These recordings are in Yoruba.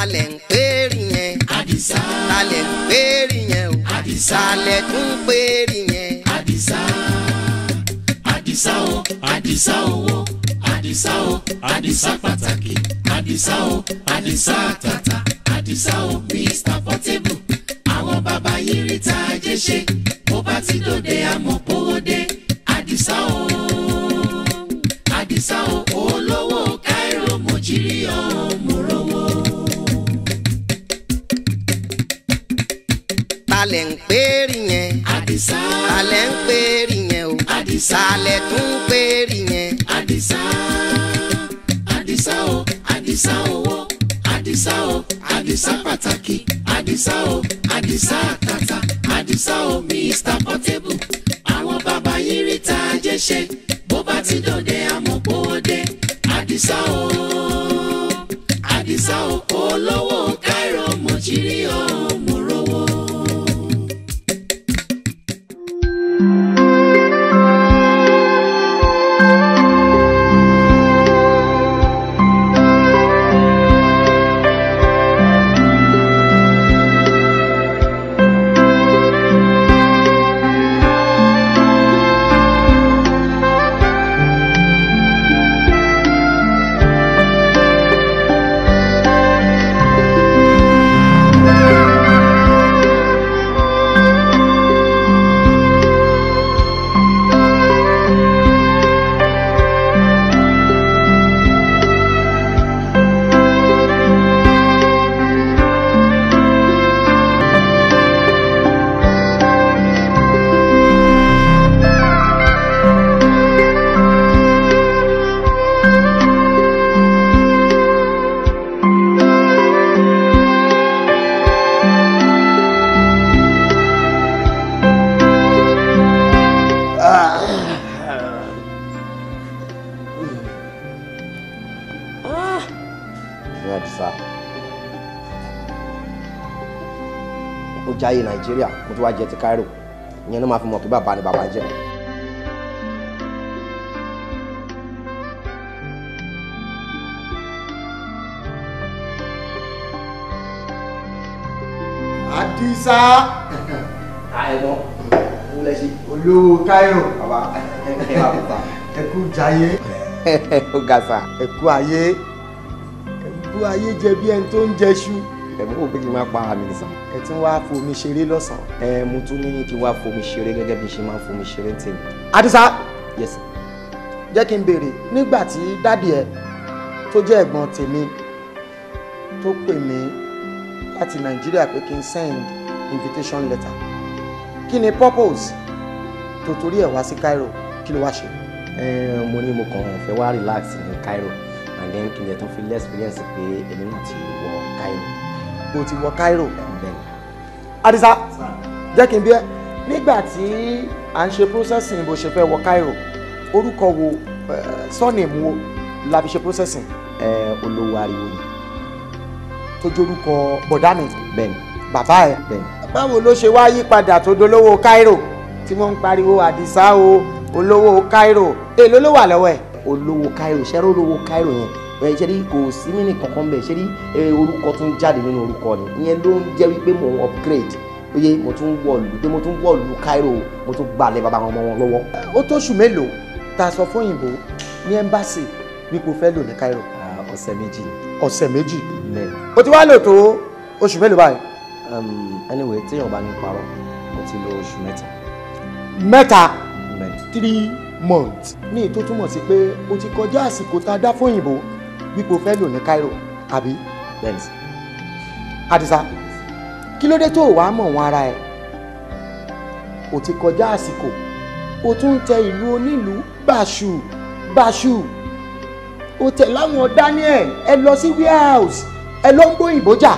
Talẹ̀ ń pèrè yẹn. Àdìsá. Talẹ̀ ń pèrè yẹn o. Àdìsá. Talẹ̀ tún pèrè yẹn. Àdìsá. Àdìsá o, Àdìsá owó, Àdìsá o, Àdìsá pàtàkì, Àdìsá o, Àdìsá tàtà, Àdìsá o, Mr Portable. Àwọn bàbá yìí rí tá a jẹ́ ṣe, bó bá ti dòde àmọ́ kówó dé. Àdìsá o, Àdìsá o, olówó Cairo mo jírí o, mo rówó. Talẹ̀ ń pèrè yẹn. Àdìsá. Talẹ̀ ń pèrè yẹn o. Àdìsá. Talẹ̀ tún pèrè yẹn. Àdìsá. Àdìsá o, Àdìsá owó, Àdìsá o, Àdìsá pàtàkì, Àdìsá o, Àdìsá àtàtà, Àdìsá o, Mr Portable. Àwọn bàbá yìí rí tá a jẹ́ ṣe, bó bá ti dòde àmọ́ kówó dé. Àdìsá o, Àdìsá o, olówó Cairo mo jírí o, mo rówó. Ó jáyé Nàìjíríà, mo tún wá jẹ ti Cairo, ìyẹn ló máa fi mọ̀ pé bàbá ni bàbá jẹ́. Àdìsá. Àìmọ̀ ń lẹ ṣe. Olówó Cairo. Bàbá ẹ wà púpà. Ẹ kú jayé. Ó ga sa. Ẹ kú ayé. Ẹ kú ayé jẹ bí ẹni tó ń jẹṣu. Ẹ̀mú kò pé kí n máa pa àmì nìsan. Ẹ tún wá fomi ṣeré lọ́sàn-án. Ẹ mo tún ní kí n wá fomi ṣeré gẹ́gẹ́ bí n ṣe máa ń fomi ṣeré tèmi. Àdìsá. Yes sir. Jẹ́ kí n béèrè nígbà tí dádì ẹ tó jẹ́ ẹ̀gbọ́n tèmi tó pè mí láti Nàìjíríà pé kí n send invitation letter, kí ni purpose tó torí ẹ̀ wá sí Cairo, kí ló wá ṣe? Ẹ mo ní mo kàn fẹ́ wá relax ní Cairo and then kí n jẹ́ tún fi experience pé èmi náà ti wọ Cairo. O ti wọ Cairo. Bẹ́ẹ̀ni. Àdìsá, jẹ́ kí n bí ẹ nígbà tí à ń ṣe processing bó ṣe fẹ́ wọ Cairo, orúkọ wo, surname wo la fi ṣe processing? Ẹ olówó ariwo ni. Tó jórúkọ bọ̀dá mi. Bẹ́ẹ̀ni. Bàbá ẹ. Bẹ́ẹ̀ni. Báwo ló ṣe wá yí padà tó dolówó Cairo tí wọ́n ń pariwo Àdìsá o, olówó Cairo, èló ló wà lọ́wọ́ ẹ̀? Olówó Cairo, ṣẹ́rọ olówó Cairo yẹn ẹ ṣe rí kò sí mí nìkan kan bẹ́ẹ̀, ṣe rí orúkọ tún jáde nínú orúkọ ni, ìyẹn ló ń jẹ́ wípé mò ń upgrade oye, mo tún wọ̀lú pé mo tún wọ̀lú Cairo, mo tún gbalẹ̀ bàbá àwọn ọmọ wọn lọ́wọ́. Ó tóṣù mélòó tá a sọ fún òyìnbó ní ẹ́mbáàsì wípé o fẹ́ lò ní Cairo? Ọ̀sẹ̀ méjì. Ọ̀sẹ̀ méjì. Bẹ́ẹ̀ni. O ti wá lò tó oṣù mélòó báyìí? Anyway, téèyàn bá ní parọ́, mo ti lò oṣù mẹ́ta. Mẹ́ta? Bẹ́ẹ̀ni. 3 months. Ní tó túmọ̀ sí pé o ti kọjá àsìkò tá a dá fún òyìnbó wípé o fẹ́ lò ní Cairo, àbí? Bẹ́ẹ̀ni. Àdìsá, kí ló dé tó o wàá mọ̀ wọn ara ẹ̀? O ti kọjá àsìkò, o tún ń tẹ ìlú onílùú báṣu báṣu, o tẹ̀ láwọn Daniel, ẹ lọ sí warehouse, ẹ lọ ń gbóyìnbó jà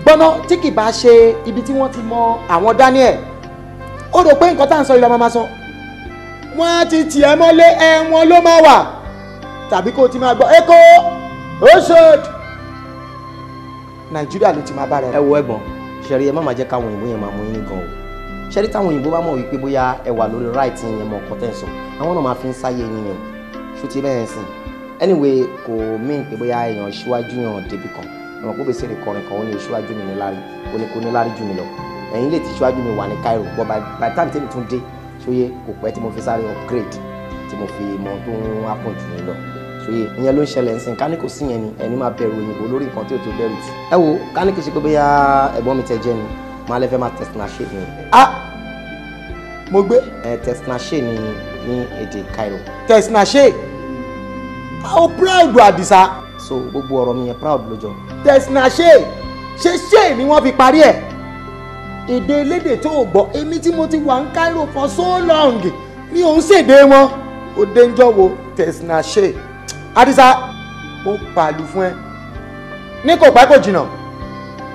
gbọ́ná tí kì bá ṣe ibi tí wọ́n ti mọ àwọn Daniel. Ó rò pé nǹkan tá à ń sọ yìí la máa sọ, wọ́n á ti tì ẹ́ mọ́lé, ẹ̀wọ̀n ló máa wà, tàbí kó o ti máa gbọ́ Èkó Oṣòdì Nàìjíríà ló ti máa bára ẹ. Ẹ wo ẹ̀gbọ́n, ṣẹ̀rí ẹ má máa jẹ́ káwọn òyìnbó yẹn máa mú yín gan o. Ṣẹ̀rí táwọn òyìnbó bá mọ̀ wípé bóyá ẹ wà lórí right yẹn mọ ọkọ tẹ̀ ń sọ, àwọn náà máa fi ń sáyé yín ni o. Ṣó ti bẹ́ẹ̀ sìn? Anyway, kò mean pé bóyá èèyàn ṣíwájú yàn débi kan. Ẹ̀mọ̀ kó bèsè rè kọrin kan, ó ní ìṣíwájú mi ní lárí, ó ní kó ní lárí jù mí lọ. Ẹ̀yin lè ti ṣíwájú mi wà ní Cairo, but by the time tèmi tún dé, ṣóyè kò pẹ́ tí mo fi sáré upgrade, tí mo fi mọ tó ń happen jù mí lọ. Ṣóyè ìyẹn ló ń ṣẹlẹ̀ ńsìn, ká ní kò sí yẹn ni ẹni máa bẹ̀rù òyìnbó lórí nǹkan tí ò tó bẹ̀rù tì. Ẹ wo, ká ní kì í ṣe pé bóyá ẹ̀gbọ́n mi tẹ jẹ́ ni, máa lè fẹ́ máa tẹ̀sínàṣe ni. Ah, mo gbé. Ẹ tẹ̀sínàṣe ni ní èdè Cairo. Tẹ̀sínàṣe, ó proud Àdìsá. So gbogbo ọ̀rọ̀ mi yẹn proud ló jọ. Tẹ̀sínàṣe ṣe ṣe ni wọ́n fi parí ẹ̀. Èdè elédè tó o gbọ́, èmi tí mo ti wà ní Cairo for so long mi ò ń ṣèdè wọn. Ó dé ń jọ́ wo tẹ̀sínàṣe. Àdìsá, mo pàlù fún ẹ. Ní kò pẹ́ kò jìnnà,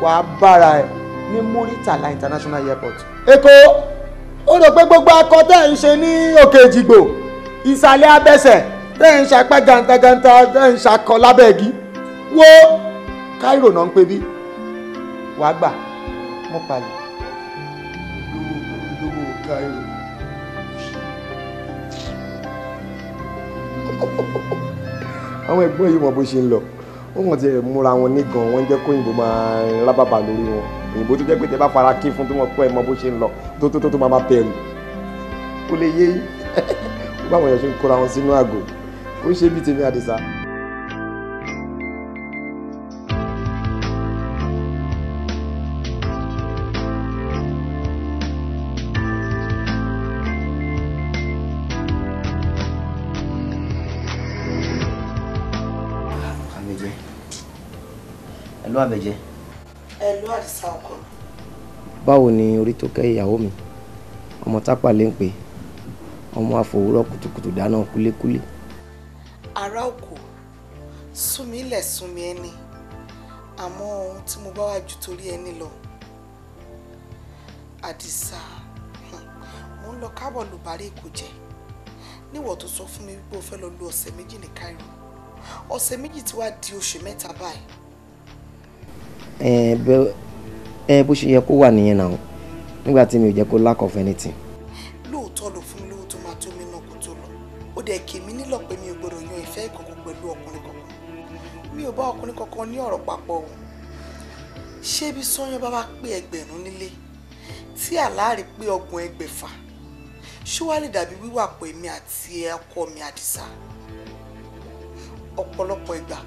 wàá bára ẹ ní Muritala International Airport. Èkó, ó rò pé gbogbo akọ tẹ́ ń ṣe ní Òkè Èjìgbò, ìsàlẹ̀ abẹ́sẹ̀ tẹ́ ń ṣapá gantaganta tẹ́ ń ṣakọ lábẹ́ igi. Wo Cairo náà ń pè bí, wàá gbà, mo pàlù. Lówó Cairo. Àwọn ẹ̀gbọ́n yìí mọ bó ṣe ń lọ, wọ́n kàn ti múra wọn ní gan, wọ́n jẹ́ kóyìnbó máa rábàbà lórí wọn. Òyìnbó tó jẹ́ pé tẹ bá fara kí fún tó mọ̀ pé ẹ mọ bó ṣe ń lọ tó tó tó máa bẹ̀rù kó lè yé yín. Ó báwọn èèyàn ṣe ń kóra wọn sínú àgò, ó ṣe bí tèmi Àdìsá. Àbẹ̀jẹ́, ẹ̀lú Àbẹ̀jẹ́. Ẹ̀lú Àdìsá ọkọ. Báwo ni orí tó kẹ́ ìyàwó mi? Ọmọ tápà lè ń pè, ọmọ àfòwúrọ̀ kùtùkùtù dáná kúlékúlé. Ará òkò, súnmi ilẹ̀ súnmi ẹni, àmọ́ ohun tí mo bá wá ju torí ẹni lọ. Àdìsá, mo ń lọ kábọ̀ ló bá rí èkó jẹ. Níwọ̀ tó sọ fún mi wípé o fẹ́ lọ lu ọ̀sẹ̀ méjì ní Cairo. Ọ̀sẹ̀ méjì tí wàá di oṣù mẹ́ta báyìí. Ẹ bó ṣe yẹ kó wà nìyẹn náà, nígbà tí mi ò jẹ́ kó lack of anything. Lóòótọ́ ló fún mi lówó tó máa tó mi náà kó tó lọ. Ó dẹ̀ kì mí nílọ̀ pé mi ò gbọ́dọ̀ yan ìfẹ́ ìkọ̀kọ̀ pẹ̀lú ọkùnrin kankan. Mi ò bá ọkùnrin kankan ní ọ̀rọ̀ papọ̀ o. Ṣé bí Sọ́yán bá bá pé ẹgbẹ̀rún nílé tí àláàrí pé ọgbọ̀n ẹgbẹ̀fà, ṣó wá lè dàbí wíwà pọ̀ èmi àti ọkọ mi Àdìsá? Ọ̀pọ̀lọpọ̀ ìgbà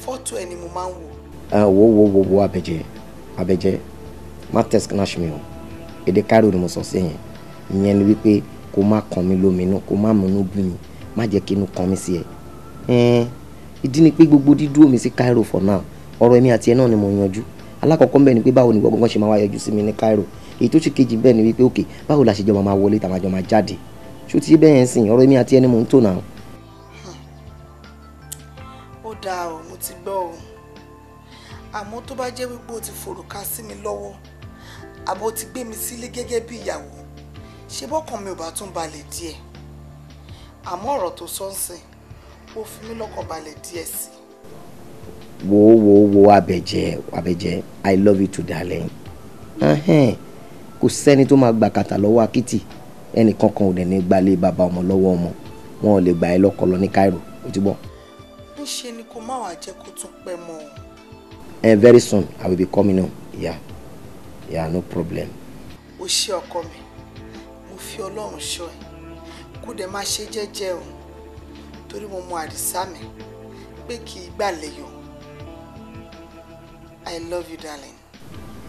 fọ́tò ẹni mo máa ń wò. Wo wo wo wo Àbẹ̀jẹ́, Àbẹ̀jẹ́, má text mi o. Èdè Cairo ni mo sọ sí yẹn. Ìyẹn ni wípé kó má kan mi lóminú, kó má múnú bí mi, má jẹ́ kí inú kan mi sí ẹ. Ìdí ni pé gbogbo dídúró mi sí Cairo for now, ọ̀rọ̀ èmi àti ẹ náà ni mo yanjú. Alákọ̀ọ́kọ́ ń bẹ̀ ni pé báwo ni ìwọ gangan ṣe máa wá yọjú sí mi ní Cairo. Èyí tó ṣe kejì bẹ́ẹ̀ ni wípé òkè báwo la ṣe jọ máa wọlé tàmájọ máa jáde. Ṣó ti bẹ́ẹ̀ yẹn sìn, ọ̀rọ̀ èmi àti ẹ ni mò ń tò náà. Ó dáa o, mo ti gbọ́ o. Àmọ́ tó bá jẹ́ wípé o ti fòrùka sí mi lọ́wọ́, àbó ti gbé mi sílé gẹ́gẹ́ bí ìyàwó, ṣé bọ́kàn mi ò bá tún balẹ̀ díẹ̀? Àmọ́ ọ̀rọ̀ tó sọ ń sìn, ó fi mí lọ́kàn balẹ̀ díẹ̀ sí i. Wo wo wo Àbẹ̀jẹ́, Àbẹ̀jẹ́, I love you too darling. Kò sẹ́ni tó máa gbà kàtà lọ́wọ́ akitì, ẹnì kankan ò dẹ̀ ní gbalé bàbá ọmọ lọ́wọ́ ọmọ, wọn ò lè gbà ẹ́ lọ́kọ lọ ní Cairo, ó ti gbọ́. Ńṣe ni kò má wàá jẹ́ kó tún pẹ́ mọ́ o. Very soon I will be coming home. Yeah, yeah, no problem. O ṣé ọkọ mi, mo fi Ọlọ́run ṣọ́ ẹ, kó dẹ̀ máa ṣe jẹ́jẹ́ o, torí mo mọ Àdìsá mi pé kì í gbàlẹ̀ yọ. I love you darling.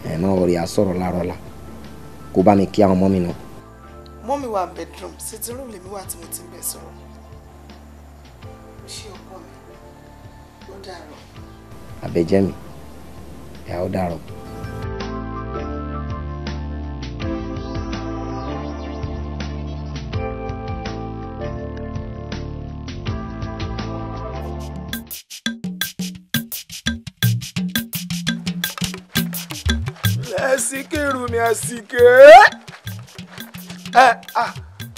Ẹ má wọrí, a sọ̀rọ̀ láàárọ̀ la, kó bá mi kí àwọn ọmọ mi náà. Mọ́mi wà bedroom, sitting room lèmi wà tí mo ti ń bẹ̀ sọ̀rọ̀. O ṣé ọkọ mi, ó dàárọ̀. Àbẹ̀jẹ́ mi, ẹ ó dàárọ̀. Ẹsìkèrú mi ẹsìkè ẹ à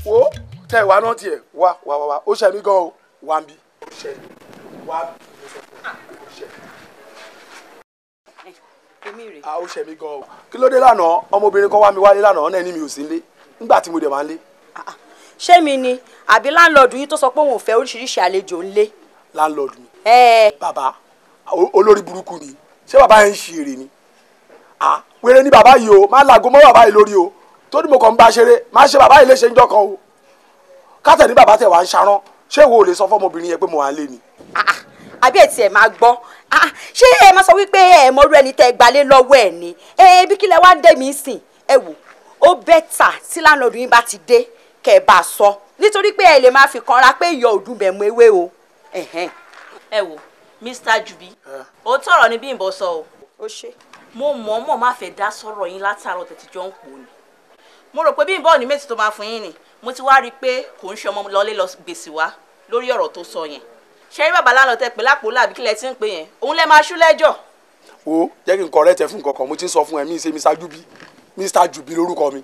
wo tẹ ìwà náà tiẹ̀ wá wá wá wá ó ṣe mí gan o wá ń bí. Ó ṣe mí wá bí ó ṣe mí. À ó ṣe mí gan o. Kí ló dé lánàá ọmọbìnrin kan wá mi wálé lánàá ọ̀nà ẹni mi ò sí nílé nígbà tí mo dẹ̀ máa ń lé. Ṣé mi ni àbí láńlọ́ọ̀dù yìí tó sọ pé òun ò fẹ́ oríṣiríṣi àlejò ńlé? Láńlọ́ọ̀dù mi. Bàbá olórí burúkú ni. Ṣé bàbá yẹn ń ṣe èrè ni? Wèrè ni bàbá yìí o, má làgó mọ́ bàbá yìí lórí o. Tó ní mo kàn ń bá ṣeré, má ṣe bàbá yìí léṣe ńjọ́ kan o. Kátẹ̀ ní bàbá tẹ̀ wá ń ṣarán, ṣé ìwọ ò lè sọ fọ́mọbìnrin yẹn pé mo wà ń lé ni? Àbí ẹ̀ tiẹ̀ máa gbọ́, ṣé ẹ máa sọ wípé ẹ mọ̀rú ẹni tẹ́ gbalé lọ́wọ́ ẹ̀ ni? Bí kílẹ̀ wá ń dé mi sìn, ẹ wò ó bẹ́tà tí láńlọ́ọ̀dù yín bá ti dé kẹ́ ẹ bá a sọ, nítorí pé ẹ lè máa fi kanra pé ìyọ̀ òdùn bẹ̀ mú ewé o. Ẹ wò Mr. Jubi, òótọ́ ọ̀rọ̀ ni Bímbọ́ sọ o. Ó ṣe. Mo mọ̀ọ́mọ̀ má fẹ́ dá sọ̀rọ̀ yín látàárọ̀ tètè jọ ń pò ní. Mo rò pé Bímbọ́ ní méjì tó máa fún yín ni. Mo ti wá rí i pé kò ń ṣe ọmọ lọlé lọ gbèsè wá lórí ọ̀rọ̀ tó sọ yẹn. Ṣé rí bàbá lánàá tẹ pé lápò láàbí kílẹ̀ tí ń pè yẹn? Òun lẹ máa ṣú lẹ́jọ́. Wo jẹ́ kí n correct ẹ fún nǹkan kan, mo ti ń sọ fún ẹ, mi ṣe Mr. Jubi, Mr. Jubi lórúkọ mi.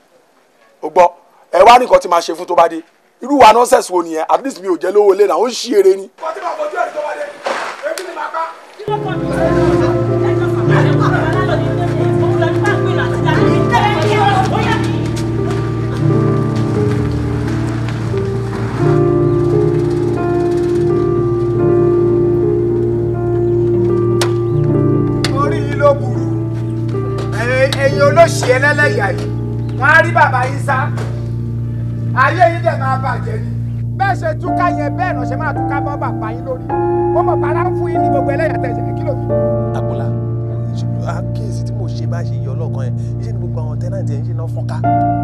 O gbọ́, ẹ wá ní nǹkan tí máa ṣe fún tó bá dé. Irú wa nonsense wo nìyẹn? At least mi ò jẹ́ lówó ilé náà, ó ń ṣí eré ni. Wọ́n ti máa fojú ẹ̀rí tó bá dé, èmi ni màá pa. Orí yìí ló burú, ẹ̀yin olóṣì ẹlẹ́lẹ́yà yìí, wọ́n á rí bàbá yín sá, ayé yín dẹ̀ máa bàjẹ́ ni. Bẹ́ẹ̀ ṣe túká yẹn bẹ́ẹ̀ náà ṣe máa túká bọ́ bàbá yín lórí. Mo mọ̀ pàrọ̀ ń fún yín ní gbogbo ẹlẹ́yà tẹ̀sẹ̀ kí ló fi. Àpòlá, àkíyèsí tí mo ṣe bá ṣe yọ lọ́kàn yẹn, iṣẹ́ ni gbogbo àwọn tẹ́nàntì ẹ̀ ń ṣe náà fọ́nká.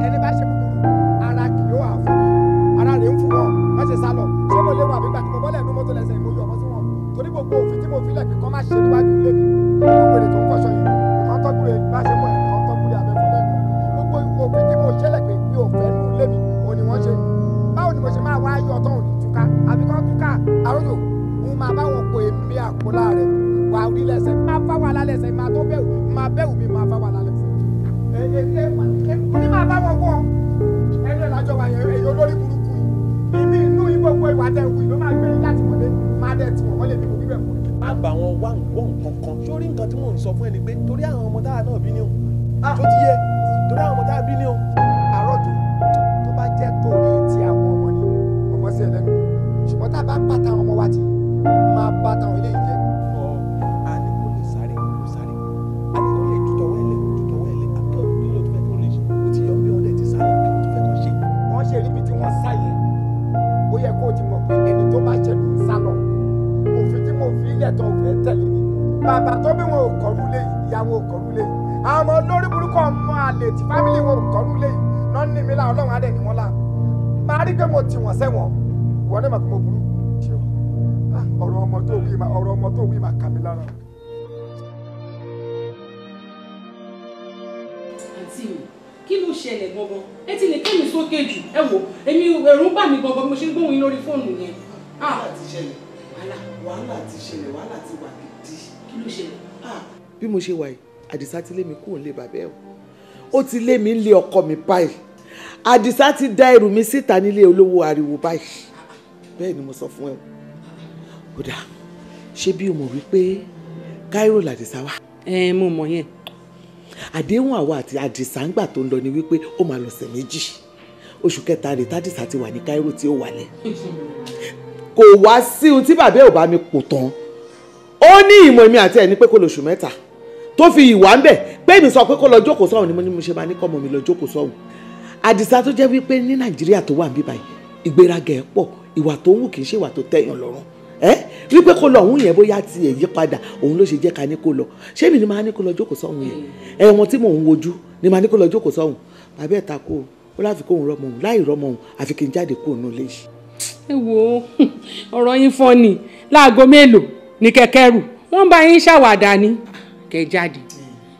Ẹni bá ṣe búburú, ara kì yóò wà fún mi, ara rẹ̀ ń fún wọn, má ṣe sá lọ. Ṣé mo lè wà nígbà tí mo bọ́lẹ̀ nú mọ́tò lẹ́sẹ̀ mo yọ ọmọ sí wọn? Torí gbogbo òfin tí mo fi lẹ̀ pé kọ́ má ṣe níwájú ilé mi, nínú wèrè tó ń fọṣọ yẹn, ìkan tọ́kùrẹ́ bá ṣe mọ́ ìkan tọ́kùrẹ́ abẹ́fọ́ lẹ́nu. Gbogbo òfin tí mo ṣẹlẹ̀ pé mi ò fẹ́ nú ilé mi, òun ni wọ́n ṣe. Báwo ni mo ṣe máa wá ayọ̀ ọ̀tọ̀ òní túká? Àbí kán túká? Àròjò, mo máa bá wọn po èmi àpòlá rẹ̀. Wà á rí lẹ́sẹ̀, máa fá wàhálà lẹ́sẹ̀, máa tó bẹ̀wò, máa bẹ̀wò mi, máa fá wàhálà lẹ́sẹ̀. Ẹ ní máa bá wọn wọ̀. Ẹnu ẹ̀ lájọ wà yẹn, èyí olórí burúkú yìí. Ìmí inú yín gbogbo ìwà tẹ̀ wù yìí ló máa gbé yín láti mọ̀lé, máa dẹ̀ tì wọ́n, wọ́n lè fi gbogbo ibẹ̀ fún ẹ. Má bà wọn wá nǹkan kan. Sórí nǹkan tí mò ń sọ fún ẹ ni pé torí àwọn ọmọ táwa náà bí ní o. Tó ti yẹ, torí àwọn ọmọ táwa bí ní o. Àròjò tó bá jẹ́ torí ti àwọn ọmọ ni ọmọ sí ẹlẹ́nu. Ṣùgbọ́n tá a bá bàtà àwọn ọmọ wa ti máa bàtà àwọn eléyìí jẹ́. A ní kó lè sáré, kó sáré. A ní kó lè jutọwọ́ ẹ̀lẹ̀, kó jutọwọ́ ẹ̀lẹ̀. Àbí kí ló tún fẹ́ kó lè ṣe? Ó ti yọ bí wọ́n dẹ̀ ti sáré, kí ló tún fẹ́ kó ṣe? Wọ́n ṣe ríbi tí wọ́n sá yẹn. Ó yẹ kó o ti mọ̀ pé ẹni tó bá ṣẹ̀ ló ń sá lọ. Òfin tí mo fi ilẹ̀ tó fẹ́ tẹ̀lé ni. Bàbá tó bí wọn ò kọ́rú lé yìí, ìyá wọn ò kọ́rú lé yìí. Àwọn ọmọ olórí burúkú ọmọ àlè tí fámìlì wọn ò kọ́rú lé yìí. Lọ́ ní mi lá Ọlọ́run á dẹ̀ ní wọ́n lá. Màá rí pé mo tì wọ́n sẹ́wọ̀n. Ìwọ náà mọ̀ pé mo burú. Ọ̀rọ̀ ọmọ tó wí máa ọ̀rọ̀ ọmọ tó wí máa kà mí lára. Àǹtí mi, kí ló ṣẹlẹ̀ gangan? Ẹ ti lè kémi sókè jù. Ẹ wò, èmi ẹ̀rù ń bà mí gangan bí mo ṣe ń gbóhùn yín lórí fóònù yẹn. Wàhálà ti ṣẹlẹ̀. Wàhálà ti ṣẹlẹ̀, wàhálà ti wà gidi. Kí ló ṣẹlẹ̀? Bí mo ṣe wà yìí, Àdìsá ti lé mi kúrò nílé bàbá ẹ̀ o. Ó ti lé mi nílé ọkọ mi báyìí. Àdìsá ti dá ẹrù mi síta nílé olówó ariwo báyìí. Bẹ́ẹ̀ ni mo sọ fún ẹ o. Kódà, ṣé bí o mọ̀ wípé Cairo làdìsá wà? Ẹ mo mọ̀ yẹn. Àdéhùn àwa àti Àdìsá ńgbà tó ń lọ ni wípé ó máa lọ̀sẹ̀ méjì. Oṣù kẹta rèé tádìsá ti wà ní Cairo tí ó wálẹ̀. Kò wá sí ohun tí bàbá ò bá mi pò tán. Ó ní ìmọ̀ èmi àti ẹ̀ ní pé kó lóṣù mẹ́ta tó fi ìwà ń bẹ̀ pé èmi sọ pé kó lọ jókòó sọ́hùn ni mo ní mo ṣe máa ní kọ́mọ mi lọ jókòó sọ́hùn. Àdìsá tó jẹ́ wípé ní Nàìjíríà tó wà ń bí báyìí ìgbéraga ẹ̀ pọ̀, ìwà tó ń wù kì í ṣe ìwà tó tẹ̀yàn lọ́rùn. Ẹ wípé kó lọ òun yẹn bóyá ti èyí padà òun ló ṣe jẹ́ ká ní kó lọ. Ṣé èmi ni máa ní kó lọ jókòó sọ́hùn yẹn? Ẹ̀wọ̀n tí mò ń wojú ni máa ní kó lọ jókòó sọ́hùn. Bàbá ẹ̀ ta kó o láfi kóun rọmọ òun láì rọmọ òun àfi kí n jáde kó òun lè ṣe. Ẹ wo ọ̀rọ̀ yín fọ́ ni láago mélòó ní kẹ̀kẹ́ rù wọ́n bá yín ṣàwàdà ni kẹ̀ jáde.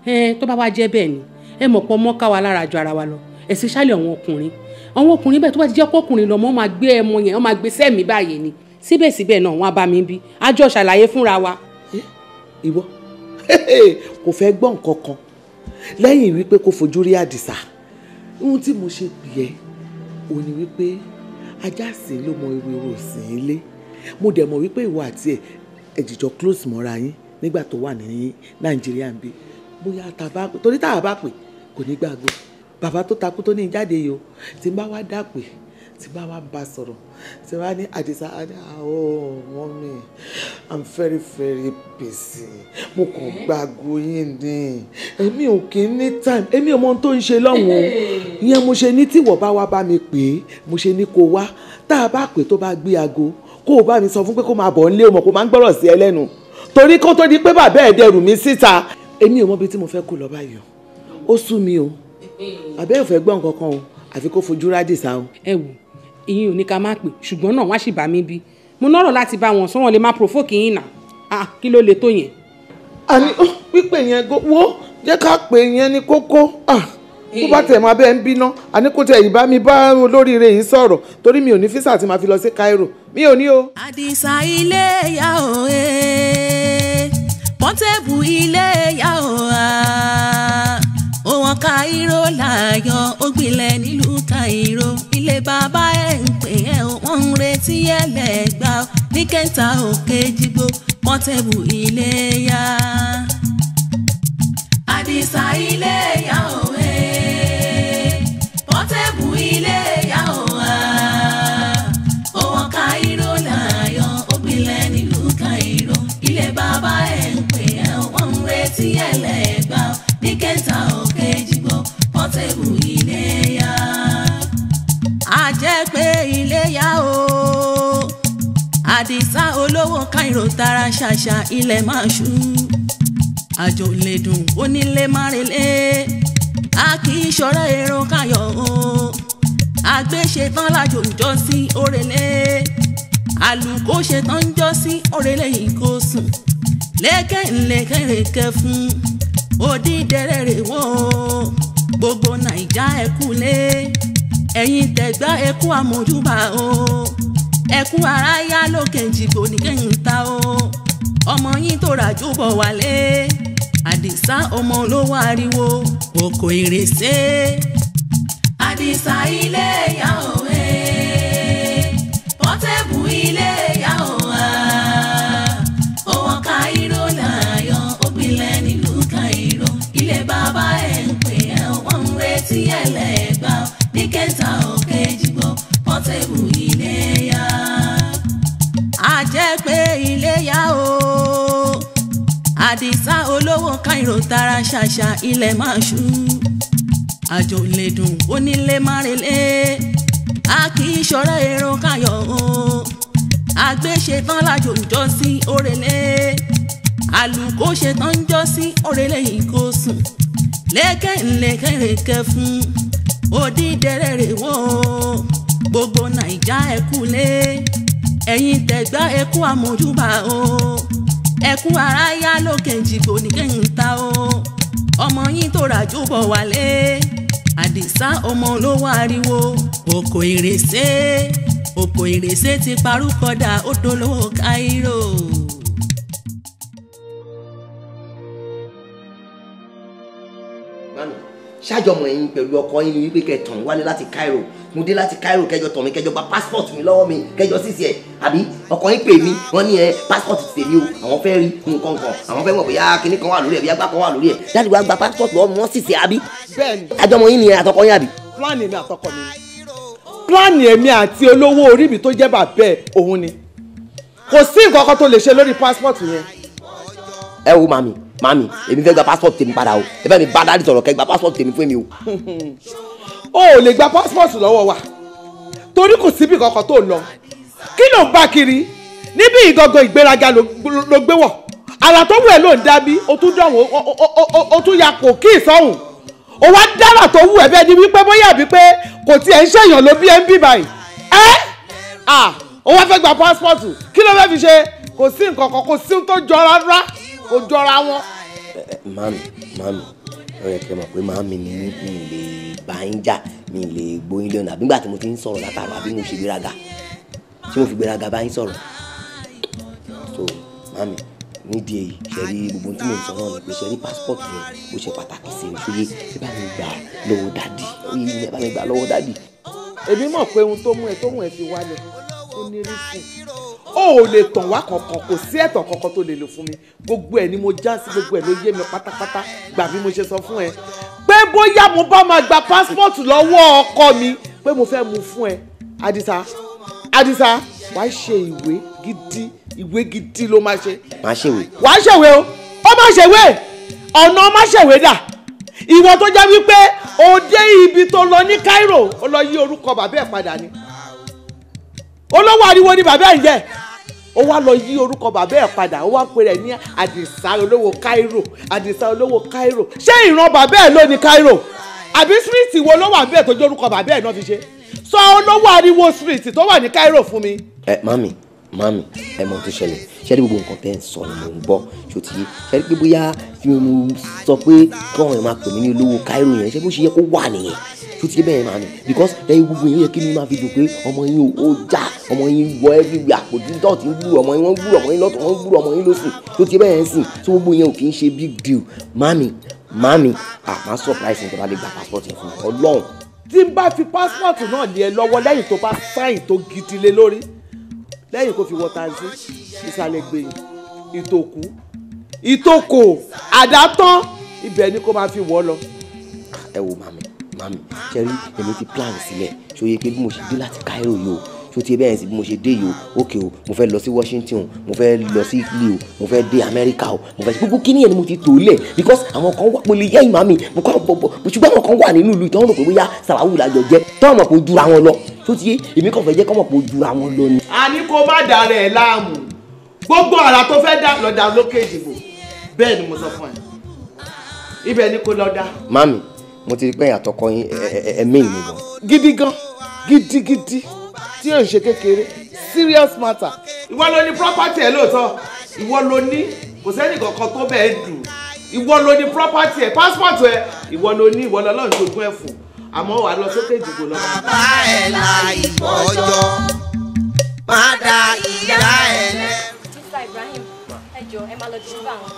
Ẹ tó bá wá jẹ́ bẹ́ẹ̀ ni ẹ mọ̀ pọ̀ mọ́ ká wa lára ju ara wa lọ, especially àwọn ọkùnrin. Àwọn ọkùnrin bẹ́ẹ̀ tó bá ti jẹ́ pọ́kùnrin lọ́mọ máa gbé ẹmọ yẹn, wọ́n máa gbé sẹ́mi báyìí ni. Síbẹ̀síbẹ̀ náà wọ́n á bá mi bí a jọ ṣàlàyé fúnra wa. Ìwọ kò fẹ́ gbọ́ nǹkan kan lẹ́yìn wípé kò fojú rí Àdìsá. Ohun tí mo ṣe pè ẹ́ òun ni wípé ajá sí ló mọ irú irú òsìn ilé. Mo dẹ̀ mọ̀ wípé ìwọ àti ẹ̀ ẹ̀jìjọ close mọ́ra yín nígbà tó wà ní Nàìjíríà ń bí. Bóyá tàbá torí tá a bá pè kò ní gbàgbọ́. Bàbá tó takú tó ní jáde yìí o, tí n bá wá dà pé Tí bá wá bá sọ̀rọ̀, tí wá ní Àdìsá, oh mọ́mí, I'm very very busy, mo kàn gbàgbó yín ni, èmi ò kí ń ní time, èmi ò mọ ohun tó ń ṣe lọ́hùn-ún. Ìyẹn mo ṣe ní tíwọ̀ bá wá bá mi pè é, mo ṣe ní kó wá. Tá a bá pè tó bá gbé aago, kó o bá mi sọ fún pé kó máa bọ̀ nílé, o mọ̀ kó máa ń gbọ́rọ̀ sí ẹ lẹ́nu, torí kó tó di pé bàbá ẹ̀ dẹrù mi síta. Èmi ò mọ ibi tí mo fẹ́ kó lọ báyìí o, ó sú mi o, bàbá ẹ̀ ò fẹ́ gbọ́ nǹkan kan o, àfi kó fojú rádìsá o. Ẹ wò, ìyín ò ní ká má pè, ṣùgbọ́n náà wá sì bá mi bí mo nọ́rọ̀ láti bá wọn sọ, wọn lè má provoke yín nà á, kí ló lè tó yẹn. Àní pípé yẹn wo jẹ́ ká pè yẹn ní kókó, kó bá tẹ̀ máa bẹ́ẹ̀ ń bínà, àní kó tẹ̀ ìbá mi bá olóríire yìí sọ̀rọ̀, torí mi ò ní físà tí màá fi lọ sí Cairo, mi ò ní o. Àdìsá ilé yà ó ẹ́, Pọ́ńtẹ́bù ilé yà ó à, òwọ̀n Cairo láyọ̀, ó gbilẹ̀ nílùú Cairo, ilé bàbá ẹ̀ ń pè ẹ́, wọ́n ń retí ẹlẹ́gbà ní kẹta òkè jìgbó, Pọ́ńtẹ́bù ilé yá. Àdìsá ilé yá ó ẹ́, Pọ́ńtẹ́bù ilé yá ó à, òwọ̀n Cairo láyọ̀, ó gbilẹ̀ nílùú Cairo, ilé bàbá ẹ̀ ń pè ẹ́, wọ́n ń retí ẹlẹ́gbà ní kẹta òkè jìgbó, Pọ́ńtẹ́bù ilé yá. A jẹ́ pé ilé yá o, Àdìsá olówó Cairo tara ṣàṣà, ilẹ̀ máa ṣú, àjò lè dùn onílé márelé, a kì í ṣọ̀rẹ́ èrò káyọ̀ o, àgbéṣetán lájò ń jọ sí òrèlé, àlùkò ṣetán ń jọ sí òrèlé yìí kò sùn, lékè ńlẹ̀kẹ̀rẹ̀kẹ̀ fún òdìdẹrẹ̀rẹ̀ wò ó, gbogbo Nàìjà ẹ kú lé, ẹ̀yin tẹ̀gbá ẹ kú àmójúbà o, ẹ kú aráyá lókè jìgbò ní kẹ́yìn ta o, ọmọ yín tó ràjò bọ̀ wálé, Àdìsá ọmọ olówó ariwo òkò ìrèsé. Àdìsá ilé yá o ẹ́, Pọ́ńtẹ́bù ilé yá o à, òwọ̀n Cairo láyọ̀, ó gbilẹ̀ nílùú Cairo, ilé bàbá ẹ̀ ń pè ẹ́, wọ́n ń retí ẹlẹ́gbà ní kẹta òkè jìgbó, Pọ́ńtẹ́bù ilé yá. A jẹ́ pé ilé yá o, Àdìsá olówó Cairo tara ṣàṣà, ilẹ̀ máa ṣú, àjò lè dùn onílé márelé, a kì í ṣọ̀rẹ́ èrò káyọ̀ o, àgbéṣetán lájò ń jọ sí òrèlé, àlùkò ṣetán ń jọ sí òrèlé yìí kò sùn, lékè ńlẹ̀kẹ̀rẹ̀kẹ̀ fún òdìdẹrẹ̀rẹ̀ wò ó, gbogbo Nàìjà ẹ kú lé, ẹ̀yin tẹ̀gbá ẹ kú àmójúbà o, ẹ kú aráyá lókè jìgbò ní kẹ́yìn ta o, ọmọ yín tó ràjò bọ̀ wálé, Àdìsá ọmọ olówó ariwo òkò ìrèsé, òkò ìrèsé ti parúkọdà, ó dolówó Cairo. Mami, ṣáàjọmọ ẹ̀yin pẹ̀lú ọkọ yín ni wípé kẹ́ tàn wálé láti Cairo, mo dé láti Cairo kẹjọ tàn mí, kẹjọ gba passport mi lọ́wọ́ mi, kẹjọ sísì ẹ̀, àbí ọkọ yín pè mí, wọ́n ní ẹ passport ti tèmi o, àwọn fẹ́ rí nǹkan kan, àwọn fẹ́ mọ̀ bóyá kinní kan wà lórí ẹ̀, bóyá gbá kan wà lórí ẹ̀, dáàdì wàá gba passport lọ́wọ́ mi, wọ́n sísì ẹ̀, àbí. Bẹ́ẹ̀ni. Àjọmọ yín ni àtọkọ yín àbí. Pláàni èmi àtọkọ mi, pláàni èmi àti olówó orí mi tó jẹ́ bàbá ẹ̀ òun ni, kò sí nǹkan kan tó lè ṣe lórí passport yẹn. Ẹ wo màmí, màmí, èmi fẹ́ gba passport tèmi padà o, ẹ bá mi bá dáàdì sọ̀rọ̀ kẹ́ gba passport tèmi fún mi o. O ò lè gba passport lọ́wọ́ wa torí kò síbi kankan tó lọ, kí ló ń bá kiri níbi ìgangan ìgbéraga ló gbé wọ̀, àrà tó wù ẹ́ ló ń dábí, o tún dọ̀hún, o tún ya kò kí ìsọ̀hún, o wá dára tó wù ẹ́ bẹ́ẹ̀ ni wípé bóyá àbí pé kò tiẹ̀ ń ṣèyàn ló bí ẹ ń bí báyìí ẹ́ à, o wá fẹ́ gba passport, kí ló fẹ́ fi ṣe? Kò sí nǹkan kan, kò sí tó jọ rárá, kò jọra wọn. Màmí, màmí, ó yẹ kẹ́ mọ̀ pé màmí ni mi lè bá yín jà, mi lè gbóyin lẹ́nu, àbí nígbà tí mo ti ń sọ̀rọ̀ látàrọ, àbí mo ṣe gbéraga, tí mo fi gbéraga bá yín sọ̀rọ̀. So màmí, nídìí èyí ṣe rí gbogbo tí mo ń sọ náà ni pé ṣe rí passport yẹn ó ṣe pàtàkì sí mi, ṣóyè ẹ bá mi gbà lọ́wọ́ dádì, ẹ bá mi gbà lọ́wọ́ dádì. Èmi mọ̀ pé ohun tó mú ẹ tó mú ẹ fi wálẹ̀ ó ní rí sùn, o ò lè tàn wá kankan, kò sí ẹ̀tàn kankan tó lè lò fún mi, gbogbo ẹ̀ ni mo já sí, gbogbo ẹ̀ ló yé mi pátápátá. Gbà bí mo ṣe sọ fún ẹ pé bóyá mo bá máa gba passport lọ́wọ́ ọkọ mi pé mo fẹ́ mu fún ẹ, Àdìsá, Àdìsá, wàá ṣe ìwé gidi, ìwé gidi ló máa ṣe. Máa ṣèwé. Wàá ṣèwé o, ó máa ṣèwé, ọ̀nà má ṣèwé dà. Ìwọ tó jẹ́ wípé o dé ibi tó lọ ní Cairo, ó lọ yí orúkọ bàbá ẹ̀ padà ni. Olówó ariwo ni bàbá ẹ̀ ń jẹ́. Ó wá lọ yí orúkọ bàbá ẹ̀ padà, ó wá pe rẹ̀ ní Àdìsá olówó Cairo, Àdìsá olówó Cairo. Ṣé ìran bàbá ẹ̀ ló ní Cairo? Àbí street wo ló wà bẹ́ẹ̀ tó jẹ́ orúkọ bàbá ẹ̀ náà fi ṣe? Sọ olówó ariwo street tó wà ní Cairo fún mi. Ẹ mami, mami, ẹ mọ ohun tó ṣẹlẹ̀. Ṣé rí gbogbo nǹkan tẹ́ ń sọ ni mò ń gbọ́, ṣó ti yé? Ṣé rí pé bóyá tí mo sọ pé káwọn èèyàn máa pè mí ní olówó Cairo yẹn, ṣé bó ṣe yẹ kó wà nìyẹn? Ṣó ti yé bẹ́ẹ̀ màmí? Because ẹyin gbogbo yẹn yẹ kí ni máa fi dùn pé ọmọ yín ó já, ọmọ yín wọ everywhere, àpòjú dọ̀tí ń gbúrò ọmọ yín, wọ́n ń gbúrò ọmọ yín lọ́tọ̀, wọ́n ń gbúrò ọmọ yín lọ́sùn. Ṣó ti yé bẹ́ẹ̀ sìn? Ṣó gbogbo yẹn ò kì í ṣe big deal? Mami, mami, ah, máa surprise ní tó bá lè gba passport yẹn fún mi, Ọlọ́run. Tí n bá fi passport náà lé ẹ lọ́wọ́ lẹ́yìn tó bá sáìn tó gidi lé lórí, lẹ́yìn kó fi wọ taxi, ìsàlẹ̀ gbẹ̀yìn, ìtòkú, ìtòkò, àdátán, ibẹ̀ ni kó máa fi wọ́ lọ. Ẹ wo màmí, màmí, ṣe rí èmi ti plan sílẹ̀, ṣó yẹ pé bí mo ṣe dé láti Cairo yìí o, ṣó ti bẹ́ẹ̀ sí bí mo ṣe dé yìí o, ok o, mo fẹ́ lọ sí Washington, mo fẹ́ lọ sí Italy o, mo fẹ́ dé America o, mo fẹ́ ṣe gbogbo kíní yẹn ni mo ti tò lẹ̀ because àwọn kan wà, mo lè yẹ́ ìmàmí, mo kọ́ bọ̀ ṣùgbọ́n àwọn kan wà nínú ìlú ìtọ́ wọn rò pé bóyá Sàwáwù làjọ jẹ́, tọ́ ọmọ kò jura wọn lọ, ṣó ti yé, èmi kàn fẹ́ jẹ́ kọ́mọ̀ kò jura wọn lọ ni. A ní kó má dàrẹ ẹ láàmú, gbogbo àrà tó fẹ́ dá lọ́dà lókè ìdìbò, bẹ́ẹ̀ ni mo sọ fún ẹ, ibẹ̀ ni kò lọ́dà. Mami, mo ti rí pé àtọkọ yín ẹ mí mi gan. Gidi gan, gidigidi tí yóò ṣe kékeré, serious matter. Ìwọ ló ní property ẹ lóòótọ́, ìwọ ló ní, kò sẹ́ni kankan tó bẹ́ẹ̀ dù, ìwọ ló ní property ẹ, passport ẹ, ìwọ ló ní, ìwọ lọ́lọ́run jogún ẹ fún, àmọ́ wàá lọ sókè ìdìbò lọ. Bàbá ẹ̀ la ìbọ̀jọ́, má da ìyá ẹ̀ lẹ́rù. Mr. Ibrahim, ẹ jọ̀ọ́ ẹ máa lọ deliver àwọn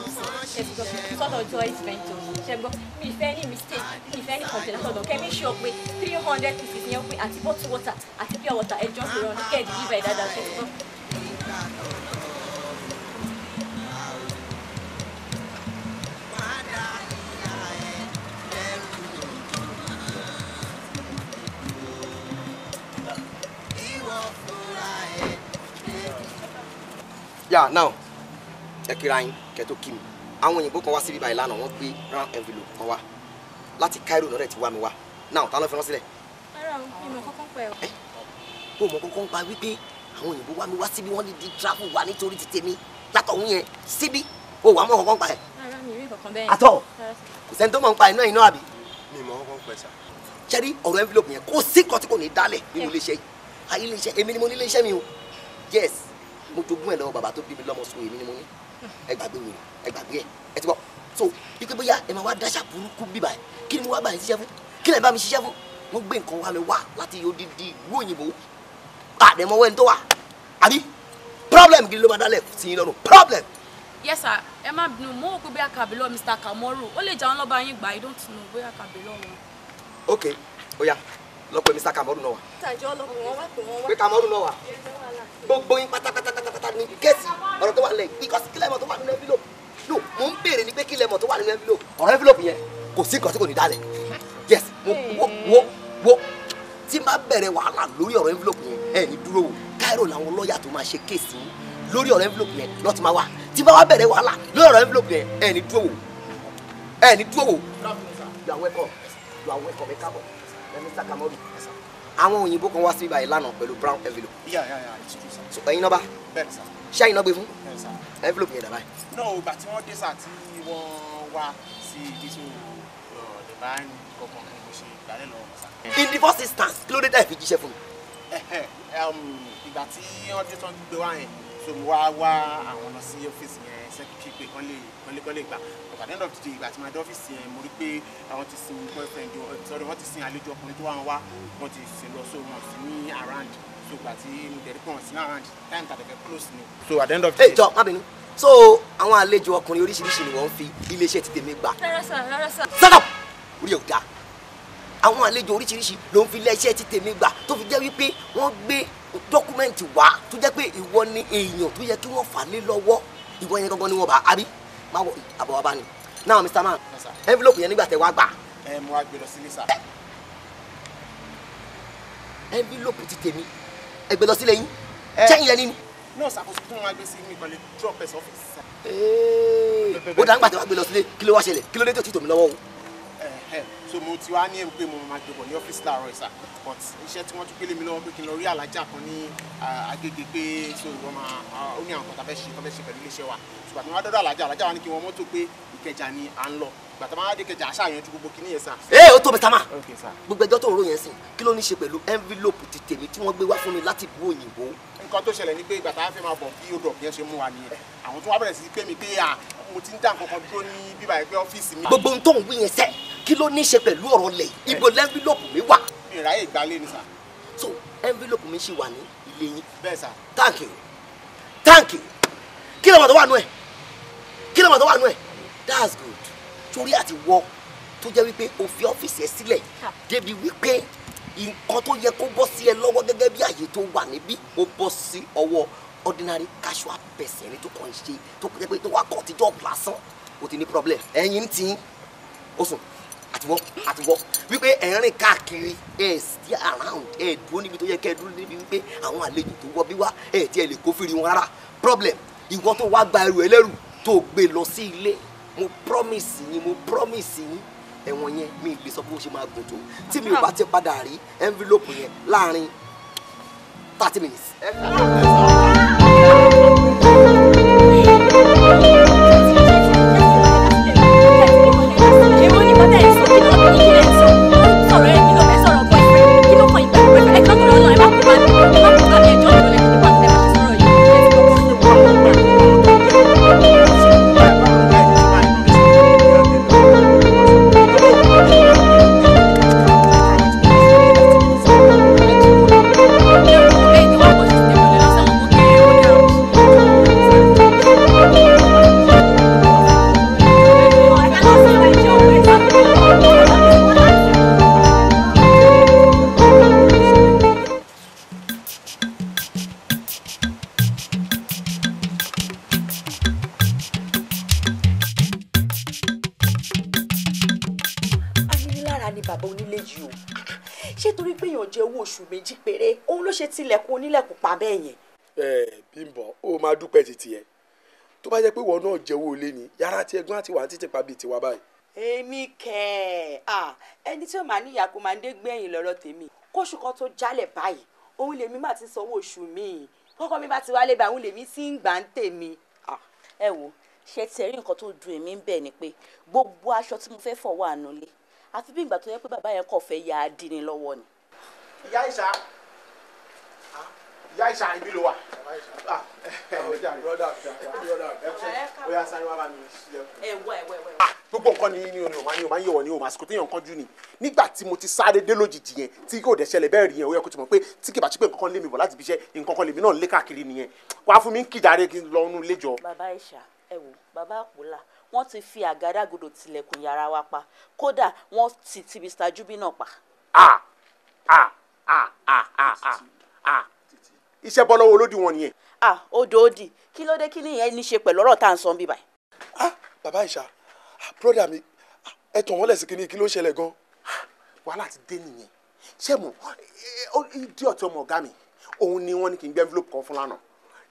ṣe gbọ́ sọ́dọ̀ Joyce Ventures, ṣe gbọ́, mi ì fẹ́ ní mistake, mi ì fẹ́ ní complaint látọ̀dọ̀ kẹ́ make sure pé 300 pieces yẹn pé àti bottle water àti pure water, ẹ jọ̀ọ́ sọ̀rọ̀ ní kẹ́ ẹ̀ deliver ẹ̀ dáadáa, ṣe gbọ́. Yeah, now, ẹ kíra yín kẹ́ tó kí mi. Àwọn òyìnbó kan wá síbí báyìí lánàá, wọ́n gbé round envelope kan wá láti Cairo náà rẹ̀ ti wá mi wá. Now, ta ló fi rán sílẹ̀? Rárá o, mi mọ̀ kọ́kọ́ pẹ́ o. Ó mọ̀ kọ́kọ́ ń pa wípé àwọn òyìnbó wá mi wá síbí, wọ́n di travel wá nítorí ti tèmi látọ̀hún yẹn síbí. Ó wàá mọ̀ kọ́kọ́ ń pa ẹ̀. Rárá, mi rí kankan bẹ́ẹ̀. Àtọ̀, kò sẹ́ni tó mọ̀ ń pa ẹ̀ náà iná àbí? Mi mọ̀ kọ́kọ́ ń pẹ́ sà. Ṣé rí ọ̀rọ̀ envelope yẹn, kò sí kan tí kò ní dálẹ̀ nínú iléeṣẹ́ yìí. Ayé iléeṣẹ́, èmi ni mo ní iléeṣẹ́ mi o. Yes, mo jogún ẹ̀ lọ́wọ́ bàbá tó bí mi lọ́mọ, so èmi ni mo ní. Ẹ gbàgbé wèrè, ẹ gbàgbé ẹ, ẹ ti bọ́. So wípé bóyá ẹ máa wá dáṣà burúkú bíbà ẹ, kí ni mo wá bá yín ṣiṣẹ́ fún? Kí lẹ bá mi ṣiṣẹ́ fún? Wọ́n gbé nǹkan wá mi wá láti odidi ìlú òyìnbó, àdèmọ́wọ́ ẹni tó wà, àbí problem gidi ló máa dálẹ̀ sí yín lọ́rùn, problem. Yes sir, ẹ má bínú, mo rò pé bóyá kàbí lọ Mr. Kamoru, ó lè jẹ́ àwọn lọ́ba yín gbà, I don't know bóyá kàbí lọ wọn. Ok, ó yá, lọ pé Mr. Kamoru náà wá. Tàjọ́ lọ pé wọ́n wá, pé wọ́n wá. Pé Kamoru náà wá. Gbogbo yín pátápátápátá ní kẹ́sì ọ̀rọ̀ tó wà lẹ̀, because kílẹ̀ mọ̀ tó wà nínú envelope. No, mo ń béèrè ni pé kílẹ̀ mọ̀ tó wà nínú envelope. Ọ̀rọ̀ envelope yẹn kò sí nǹkan tí kò ní dálẹ̀. Yes, mo wo tí n bá bẹ̀rẹ̀ wàhálà lórí ọ̀rọ̀ envelope yẹn, ẹ ní dúró wò. Cairo làwọn lọ́ọ̀yà tó máa ṣe kéèsì lórí ọ̀rọ̀ envelope yẹn lọ́ọ́ ti máa wà. Tí n bá wá bẹ̀rẹ̀ wàhálà lórí ọ̀rọ̀ envelope yẹn, ẹ ní dúró wò. Ẹ ní dúró wò. You are welcome. You are welcome. Ẹ káàbọ̀. Mr. Kamoru. Àwọn òyìnbó kan wá sí ibà ìlànà pẹ̀lú brown envelope. Yeah, yeah, yeah, it's true, sir. So ẹ̀yin náà bá. Bẹ́ẹ̀ni sir. Ṣé ẹ̀yin náà gbé fún? Bẹ́ẹ̀ni sir. Envelope yẹn dà báyìí. No, ìgbà tí wọ́n dé sà tí wọ́n wá sí ibi tó lè bá ń kọ̀ọ̀kan ni mo ṣe ìgbàlẹ̀ lọ́wọ́ sir. In the first instance, kí ló dé dáì fi jíṣẹ́ fún mi? Ìgbà tí wọ́n dé tán gbé wá yẹn, so mo wá wá àwọn lọ sí ọ́fíìsì yẹn secretary pé kán lè gbà. But at the end of the day, ìgbà tí mo dé ọ́fíìsì yẹn, mo rí pé àwọn ti sin boyfriend, sorry, wọ́n ti sin àlejò ọkùnrin tó wá wọn wá, wọ́n ti sin lọ, so wọ́n sì ní around. So ìgbà tí mo dẹ̀ rí pé wọ́n sì ní around, time tàbí fẹ́ close ni. So at the end of the day. Ẹ jọ má bínú. So àwọn àlejò ọkùnrin oríṣiríṣi ni wọ́n ń fi iléeṣẹ́ ti tèmi gbà. Rárá sà, rárá sà. Shut up! Orí ẹ̀ ò dáa. Àwọn àlejò oríṣiríṣi ló ń fi iléeṣẹ́ ti tèmi gbà tó fi jẹ́ wípé wọ́n gbé dọ́kúmẹ́ǹtì wá tó jẹ́ pé ìwọ ni èèyàn tó yẹ kí wọ́n fà lé lọ́wọ́, ìwọ yẹn gangan ni wọ́n bá, àbí má wọ àbọ̀ wá bá ní. Now Mr. Man, envelope yẹn nígbà tẹ wá gbà. Ẹ mo wá gbé lọ sílé sà. Envelope ti tèmi ẹ gbé lọ sílé yín ṣẹ́yìn lẹ́ni ni. Náà ṣàkóso tó máa gbé sí mi kan lè drop ẹ̀ sọ́fíìsì. Ó dá ń gbà tí wàá gbé lọ sílé, kí ló wá ṣẹlẹ̀, kí ló dé tó ti tò mí lọ́wọ́ o? So mo ti wá ní èrò pé mo máa gbé bọ̀ ní ọ́fíìsì láàárọ̀ ìsà, but iṣẹ́ tí wọ́n tún gbélé mi lọ́wọ́ pé kí n lọ rí alájà kan ní Agége pé so ìwọ́n máa ó ní àwọn kan tá fẹ́ ṣe pẹ̀lú iléeṣẹ́ wa. Ṣùgbọ́n àti wọn dọ́dọ̀ alájà wa ní kí wọ́n mọ́tò pé Ìkẹjà ni à ń lọ. Ìgbà tó máa dé Ìkẹjà àṣà yanjú gbogbo kinní yẹn sà. Ee, ó tó Mr. Man. Gbogbo ẹjọ́ tó ń ro yẹn sìn, kí ló ní ṣe pẹ̀lú envelope ti tèmi tí wọ́n gbé wá fún mi láti ìlú òyìnbó? Nǹkan tó ṣẹlẹ̀ ni pé ìgbà tá a fẹ́ máa bọ̀ bí odò yẹn ṣe mú wa nìyẹn. Àwọn tó wá bẹ̀rẹ̀ sí pé mi pé à mo ti ń dá nǹkan kan dúró ní bíbá ẹgbẹ́ ọ́fíìsì mi. Gbogbo ohun tó ń wí yẹn sẹ́, kí ló ní ṣe pẹ̀lú ọ̀rọ̀ lẹ̀? Ibo l'envelope mi wà? Mi ò ráyè gbalé ni sà. So envelope mi ṣì wà ní ilé yín. Bẹ́ẹ̀ sà. Thank you, thank you. Kí ló mọ̀ tó wà nú ẹ̀? Kí ló mọ̀ tó wà nú ẹ̀? That's good. Torí àti wọ tó jẹ́ wípé o fi ọ́fíìsì ẹ sílẹ̀ débi wípé nǹkan tó yẹ kó bọ́ sí ẹ lọ́wọ́ gẹ́gẹ́ bí àyè tó wà níbí ó bọ́ sí ọwọ́ ordinary casual person ẹni tó kàn ń ṣe tó jẹ́ pé tó wá kàn tí job lásán, o ti ní problem. Ẹ̀yin tí ó sùn àtiwọ́ wípé ẹ̀ ń rìn káàkiri, ẹ̀ sí around, ẹ̀ dúró níbi tó yẹ kẹ́ ẹ dúró níbi wípé àwọn àlejò tó wọ bí wá ẹ̀ tí ẹ lè kó fìrí wọn rárá. Problem. Ìwọ tó wá gba ẹrù ẹlẹ́rù tó gbé lọ sí ilé, mo promise yín, mo promise yín, ẹ̀wọ̀n yẹn mi lè sọ bó ṣe máa gùn tó tí mi ò bá ti padà rí envelope yẹn láàrin 30 minutes. Oṣù méjì péré òun ló ṣe tilẹ̀kùn onílẹ̀kùn pa bẹ́ẹ̀ yẹn. Ẹ Bímbọ́, ó máa dúpẹ́ títí ẹ tó bá jẹ́ pé ìwọ náà jẹ́wọ́ ilé ni yàrá tí ẹ̀gbọ́n àti wà títí pa bíi tiwa báyìí. Èmi kẹ ẹ, ẹni tí ó máa níyà kó máa ń dé gbẹ̀yìn lọ́rọ̀ tèmi kóṣù kan tó jálẹ̀ báyìí òun lèmi máa ti sanwó oṣù mi, kọ́kọ́ mi bá ti wálé báyìí òun lèmi sì ń gbà ń tèmi. Ẹ wo, ṣe ti rí nǹkan tó dùn èmi ń bẹ̀ ni pé gbogbo aṣọ tí mo fẹ́ fọ̀ wà nulẹ̀ àfi bí ìgbà tó yẹ pé bàbá yẹn kò fẹ́ ya adínní lọ́wọ́ ni. Ìyá Ìṣá, Ìyá Ìṣá, ibi ló wà. Gbogbo nǹkan ni o máa ń yẹ̀wọ̀ ni o máa àsìkò téèyàn kánjú ni. Nígbà tí mo ti sáré dé lójijì yẹn tí kò dẹ̀ ṣẹlẹ̀ bẹ́ẹ̀ rí yẹn, ó yẹ kó ti mọ̀ pé tí kì bá ṣe pé nǹkan kan lé mi bọ̀ láti fi iṣẹ́, nǹkan kan lèmi náà lé káàkiri nìyẹn. Wàá fún mi ń kìjàre kí n lọ inú ilé jọ. Bàbá Ìṣá, ẹ wò, bàbá Àpòlá, wọ́n ti fi àgádágodo tilẹ̀kùn yàrá wa pa, kódà wọ́n ti ti Mr. Jubi náà pa. Iṣẹ́ bọ́ lọ́wọ́ olódì wọn nìyẹn. Odò òdì, kí ló dé, kí nìyẹn ní ṣe pẹ̀lú ọ̀rọ̀ tá à ń sọ bíbáyìí. Bàbá Ìṣá, brother mi, ẹ tàn wọ́n lẹ̀ sí kínní, kí ló ṣẹlẹ̀ gan. Wàhálà ti dé nìyẹn. Ṣé mo idiot ọmọ ọ̀gá mi, òun ni wọ́n ní kí n gbé envelope kan fún lánàá.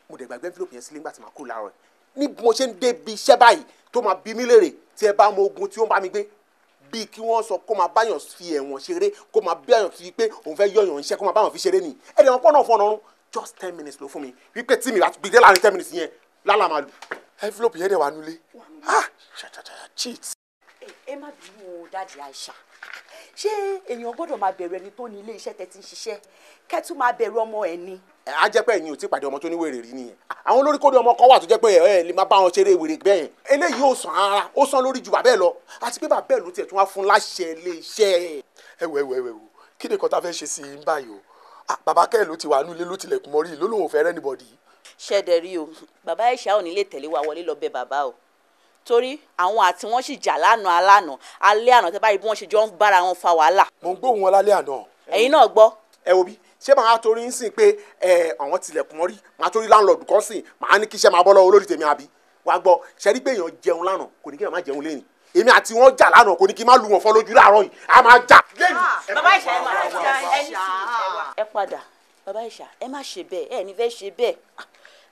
Mo dẹ̀ gbàgbé envelope yẹn sílé nígbà tí màá kúrò láàárọ̀. Ní bí mo ṣe ń débi iṣẹ́ báyìí tó máa bí mi léèrè tí ẹ bá mọ ogun tí ó ń bá mi gbé, bíi kí wọ́n sọ kó máa báyàn fi ẹ̀wọ̀n ṣeré, kó máa báyàn fi pé òun fẹ́ yọ̀yàn iṣẹ́, kó máa báyàn fi ṣeré ni. Ẹ̀dẹ̀ wọn pọ̀ náà fọ́nà ọ̀run just 10 minutes ló fún mi wípé tí mi láti gbé láàrin 10 minutes yẹn lálà máa lù. Envelope yẹn dẹ̀ wà nulẹ̀. Cheat. Ẹ má bínú o dáàdi Aisha, ṣé èèyàn gbọ́dọ̀ máa bẹ̀rù ẹni tó ní ilé iṣẹ́ tẹ́ ti ń ṣiṣẹ́ kẹ́tù máa bẹ̀rù ọmọ ẹ̀ ni. Á jẹ́ pé ẹ̀yin ò tí pàdé ọmọ tó ní wèrè rí nìyẹn. Àwọn olórí kóde ọmọ kan wà tó jẹ́ pé ẹ lè máa bá wọn ṣeré wèrè bẹ́ẹ̀ yẹn. Eléyìí ò sàn ara, ó sàn lórí ju bàbá ẹ̀ lọ, àti pé bàbá ẹ̀ ló tiẹ̀ tún wá fún láṣẹ ilé iṣẹ́. Ẹ wò ẹ wò ẹ wò, kí ni nǹkan tá a fẹ́ ṣe sí i ń báyìí o? Bàbá kẹ́ ẹ̀ ló ti wà nílé ló tilẹ̀kùn mọ́rí ló lóun ò fẹ́ anybody. Ṣẹ̀dẹ̀ rí o, bàbá Ìṣá ò ní lè tẹ̀lé wa wọlé lọ bẹ̀ bàbá o, torí àwọn àti wọn sì jà lánàá alánàá alẹ́ àná tẹ́ báyìí bí wọ́n ṣe jọ ń bára wọn fa wàhálà. Mo ń gbóhùn wọn lálẹ́ àná. Ẹ̀yin náà gbọ́. Ẹ wo bí ṣé màá torí ń sìn pé ẹ àwọn tilẹ̀kùn mọ́rí màá torí láńlọ́ọ̀dù kan sìn màá ní kíṣẹ́ máa bọ́ lọ́wọ́ olórí tèmi àbí wàá gbọ́ ṣe rí pé èèyàn jẹun lánàá kò ní kí èèyàn má jẹun lẹ́yìn. Èmi àti wọn jà lánàá, kò ní kí n má lu wọn fọ́ lójú láàárọ̀ yìí, a máa jà. Bàbá Ìṣà, ẹ máa jà ẹni sùúrù. Ẹ padà, bàbá Ìṣà, ẹ má ṣe bẹ́ẹ̀, ẹ ní fẹ́ ṣe bẹ́ẹ̀.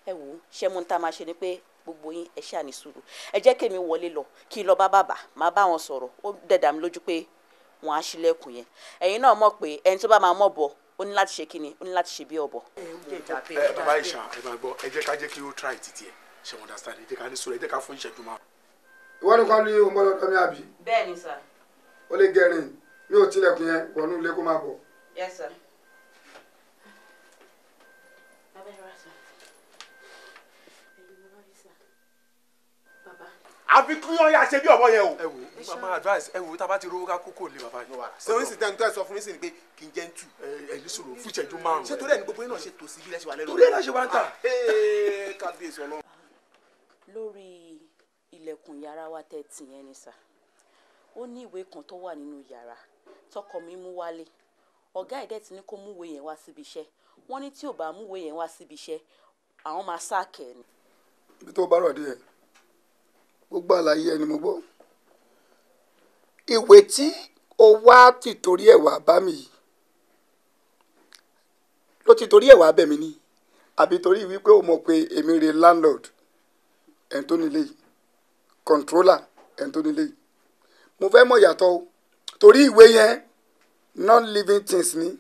Ẹ wò ó, ṣé mo ń ta máa ṣe ni pé gbogbo yín ẹ ṣáà ní sùúrù. Ẹ jẹ́ kémi wọlé lọ kí n lọ bá bàbá, máa bá wọn sọ̀rọ̀. Ó dẹ̀dà mi lójú pé wọn á ṣílẹ̀kùn yẹn. Ẹ̀yin náà mọ̀ pé ẹni tó bá máa mọ̀ bọ̀, ó ní láti ṣe kíni, ó ní láti ṣe bí ọ̀bọ. Ẹ bàbá Ìṣà, ẹ máa gbọ́, ẹ jẹ́ ká jẹ́ kí ó try títí ẹ ṣe understand, ẹ jẹ́ ká ní sùúrù, ẹ jẹ́ ká fún ìṣẹ́jú márùn. Ìwọ nìkan ní òun bọ́lọ́dọ̀ mi àbí? Bẹ́ẹ̀ ni sà. Ó lè gẹ̀rìn, mi ò tilẹ̀kùn yẹn, wọnú ilé kó máa bọ̀. Yes sir. Àfi kí wọ́n yà ṣe bí ọ̀bọ yẹn o. Ẹ wo mama advice, ẹ wo tá a bá ti rówó ká kókó lé bàbá yìí. Ṣé o ní sì tẹ́ni tó ẹ sọ fún mi sí ni pé kí n jẹ́ ń tù. Ẹ ní sùúrù fún ìṣẹ́jú márùn-ún. Ṣé torí ẹ ní gbogbo yín náà ṣe tòsí bí lẹ́sẹ̀ wà lẹ́nu. Torí ẹ náà ṣe wá ń tà. Kábíyèsí Ọlọ́run. Lórí ilẹ̀kùn yàrá wa tẹ́ tì yẹn ni sà, ó ní ìwé kan tó wà nínú yàrá tọkọ mi mú wálé. Ọ̀gá ẹ̀dẹ̀ ti ní kó mú ìwé yẹn wá síbi iṣẹ́. Wọ́n ní tí ò bá mú ìwé yẹn wá síbi iṣẹ́, àwọn máa sáàkì ẹ̀ ni. Ibi tó bá rọ̀ dé ẹ̀, gbogbo àlàyé ẹni mo gbọ́. Ìwé tí o wá ti torí ẹ̀ wá bá mi yìí, ló ti torí ẹ̀ wá bẹ̀ mí ni, àbí torí wípé o mọ̀ pé èmi rè landlord ẹni tó nílé yìí, controller ẹni tó nílé yìí. Mo fẹ́ mọ̀ yàtọ̀ o, torí ìwé yẹn non-living things ni.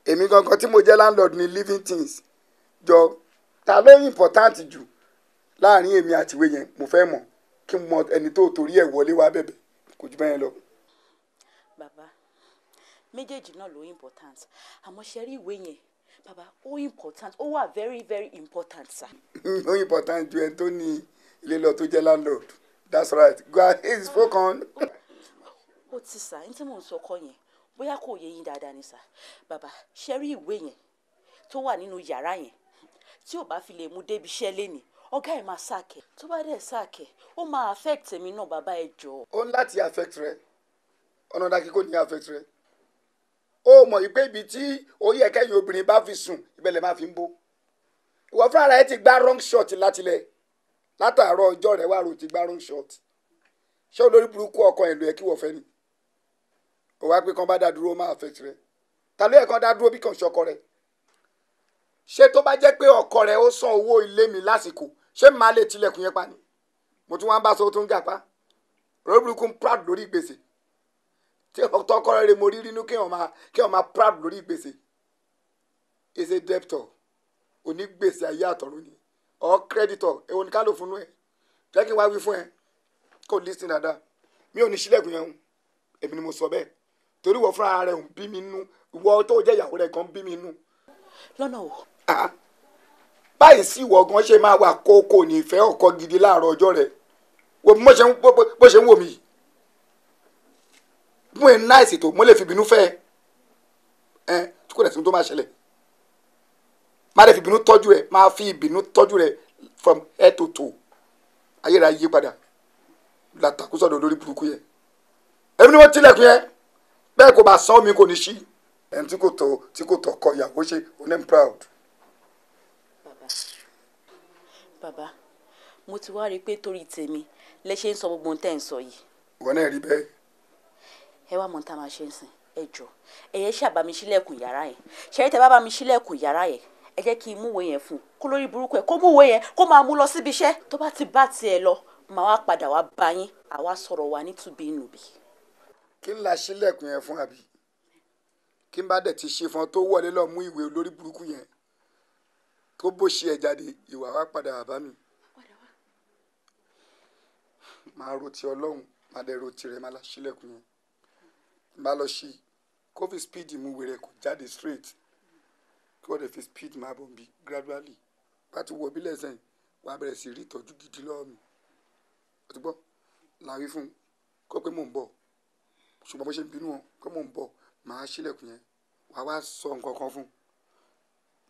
Èmi gangan tí mo jẹ́ landlord ni living things. Jọ ta ló important jù láàrin èmi àti ìwé yẹn? Mo fẹ́ mọ̀ kí n mọ ẹni tó torí ẹ̀ wọlé wá bẹ̀bẹ̀, kò jù bẹ́ẹ̀ lọ. Bàbá, méjèèjì náà ló important, àmọ́ ṣe rí ìwé yẹn bàbá, ó important, ó wà very very important sir. Ó important ju ẹni tó ní ilé lọ tó jẹ́ landlord. That's right, go ahead, spoken. Ó ti sà, ní tí mò ń sọ kọ́ yẹn, bóyá kò yé yín dáadáa ni sà. Bàbá, ṣe rí ìwé yẹn tó wà nínú yàrá yẹn, tí ò bá fi lè mú débi iṣẹ́ lénìí, ọ̀gá ẹ̀ máa sáàkẹ́. Tó bá dẹ̀ sáàkẹ́, ó máa affect èmi náà bàbá, ẹ jọ̀ọ́. Ó ń láti affect rẹ, ọ̀nà dàkí kò ní affect rẹ. Ó mọ̀ pé ibi tí ó yẹ kẹ́yìn obìnrin bá fi sùn, ibẹ̀ lè má fi ń bó. Ìwọ fúnra rẹ ti gbá wrong shot látilẹ̀, látàárọ̀ ọjọ́ rẹ wà rò ti gbá wrong shot. Ṣé olórí burúkú ọkọ ẹ̀ ló yẹ kí wọ́n fẹ́ ni? Ó wá pé kán bá dá dúró, ó máa affect rẹ. Ta ló yẹ kán dá dúró bí kàn ṣọkọ rẹ? Ṣé tó bá jẹ́ pé ọkọ rẹ ó san owó ilé mi lásìkò, ṣé màá lè tilẹ̀kùn yẹn pa ni? Mo tún wá ń bá sọ tó ń gà pa. Olórí burúkú ń proud lórí gbèsè. Tí ọkọ rẹ mo rí rínú kí wọ́n máa proud lórí gbèsè. Is a debtor, onígbèsè ayé àtọ̀run ni, or creditor, èwo ni ká lò fún ẹ? Jẹ́ kí n wá wí fún ẹ, kó listen dáadáa. Mi ò ní ṣílẹ̀kùn yẹn o, èmi ni mo sọ bẹ́ẹ̀. Torí ìwọ fúnra rẹ ń bí mi nú, ìwọ tó jẹ́ ìyàwó rẹ gan bí mi nú. Lọ́nà wo? Báyìí sí ìwọ gan ṣe máa wà kókó ní ìfẹ́ ọkọ gidi láàárọ̀ ọjọ́ rẹ̀. Wo bí bó ṣe ń wò mí yìí. Mú ẹ náìsì tó, mo lè fi ìbínú fẹ́ ẹ, tí kò dẹ̀ sí ohun tó máa ṣẹlẹ̀. Má dẹ̀ fi ìbínú tọ́jú ẹ, máa fi ìbínú tọ́jú rẹ from head to toe. Ayé rẹ̀ á yí padà. Làtàkùsọ̀dọ̀ lórí burúkú yẹn. Èmi ni wọ́n tilẹ̀kùn yẹn. Bẹ́ẹ̀ kò bá san omi kò ní ṣí. Ẹni tí kò tọ́ tí kò tọ́ kọ ìyàwó ṣe, òun náà ń proud. Bàbá, mo ti wá rí i pé torí tèmi lẹ ṣe ń sọ gbogbo ohun tẹ́ ń sọ yìí. Ìwọ náà rí bẹ́ẹ̀. Ẹ wá mọ ohun tá a máa ṣe ń sìn, ẹ jọ̀ọ́, ẹ yẹ ṣáà bá mi ṣílẹ̀kùn yàrá yẹn. Ṣẹ́rí tẹ́ bá bá mi ṣílẹ̀kùn yàrá yẹn, ẹ jẹ́ kí n múwèé yẹn fún un, kó lórí burúkú ẹ̀ kó múwèé yẹn kó máa mú lọ síbi iṣẹ́. Tó bá ti bá tiẹ̀ lọ, màá wá padà wá bá yín, àwa sọ̀rọ̀ wa ní tùbí-nùbí. Kí n la ṣílẹ̀kùn yẹn fún àbí? Kí n bá dẹ̀ ti ṣe fún ọ tó wọlé lọ mú ìwé olórí burúkú yẹn tó bó ṣe ẹ̀ jáde, ìwà wa padà wá bá mi. Màá ro ti Ọlọ́run, màá dẹ̀ ro tirẹ̀, màá la ṣílẹ̀kùn yẹn. Màá lọ ṣí, kó fi speed mú wèrè kó jáde straight. Kí wọ́n dẹ̀ fi speed máa bọ̀ bí gradually. Bá ti wọ bílẹ̀ sẹ́yìn, wàá bẹ̀rẹ̀ sí rí ìtọ́jú gidi lọ́wọ́ mi. O ti gbọ́? Làwí fún un, kó pé mò ń bọ̀. Ṣùgbọ́n bó ṣe ń bínú wọn, pé mò ń bọ̀, màá ṣílẹ̀kùn yẹn. Wàá wá sọ nǹkan kan fún un.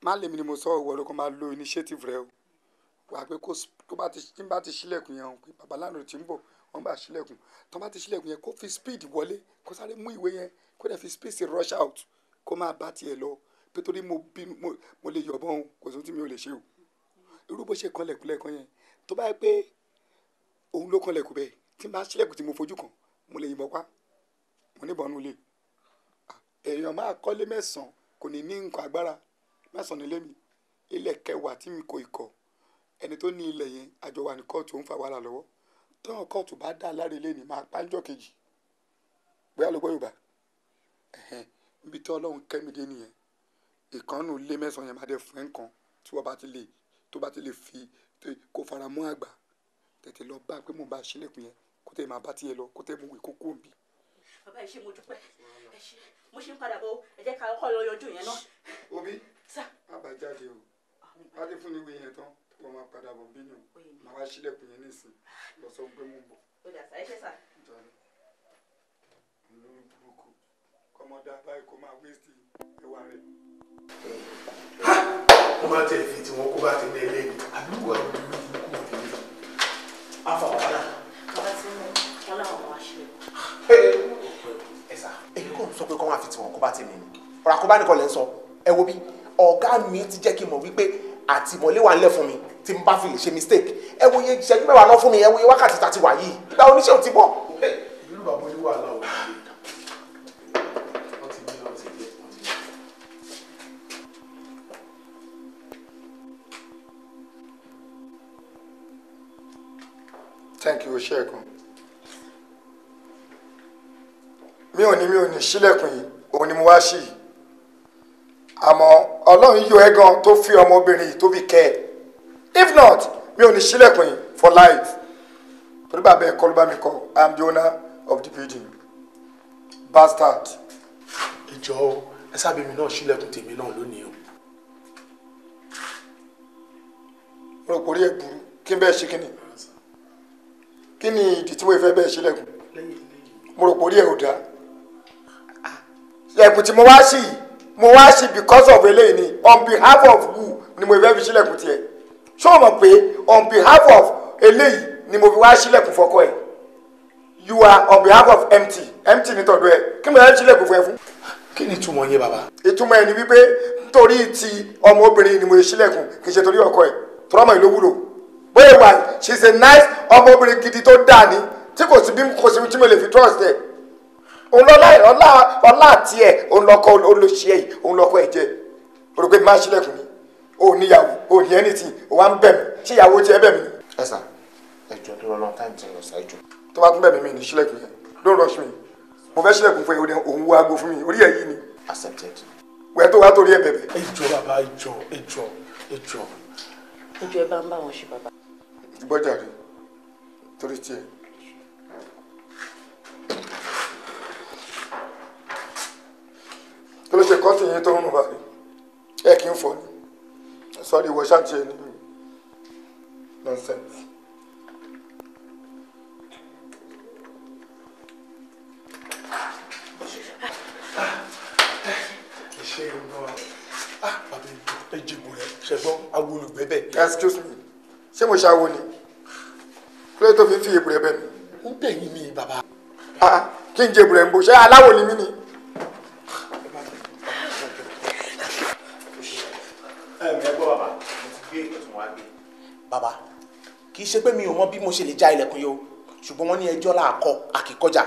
Má lèmi ni mo sọ, ìwọ ló kàn máa lo initiative rẹ o. Wàá pé kó bá ti, tí n bá ti ṣílẹ̀kùn yẹn o, pé bàbá landlord tí ń bọ̀, wọ́n bá ṣílẹ̀kùn. Tí wọ́n bá ti ṣílẹ̀kùn yẹn, kó fi speed wọlé, kó sáré mú ìwé yẹn, kó dẹ̀ fi speed rush out, kó máa bá tiẹ̀ lọ. Pé torí mo bínú, mo lè yọ̀bọ̀n o, kò sí ohun tí mi ò lè ṣe o. Irú bó ṣe kanlẹ̀kùn lẹ́ẹ̀kan yẹn, tó bá yẹ pé òun ló kanlẹ̀kùn bẹ́ẹ̀, Tí n bá ṣílẹ̀kùn tí mo fojú kàn, mo lè yìnbọn pa. Mo níbọn nù lé. Èèyàn máa kọ́lé mẹ́sàn-án kò ní ní nǹkan agbára. Mẹ́sàn-án nílé mi. Ilẹ̀ kẹwàá tí mi kò ìkọ̀. Ẹni tó ní ilẹ̀ yẹn, àjọ wà ní kóòtù, ó ń fa wàhálà lọ́wọ́. Tọ́wọ́n kóòtù bá dà láre ilé ni máa pa níjọ́ kejì. Bóyá ló gbọ́ Yorùbá. Níbi tí Ọlọ́run kẹ́mi dé nìyẹn. Ìkànnù ilé mẹ́sàn-án yẹn máa dẹ̀ fún ẹ̀ nǹkan tí wọ́n bá ti lè tó bá ti lè fi kó fara mọ́ àgbà. Tètè lọ bá pé mo bá ṣílẹ̀kùn yẹn kó tẹ̀ máa bá tiẹ̀ lọ kó tẹ̀ mú ìwé kókó mi. Bàbá ẹ ṣé, mo dúpẹ́, ẹ ṣé, mo ṣe ń padà bọ̀, ẹ jẹ́ ká kọ́ lọ yanjú yẹn náà. Obi, má bàa jáde o, bá ti fún ní ìwé yẹn tán wọ́n máa padà bọ̀ bí nìyẹn, màá wá ṣílẹ̀kùn yẹn nísìn lọ sọ pé mo ń bọ̀. Ó dà sá, ẹ ṣé sà. Lórí burúkú kọ́mọdé abáyé kó máa wéṣì ẹwà rẹ̀. Wọ́n máa tẹ̀ fi tí wọ́n kó bá ti ní ẹlẹ́ni àdúgbò àwọn olórí burúkú wọn lè afa wàhálà. Bàbá tí mo wọn láwọn máa ṣe. Ẹ sà, èyí kò ń sọ pé kọ́ máa fi tiwọn kó bá tèmi ni ọ̀rọ̀ àkóbá nìkan lẹ́ ń sọ. Ẹ wo bí ọ̀gá mi ti jẹ́ kí n mọ̀ wípé àtìmọ́lé wà ńlẹ̀ fún mi tí n bá fi lè ṣe mistake. Ẹ wo iye ìṣẹ́jú mẹ́wàá náà fún mi, ẹ wo iye wákàtí tá ti wà yìí, ìgbà oníṣẹ́ ò ti bọ̀. Ìlú bàbá oníwàhálà ò ní wọ́n ti ní wọ́n ti gbé wọ́n ti gbé. Thank you, ṣẹ́ẹ̀kan. Mi ò ní ṣílẹ̀kùn yìí, òun ni mo wá ṣí yìí. Àmọ́ Ọlọ́run yọ ẹ́ gan tó fi ọmọbìnrin yìí tó fi kẹ́ ẹ. If not, mi ò ní ṣílẹ̀kùn yìí for life. Torí bàbá ẹ̀ kọ́ ló bá mi kọ́, I am the owner of the building. Bastard. Ẹ jọ̀ọ́, ẹ sábẹ́ mi náà ṣílẹ̀kùn tèmi náà lónìí o. Mo rò pé orí ẹ̀ burú, kí n bẹ́ẹ̀ ṣe kí ni? Kí ni ìdí tí mo fẹ́ bẹ́ẹ̀ ṣílẹ̀kùn? Mo rò pé orí ẹ̀ ò dáa. Ṣílẹ̀kùn tí mo wá sí yìí, mo wá sí because of eléyìí ni, on behalf of who ni mo fẹ́ fi ṣílẹ̀kùn tiẹ̀. Ṣé o mọ̀ pé on behalf of eléyìí ni mo fi wá ṣílẹ̀kùn fọkọ ẹ̀? You are on behalf of empty, empty ní tọ̀dọ̀ ẹ̀. Kí mo fẹ́ ṣílẹ̀kùn fún ẹ fún? Kí ni ìtumọ̀ yẹn bàbá? Ìtumọ̀ ẹ̀ ni wípé nítorí ti ọmọbìnrin ni mo ṣílẹ̀kùn, kì í ṣe torí ọkọ ẹ̀. Tọ́lọ́mọ ìlú wúlò. Bóyá wà, she is a nice ọmọbìnrin gidi tó dáa ni tí kò sí bí kò sí tí mo lè fi trust ẹ̀. Òun lọ́lá ọlá àti ẹ̀, òun lọ́kọ olóṣì ẹ̀ yìí, òun lọ́kọ ẹ̀ jẹ́. O rò pé má ṣílẹ̀kùn ni, o ò níyàwó, o ò ní anything, o wá ń bẹ̀ mí, ṣé ìyàwó tiẹ̀ bẹ̀ mí ni? Ẹ sà, ẹ jọ̀ọ́ tó lọ́lọ́ táìmù ti lọ ṣáájú. Tó bá tún bẹ̀ mí, mi ní ṣílẹ̀kùn yẹn. Don't rush me. Mo fẹ́ ṣílẹ̀kùn fún ẹ, òun wo aago fún mi, orí ẹ̀ yìí ni. Accepted. Wẹ́ẹ́ tó wá torí ẹ bẹ̀bẹ̀. Ẹ jọ̀ọ́ bàbá, ẹ jọ̀ọ́, ẹ jọ̀ọ́, ẹ jọ̀ọ́. Ẹ jọ̀ọ́, ẹ bá ń bá wọn ṣe bàbá. Gbọ́jà rè torí tiẹ̀. Kí ló ṣe kọ́ọ̀tù yẹn tó ń rùn báyìí? Ẹ kì í fọ ni. Sọ́ọ́rì ìwọ ṣáàtì ẹ ní nonsense. Ẹ ṣe é gbọ́, bàbá ẹ jẹ̀bù rẹ̀ ṣẹ̀gbọ́n awolùgbẹ́ bẹ̀. Excuse me, ṣé mo ṣàwo ni? Kí ló tó fi ń fi èbù rẹ bẹ̀ mí? Ó bẹ̀ yín ni bàbá. Kí n jẹ èbù rẹ̀ ń bo, ṣé aláwo ni mí ni? Ẹ gbọ́ bàbá, mo ti gbé ìtọ́tún wá gbé. Bàbá, kì í ṣe pé mi ò mọ bí mo ṣe lè já ilẹ̀kùn yìí o, ṣùgbọ́n wọ́n ní ẹjọ́ làákọ àkìkọjà,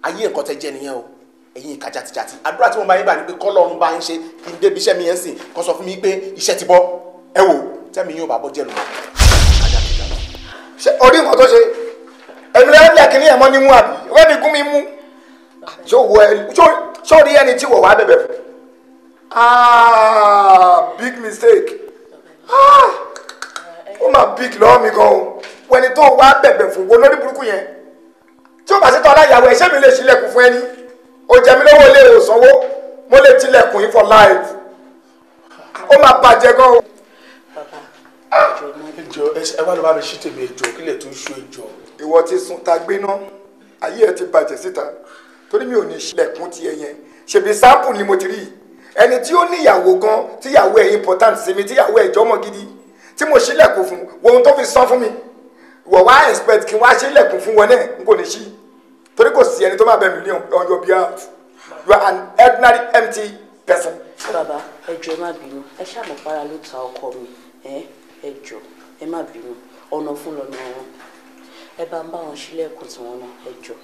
ayé nǹkan tẹ jẹ́ nìyẹn o. Ẹ̀yin ìka jàtijàti, àdúrà tí mo bá yín gbà ni pé kọ́lọ́run bá ń ṣe kí n débi iṣẹ́ mi yẹn sìn, kó sọ fún mi pé iṣẹ́ ti bọ́. Ẹ wò, tẹ́mi yóò bá bọ́ jẹ́ lọ. Ṣé orí nǹkan tó ṣe èmi lẹ́yìn bí akíní ẹ̀ mọ́ ní mú àbí wẹ́n mi gún mi mú? Ṣó rí ẹni tí wọ̀ wá bẹ̀bẹ̀ fún? Ah, big mistake. Ah, ó máa big lọ́wọ́ mi gan o. Wẹ́ni tó wá bẹ̀bẹ̀ fún wo lórí burúkú yẹn tí ó bá sí tọ́ aláyàwó ẹ̀, ṣé mi lè ṣílẹ̀kùn fún ẹni? Ó jẹ mí lówó ilé ìwòsànwó, mo lè tilẹ̀kùn yín for life. Ó máa bàjẹ́ gan o. Ẹ jọ̀ọ́, ẹ wá lọ bá mi ṣí tèmi, ẹ jọ̀ọ́, kílẹ̀ tó ṣú, ẹ jọ̀ọ́. Ìwọ ti sun ta gbéná, ayé ẹ ti bàjẹ́ síta torí mi ò ní ṣílẹ̀kùn tiẹ̀ yẹn. Ṣèbí sample ni mo ti rí ẹni tí ó níyàwó gan, tíyàwó ẹ̀ important sí mi, tíyàwó ẹ̀ jọmọ gidi, tí mo ṣílẹ̀kùn fún, wo ohun tó fi san fún mi. Ìwọ wá expect kí n wá ṣílẹ̀kùn fún wọn náà, n kò ní ṣí torí kò sí ẹni tó máa bẹ̀ mí ní on your behalf. You are an ordinary empty person. Bàbá, ẹ jọ̀ọ́ ẹ má bínú, ẹ ṣàmọ̀ para ló ta ọkọ mi. Ẹ jọ̀ọ́ ẹ má bínú, ọ̀nà fún lọ́nà ọ̀run. Ẹ bá ń bá wọn ṣílẹ̀kùn tí wọ́n náà, ẹ jọ̀ọ́.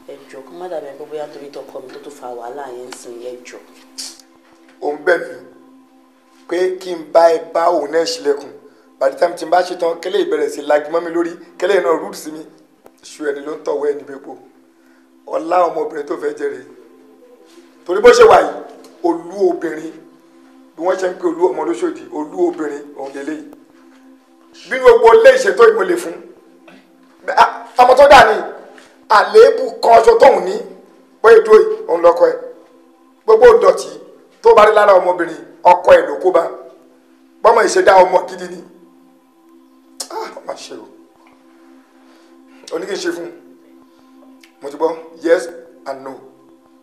Ẹ jọ̀ọ́, kó má dàbí ẹni pé bóyá torí tọkọ mi tó tún fa wàhálà yẹn ń sìn, ẹ jọ̀ọ́. Ò ń bẹ̀ mí pé kí n bá ẹ bá òun náà ṣílẹ̀kùn. By the time tí n bá ṣe tán, kẹ́lẹ́ ìbẹ̀rẹ̀ sí lagi mọ́ mi lórí, kẹ́lẹ́ náà rúdù sí mi. Ṣu ẹni ló ń tọ̀wọ́ ẹni bẹ́ẹ̀ po. Ọlá ọmọbìnrin tó fẹ́ jẹrè. Torí bó ṣe wà yìí, olú obìnrin, bí wọ́n ṣe ń pe olú ọmọ lóṣòdì, olú obìnrin òun lélẹ́yìí. Bí gbogbo ilé ìṣètò ìmọ̀lẹ̀ fún. Ọmọ tó dà ní àléébù kan ọṣọ tóun ní pé ètò yìí òun lọkọ ẹ. Gbogbo ìdọ̀tí tó bá rí lára ọmọbìnrin, ọkọ ẹ ló kó bá. Bọ́mọ ìṣẹ̀dá ọmọ gidi ni. Má ṣe o. Oní kí n ṣe fún un. Mo ti gbọ́ yes and no.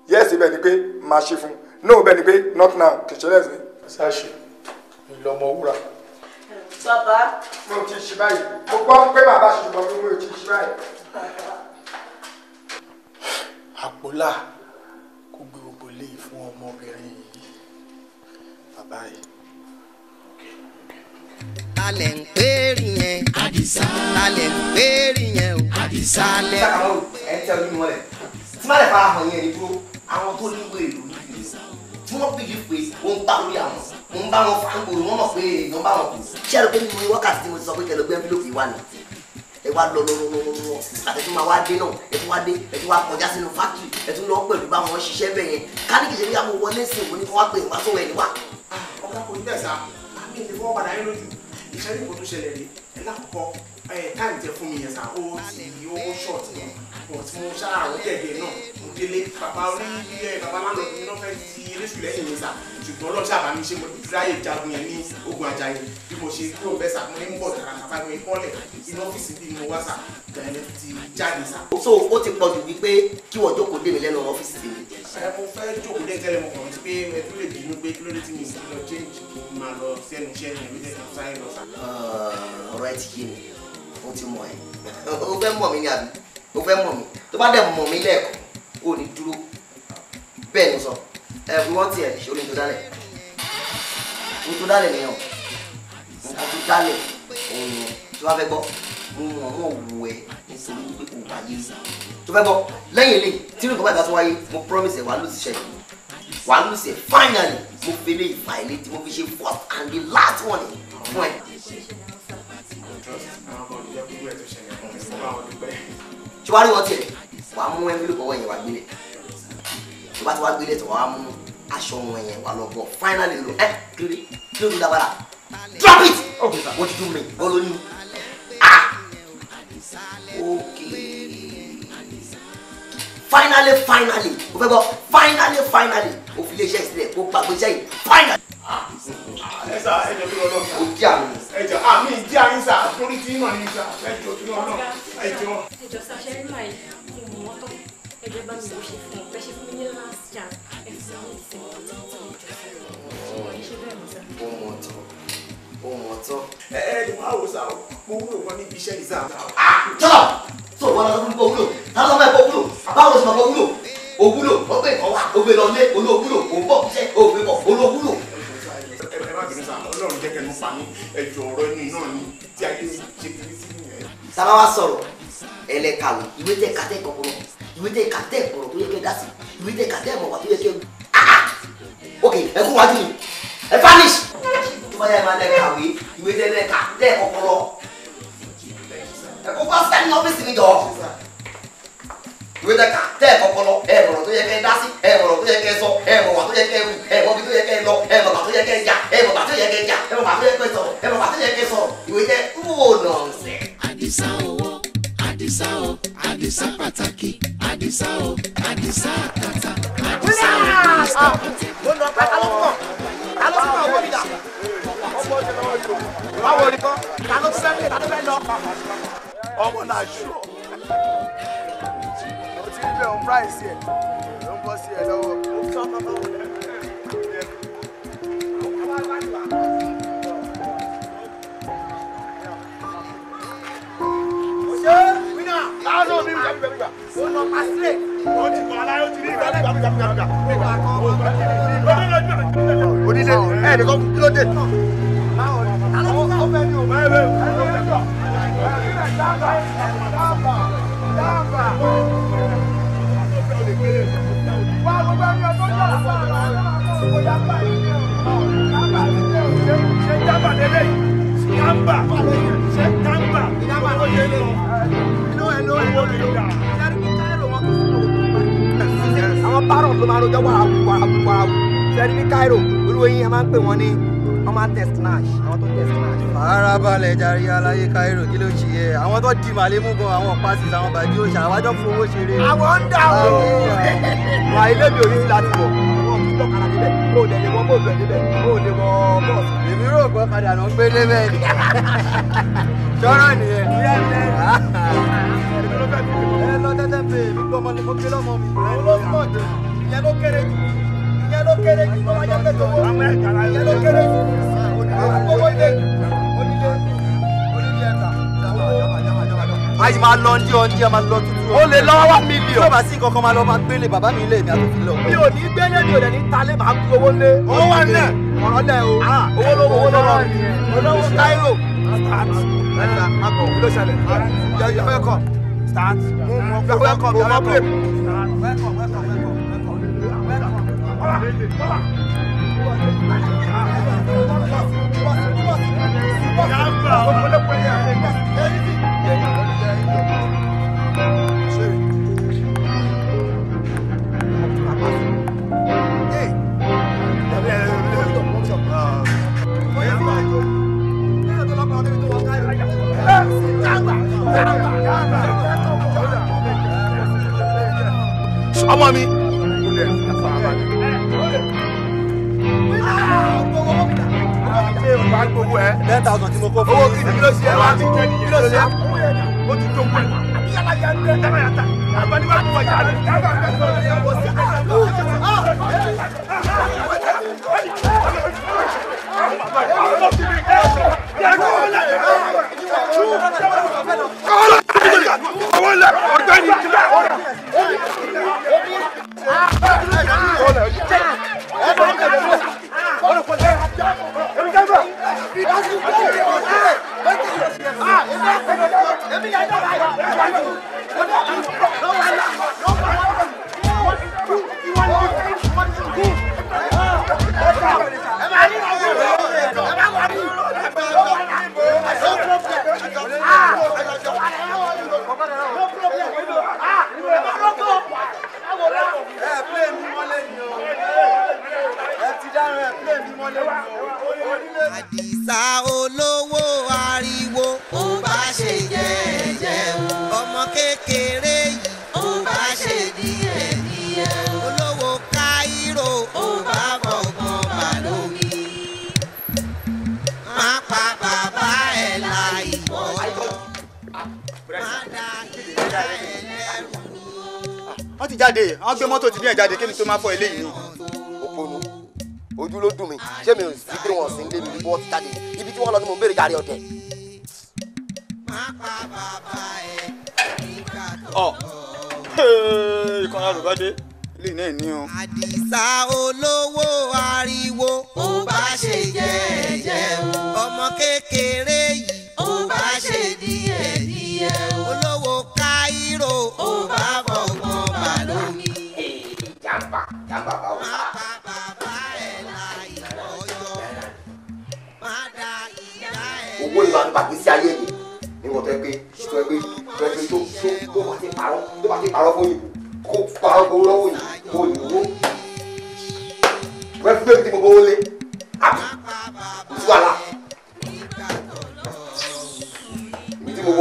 Yes bẹ́ẹ̀ ni pé máa ṣe fún un. No bẹ́ẹ̀ ni pé not now. Kì í ṣe lẹ́sìn. Ṣáṣe ìlọmọ wúrà. Bàbá. Mo ti ṣe báyìí. Mo gbọ́ pé bàbá ṣe ṣùgbọ́n mo ti ṣe báyìí. Àpòlá kò gbé gbogbo léyìí fún ọmọbìnrin yìí. Bàbá yìí. Talẹ̀ ń pèrè yẹn. Àdìsá. Talẹ̀ ń pèrè yẹn o. Àdìsá. Talẹ̀. Ẹ tẹ ojú mi mọ́lẹ̀. Tí má lè fara hàn yẹn ni dúró, àwọn tó ní wéèrè lórí ìlú tí wọ́n bìlí pé ó ń bá lórí àwọn, mo ń bá wọn fa ń gbòòrò, wọ́n mọ̀ pé èèyàn bá wọn kù. Ṣé ẹ rò pé nínú wákàtí tí mo ti sọ pé kẹlẹ́ gbé envelope wá ni? Ẹ wá lọ lọ lọ lọ lọ, àti tún máa wá dé náà, ẹ tún wá dé, ẹ tún wá kọjá sínú fákìrì, ẹ tún lọ pẹ̀lú bá wọn ṣiṣẹ́ bẹ̀ yẹn. Ká ní kìí ṣe bí àwọn wọlé sí òun ní kí wọ́n pè wá sọ̀rọ̀ ẹni wá. Ọ̀gá kò ní bẹ́ẹ̀ sá, àmì ìlú fọwọ́ padà yín lójú. Ìṣẹ́ ní kò tó ṣẹlẹ̀ rí, ẹ lákọ̀ọ́kọ́ táìmù tẹ fún mi yẹn sá, ó ti ó short gan. But mo ṣáà rò gẹ̀gẹ̀ náà, mo délé, bàbá orí bàbá láńlọ́ọ̀dù mi náà fẹ́ ti eléṣù lẹ́yìn mi sá. Ṣùgbọ́n Ọlọ́run ṣáà bá mi ṣe, mo ráyè jagun yẹn ní ogun Àjàyè. Bí mo ṣe kúrò bẹ́ẹ̀ sá, mo ní ń bọ̀ tàràtà mi kọ́lẹ̀ inú ọ́fíìsì bí mo wá sá, gbẹ̀rẹ̀ ti jáde sá. So ó ti pọ̀ jù wípé kí wọ́n jókòó dé mi lẹ́nu ọ́fíìsì tèmi. Ẹ mo fẹ́ jókòó dé tẹ́lẹ̀, mo kàn rántí pé ẹ tún lè bínú pé kí ló dé tí mi sì lọ change kí n máa lọ sẹ́nu iṣẹ́ yẹn ló jẹ́ kí n sáré lọ sá. Ọ̀rọ̀ ẹ ti yé mi, ó ti mọ̀ ẹ́, ó fẹ́ mọ̀ mí ní àbí? Ó fẹ́ mọ̀ mí, tó bá dẹ̀ mọ̀ mí lẹ́ẹ̀kan, ó ní dúró. Bẹ́ẹ̀ ni sọ, ẹ fi wọ́n tiẹ̀ ṣe orí tó dálẹ̀. Ohun tó dálẹ̀ nìyẹn o, nǹkan tó dálẹ̀ òun nìyẹn. Tó bá fẹ́ gbọ́, mo mọ̀ wọ́n wù ẹ́ nítorí wípé kò wáyé. Tó fẹ́ gbọ́, lẹ́yìn eléyìí, tí nǹkan báyìí bá tún wáyé, mo promise ẹ̀ wàá lùsì ṣẹ́ wàá lùsì ẹ̀ finally. Mo fi eléyìí fà ilé tí mo fi ṣe first and the last one fún ẹ. Ṣé wàá rí wọn tiẹ̀? Wàá mú envelope ọwọ́ yẹn wàá gbélé. Tó bá ti wá gbélé tó wàá mú aṣọ wọn yẹn wàá lọ bọ̀ finally lọ ẹ kiri kí ló dé dábàrà? Drop it! Okay sir. What you do me? Bọ́ọ̀lù ní. Ah! Okay. Finally finally o fẹ́ gbọ́ finally finally o fi iléeṣẹ́ ìsílẹ̀ kó gbàgbé iṣẹ́ yìí finally. Ẹ sá ẹ jọ bí lọ́dọ̀. O di àmì. Ẹ jọ àmì ìdí àyín sá torí tí náà ní sá ẹ jọ tí náà ẹ jọ. Ẹ jọ sá ṣe rí màá yìí mo mọ̀ tán, ẹ jẹ́ bá mi wò ṣe fún ọ bẹ́ẹ̀ ṣe fún mi ní last chance, ẹ fi mi ní ìsinmi tó ti tó jọ sí i ṣe bẹ́ẹ̀ mọ̀ sá. Ó mọ̀ tán, ó mọ̀ tán. Ẹ ẹ ní wàá wò sá o, mo wúlò gan níbi iṣẹ́ yìí sá. Jọ́lọ̀ tó o wọ́n lọ fún mi kó wúlò, ta ló fẹ́ kó wúlò, báwo ló ṣe máa kó wúlò? O wúlò, wọ́n gbé nǹkan wá, o gbé lọ lé, olóòwúlò, o bọ̀ iṣẹ́, o gbé bọ̀, olóòwúlò. Ẹ má bínú sá, Ọlọ́run jẹ́ kẹnu pa mí, ẹ jọ ọ̀rọ̀ inú náà ni tí ayé mi ṣe kiri sí nìyẹn. Sábà wá sọ̀rọ̀ ẹlẹ́kàwé, ìwé tẹ̀ kàtẹ́ kọ̀ọ̀kan, ìwé tẹ̀ kàtẹ́ ìkọ̀rọ̀ tó yẹ kẹ́ dá sí, ìwé tẹ̀ kàtẹ́ ìmọ̀wà tó yẹ kẹ́. Ok, ẹ kú wájú mi, ẹ vanish. Tó bá yẹ máa lẹ́kàwé, ìwé tẹ̀ lẹ́ka tẹ́ kọ̀ọ̀kan. Ẹ kó pásítà ní ọ́fíìsì mi jọ. Ìwé tẹ̀ kàtẹ́ kọ̀ọ̀kan, ẹ mọ̀rọ̀ tó yẹ kẹ́ dá sí, ẹ mọ̀rọ̀ tó yẹ kẹ́ sọ, ẹ mọ̀wà tó yẹ kẹ́ wù, ẹ mọ̀bi tó yẹ kẹ́ lọ, ẹ mọ̀gbà tó yẹ kẹ́ jà, ẹ mọ̀gbà tó yẹ kẹ́ jà, ẹ mọ̀gbà tó yẹ kẹ́ sọ̀rọ̀, ẹ mọ̀gbà tó yẹ kẹ́ sọ̀rọ̀, ìwé tẹ̀ wò nọ̀ọ̀sẹ̀. Àdìsá owó, Àdìsá o, Àdìsá pàtàkì, Àdìsá o, Àdìsá àtàtà, Àdìsá o, Àdìsá pàtàkì. Mo nà pẹ́ alọ́kùnrin, alọ́kùnrin àwọn mi dà. Báwo ni kọ́? Ta ló fẹ́ lé? Ta ló fẹ́ lọ? Ọmọ náà ṣù ọ́. O ti rí bẹ́ẹ̀ o price ẹ̀ ló ń bọ́ sí ẹ lọ́wọ́. Onílé ẹ nìkan kí ló dé? Àwọn parrot ló máa rojọ́ wàràwù wàràwù wàràwù. Sẹ́ni ní Cairo, olúwo yín ẹ máa ń pè wọ́n ní wọ́n máa ń test nash, àwọn tó test nash. Farabalẹ̀ jàre aláyé Cairo, kí ló ṣe yẹ? Àwọn tó di màlẹ́ mú gan, àwọn passes, àwọn bàjí òṣà, àwájọ́ fowó ṣeré. Àwọn ń dà o. Wà ilé mi ò yí sí láti wọ̀. Àwọn kì í lọ́kadà débẹ̀, kó o dẹ̀ lè wọ bóòlù ẹ̀ débẹ̀, kó o lè wọ bọ́ọ̀sì. Èmi rò pé ọ̀kadà ló ń gbé débẹ̀ ni. Ṣọ́rọ̀ nìyẹn. Ẹ lọ tẹ́tẹ́ pé èmi gbọ́ ọmọ ni mo gbé lọ́mọ mi. Ìyẹn ló kéré jù. Ìyẹn ló kéré jù. Tó bá jẹ́ pé tòwó. Ìyẹn ló kéré jù. Owó ilé. Onílé. Onílé ẹ̀ka. A yìí máa lọ ndí ọndí, a máa lọ tútù. Ó lè lọ́wọ́ wá mílíọ̀nù. Tí o bá sí nǹkan kan máa lọ máa gbélé bàbá mi ilé mi àti fi lọ. Mi ò ní gbélé, mi ò dẹ̀ ní talé, màá kú owó lé. Owó wà nílẹ̀. Ọ̀rọ̀ lẹ̀ o. Owó ló owó ló rọrùn. Olówó Cairo. Start. Akọ̀ kí ló ṣẹlẹ̀? You're welcome. Start. You're welcome. You're welcome. Welcome, welcome, welcome. Ọmọ mi. Ten thousand tí mo kó fún owó kí ló ṣe é wá ti jẹ nìyẹn. Kí ló ṣe é? Ó ti tó pẹ́. Àdìsá olówó ariwo ó bá ṣe jẹ́jẹ́ o, ọmọ kékeré yìí ó bá ṣe díẹ̀ díẹ̀ o, olówó Káírò ó bá fọgbọ́n bà lómi, má pa bàbá ẹ̀ láì bọ́jọ́, má da ìyá ẹ̀ lẹ́rù. Wọ́n ti jáde, wọ́n gbé mọ́tò tí bí ẹ̀ jáde, kí ni tó máa fọ eléyìí ni. Òpònú, ojú ló dùn mí, ṣé mi ò sí pé wọn sì ń lé mi bí wọ́n ti jáde ibi tí wọ́n lọ ni mò ń béèrè jáde ọ̀tẹ̀. Ọ ìkànnì àrùbá dé ilé náà ní o. Àdìsá olówó ariwo ó bá ṣe jẹ́jẹ́ o, ọmọ kékeré yìí ó bá ṣe díẹ̀ díẹ̀ o, olówó Káírò ó bá fọgbọ́n bà lómi. Jàǹbá jàǹbá báwo. Owó ìwà nípa gbèsè ayé mi níwọ̀n tó yẹ pé tó yẹ pé tó yẹ pé tó tó bá ti parọ́ tó bá ti parọ́ fún yìí kó parọ́ kó lọ́wọ́ yìí kó lè wó. Wọ́n fi gbé tí mo bówó lé àbí kò sí wàhálà. Ibi tí mo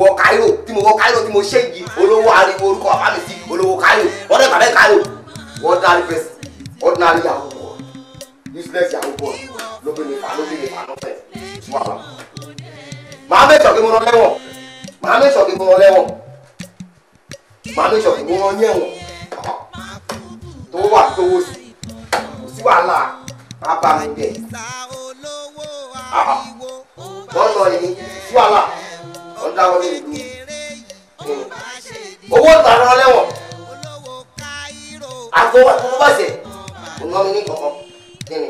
wọ Cairo tí mo wọ Cairo tí mo ṣe yìí olówó ariwo orúkọ bàbá mi sí olówó Cairo wọ́n dẹ̀ bàbá Cairo ordinary person ordinary yahoo boy useless yahoo boy ló gbé mi fà ló gbé mi fà nọ́fẹ̀ẹ́ kò sí wàhálà. Màá mẹ́sọ̀ kí mo rán lẹ́wọ̀n, màá mẹ́sọ̀ kí mo rán lẹ́wọ̀n, màá mẹ́sọ̀ kí mo rán ní ẹ̀wọ̀n. Tó wà tó wò sí, kò sí wàhálà, má bá mi bẹ̀. Bọ́ọ̀lù ọ̀rẹ́ mi, kò sí wàhálà, wọ́n dáwọ́ lé ìlú. Owó ìgbà rán lẹ́wọ̀n, àtọwọ́ àtọwọ́ bàjẹ́, kò ná mi ní kankan, kí ni?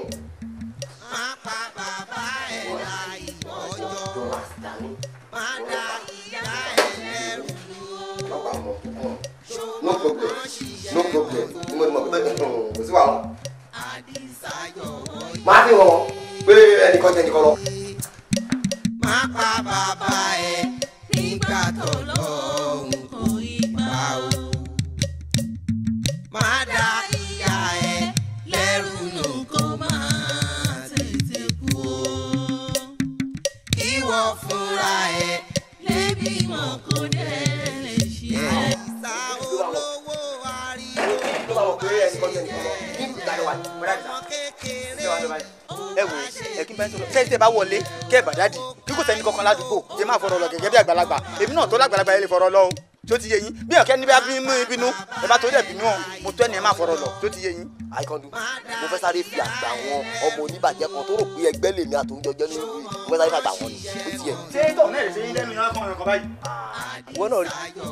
fi hàn pé ẹnìkan jẹ ẹnìkan lọ. Má pa bàbá ẹ nígbà tó lóhùn kò ìgbà o. Má dá ìyá ẹ lẹ́rù nù kó má tètè kú o. Ìwọ fúnra ẹ lébi mọ̀ kó dé lè ṣe. Àdìsá olówó ariwo pé ẹnìkan jẹ ẹnìkan lọ nínú ìdájọ́ wa ọmọ kékeré. Ẹ wò ẹ kí n bá ń sọ̀rọ̀ sẹ́yìn tẹ́ bá wọlé kẹ́ ẹ bá dáàdì kí kò sẹ́ni kankan ládùúgbò ẹ máa fọ̀rọ̀ lọ gẹ́gẹ́ bí àgbàlagbà èmi náà tó lágbàlagbà ẹ lè fọ̀rọ̀ lọ o tó ti yé yín bí ọ̀kẹ́ níbi abínú ìbínú ẹ bá tó dẹ̀ bínú ọ mo tó ẹni ẹ máa fọ̀rọ̀ lọ tó ti yé yín. Àìkàndù mo fẹ́ sáré fi àgbà wọn ọmọ oníbàjẹ́ kan tó rò pé ẹgbẹ́ lèmi àtòun jọjọ́ nínú ìlú mo fẹ́ sáré fàgbà wọn ni ó ti yẹ. Ṣé tóun náà lè ṣe yín lẹ́nu yẹn kan ọ̀kan báyìí. Ìwọ náà rí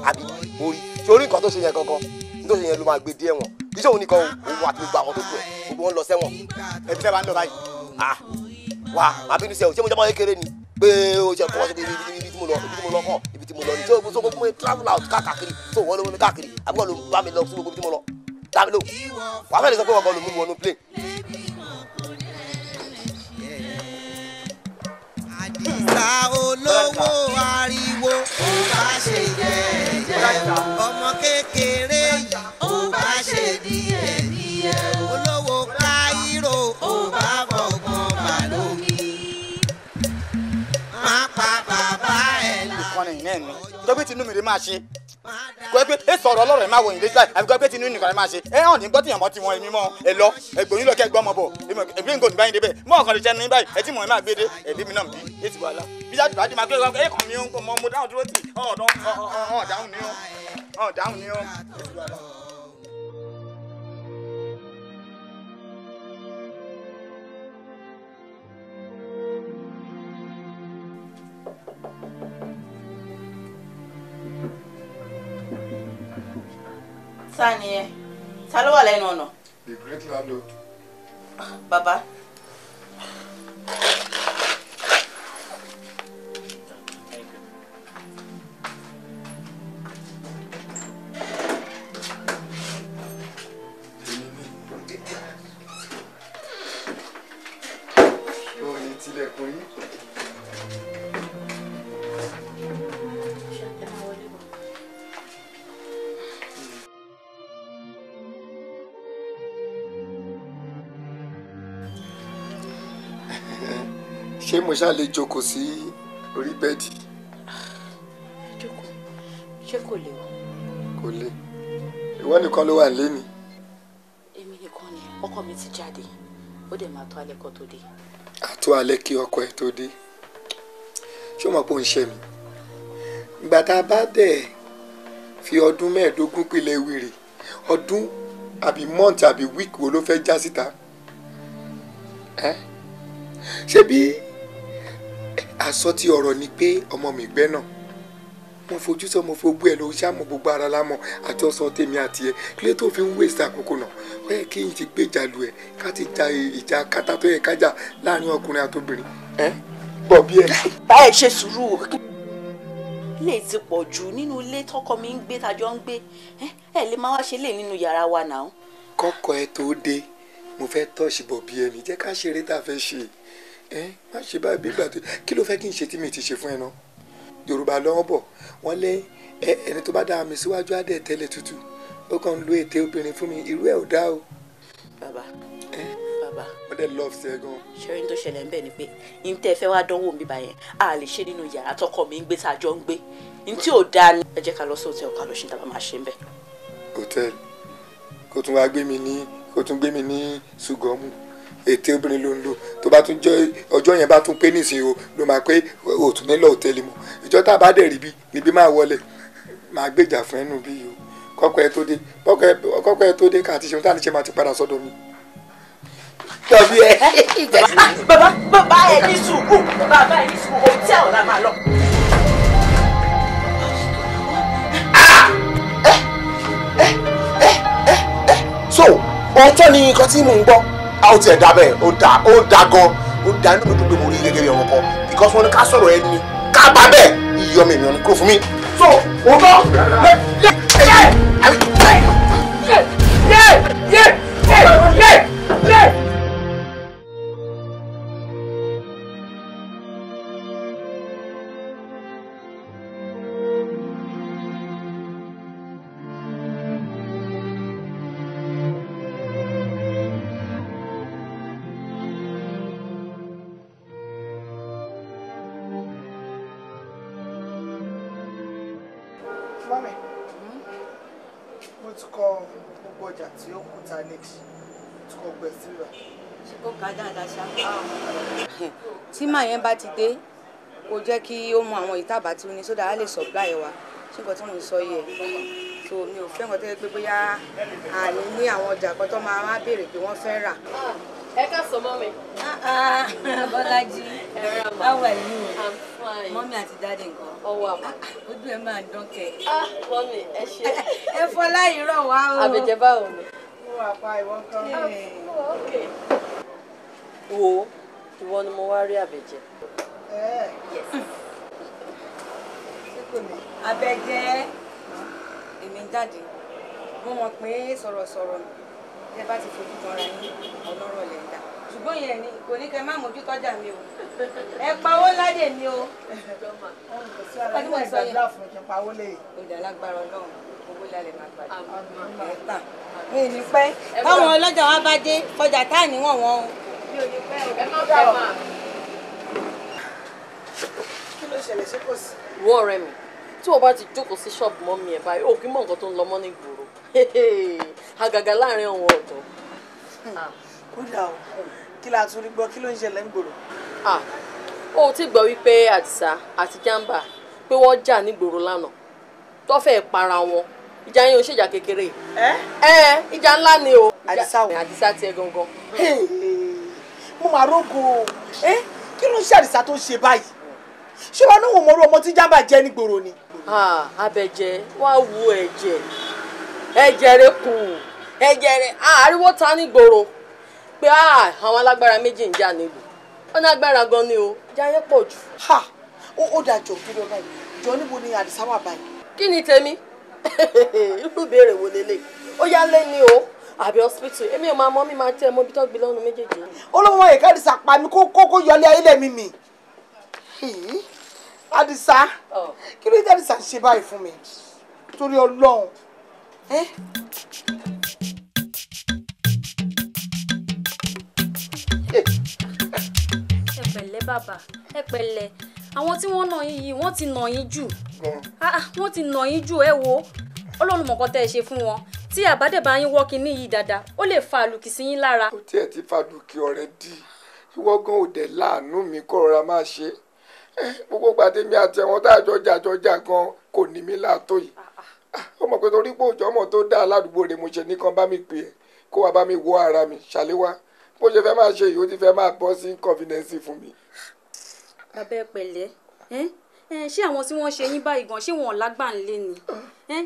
àbí orí ṣé orí nǹkan tó ṣe yẹn gangan tó ṣe yẹn ló máa gbé dé ẹ̀wọ̀n kì í ṣe òun nìkan òun àti gbogbo àwọn tó kù ẹ̀ gbogbo wọn lọ sẹ́wọ̀n. Ẹbí tẹ́ bá ń lọ báyìí. Wà má bínú sẹ́ o ṣé mo jẹ́ mọ́ kékeré ni pé o ṣe kọ́ sí ibi tí mo lọ ibi tí mo lọ kọ́ ibi tí mo lọ ni ṣé o sọ gbogbo travel out káàkiri tó wọ́n ló mú mi káàkiri àbúkọ́ ló bá mi lọ sí gbogbo ibi tí mo lọ dá mi lò wà á fẹ́ lè sọ pé wọ́n gan ló mú mi wọnú plane. Àdìsá olówó ariwo ó bá ṣe jẹ́jẹ́ ọmọ kékeré yìí ó bá ṣe díẹ̀ díẹ̀ olówó Káírò ó bá fọgbọ́n bà lómi má pa bàbá ẹ̀ là. Ìkànnì náà ni tọ́gbé tinú mi rè máa ṣe kọ́ ẹ pé ẹ sọ̀rọ̀ ọlọ́rọ̀ ẹ máa wòyìn létí báyìí àbí kọ́ ẹ pé tinú nìkan ẹ máa ṣe ẹ hàn ní gbọ́ tìyàn mọ́ tiwọn èmi mọ́ ẹ lọ ẹgbòyún lọ kẹ́ gbọ́ ọmọ bọ̀ èmi ń gòdì báyìí débẹ̀ mọ́ ọ̀kan lè ṣẹ́nu yín báyìí ẹ tí mọ̀ ẹ máa gbé dé ẹbí mi náà bí ẹ ti wàhálà bí jáde bá dé máa gbé ẹ kàn mí ó mọ mo dáhùn dúró tì ọ̀ dáhùn ní ó ọ̀ dáhùn ní ó ẹ ti wàhálà. Ta ni ẹ? Ta ló wà lẹ́nu ọ̀nà? The great landlord. Bàbá. Ó ní tilẹ̀kùn yín. Ṣé mo ṣáà lè jókòó sí orí bẹ́ẹ̀dì? Jókòó. Ṣé kò le o? Kò le. Ìwọ nìkan ló wà nílé ni. Èmi nìkan ni ọkọ mi ti jáde. Ó dẹ̀ máa tó alẹ́ kó tó dé. Àtó alẹ́ kí ọkọ ẹ̀ tó dé. Ṣé o mọ̀ pé ó ń ṣe mi? Ìgbà tá a bá dẹ̀ fi ọdún 25 pilẹ̀ wèrè, ọdún àbí month àbí week wo ló fẹ́ já síta? Ṣé bí àsọ tí ọ̀rọ̀ ni pé ọmọ mi gbẹ́ náà mo fojú sọ mo fogbó ẹ lọ ṣàmọ gbogbo ara lámọ àti ọsàn tèmi àti ẹ kílé tó fi ń wéṣẹ àkókò náà ó yẹ kí n ti gbéjà lu ẹ ká ti ja ìjà kátà tó yẹ kájà láàrin ọkùnrin àtobìnrin ẹ bọ bí ẹ. Báyẹ̀ ṣe sùúrù o. Ilé ti pọ̀ jù nínú ilé tọkọ mi ń gbé tajọ́ ń gbé ẹ lè máa wá ṣe lè nínú yàrá wa náà. Kọ́kọ́ ẹ tó dé mo fẹ́ tọ́ọ̀ṣì bọ̀ bí ẹni jẹ́ ká ṣeré tá a fẹ́ ṣe ẹ má ṣe báyìí bí ìgbà tó kí ló fẹ́ kí n ṣe tí mi ti ṣe fún ẹ náà. Yorùbá lọ́wọ́ bọ̀ wọ́n lé ẹni tó bá dá mi síwájú á dẹ̀ tẹ́lẹ̀ tútù ó kàn ń lo ète obìnrin fún mi irú ẹ̀ ò dá o. Bàbá bàbá wọ́n dẹ̀ love sí ẹ gan. Ṣẹ́rin tó ṣẹlẹ̀ ń bẹ̀ ni pé n tẹ́ fẹ́ wá dánwò mi báyẹn a lè ṣe nínú yàrá tọkọ mi ń gbé tá a jọ ń gbé n tí ò dáa ni. Ẹ jẹ́ ká lọ sí hòtẹ́ẹ̀lì ká lọ ṣe tá a bá máa ṣe ń bẹ̀. Hòtẹ́ẹ̀lì kó tún wá gbé mi ní kó tún gbé mi ní ṣùgọ́mù ète obìnrin ló ń lò tó bá tún jẹ́ ọjọ́ yẹn bá tún pé nísìnyí o ló máa pé òtún nílò hòtẹ́ẹ̀lì mọ́ ìjọ tá a bá dẹ̀ rí bí níbí máa wọlé máa gbèjà fún ẹnu bí yìí o kọ́kọ́ ẹ tó dé kọ́kọ́ ẹ tó dé ká àti ṣeun tá a ní ṣe máa ti padà sọ́dọ̀ mi. Tọ́bí ẹ. Bàbá bàbá ẹ ní sùúrù bàbá ẹ ní sùúrù hòtẹ́ẹ̀lì la máa lọ. So òótọ́ ni nǹkan tí mò ń gbọ́ a ó tiẹ̀ dá bẹ́ẹ̀ ó dá gan ó dá inú mi dùn pé mo rí gẹ́gẹ́ bí ọmọ kan because wọ́n ní ká sọ̀rọ̀ ẹni ká bá bẹ́ẹ̀ iyọ̀ mi ènìyàn ní kúrò fún mi. So òótọ́ Mọ́mì, mo ti kọ gbogbo ọjà tí ó kù ta ní ti kọ gbẹ síbẹ̀. Ṣé kò ká dáadáa ṣá? Tí màá yẹn bá ti dé, kò jẹ́ kí ó mọ àwọn ìtàbà tí ó ní sódà á lè supply wa. Ṣé nǹkan tí mò ń sọ yẹ? So mi ò fẹ́ nǹkan tó yẹ pé bóyá àní ní àwọn ọjà kan tó máa wá béèrè pé wọ́n fẹ́ rà. Ẹ káàsán mọ́mì. Bọ́lájí, how are you? I'm fine. Mọ́mì àti dáàdì nǹkan. Ọwọ́ àmọ́. Ojú ẹ máa dán kẹ. Ah, mọ́mì, ẹ ṣé. Ẹ fọlá ìrọ̀ wá o. Àbẹ̀jẹ̀ báwo ni? Mo wà pa ìwọ kan. Wo, ìwọ ni mo wá rí Àbẹ̀jẹ̀. Yes. Àbẹ̀jẹ̀, èmi ń jáde. Mo mọ̀ pé sọ̀rọ̀sọ̀rọ̀ tẹ bá ti fojú kan ra yín, ọlọ́rọ̀ lẹ̀ ń dà. Ṣùgbọ́n yẹn ni kò ní kẹ́ má mójú tọ́jà mi o. Ẹ pawó ládè mi o. Kò sí ara ní ìgbàdúrà fún kí n pawó lè. Ó dà lágbára Ọlọ́run, owó lálẹ́ máa gbàdúrà. Ẹ tà. Mi ò ní pẹ́. Báwọn ọlọ́jà wa bá dé, ọjà tá à níwọ̀n wọn o. Mi ò ní pẹ́ o. Ẹ má pẹ́ mà. Kí ló ṣẹlẹ̀, ṣé kò sí? Ìwọ ọ̀rẹ́ mi, tí o bá ti jókòó sí ṣọ́ọ̀bù mọ́mí ẹ̀ báyìí, o kì í mọ nǹkan tó ń lọ mọ́ ní ìgboro. Àgàgà láàrin àwọn ọ̀dọ́. Kódà o, kí la tún rí gbọ́, kí ló ń ṣẹlẹ̀ ń gbòòrò? O ti gbọ́ wípé Àdìsá àti Jàmbá pé wọ́n jà nígboro lánàá tó fẹ́ para wọn. Ìjà yẹn ò ṣèjà kékeré. Ẹ ìjà ńlá ni o. Àdìsá o. Àdìsá tiẹ̀ gangan. Mo máa rógo o. Kí ló ń ṣe Àdìsá tó ń ṣe báyìí? Ṣé wọn náà wò mọ́rú ọmọ tí Jàmbá jẹ́ nígboro ni? Àbẹ̀jẹ̀ wá wo ẹ̀jẹ̀. Ẹ̀jẹ̀ rẹ̀ kù, ẹ̀jẹ̀ rẹ̀ ariwo ta nígboro pé àwọn alágbára méjì ń jà nílùú. Ó ní agbára gan ni o, ìjà yẹn pọ̀ jù. Ó dà jọ kí ló báyìí, jọ níbo ni Àdìsá wà báyìí? Kí ni tèmi? Irú ìbéèrè wo lélẹ̀? Ó yá lé ní o àbí hospital, èmi ò máa mọ, mi máa tẹ́ ẹ mọ ibi tó gbé lọ́nu méjèèjì. Olóhùn ẹ̀ka Àdìsá pa mí kó kó yọlé ayé lẹ́mí mi. Àdìsá, kí ló dé Àdìsá ṣe báyìí fún mi? Torí Ọlọ́run. Ẹ pẹ̀lẹ́ bàbá, ẹ pẹ̀lẹ́. Àwọn tí wọ́n nà yín yìí, wọ́n ti nà yín jù. Wọ́n ti nà yín jù, ẹ wo. Ọlọ́run mọ̀kàn tẹ́ ẹ ṣe fún wọn. Tí àbádẹ́bà yín wọ́ kinní yìí dáadáa, ó lè fa àlùkì sí yín lára. Ó tiẹ̀ ti fa àlùkì ọ̀rẹ́ dì. Ìwọ gan ò dẹ̀ láàánú mi kó rọra máa ṣe. Gbogbo gbàdé mi àti ẹ̀wọ̀n tá àjọjà gan kò ní mí láàtó yìí. Ó mọ̀ pé torí pé òjò ọmọ tó dá aládùúgbò rẹ̀ mo ṣe ní kan bá mi pè é kó wá bá mi wo ara mi ṣàléwá bó ṣe fẹ́ máa ṣe yìí ó ti fẹ́ máa bọ́ sí inconvenience fún mi. Bàbá ẹ pẹ̀lẹ́, ṣé àwọn tí wọ́n ṣe yín báyìí gan ṣé wọn ò lágbà ń lé ni?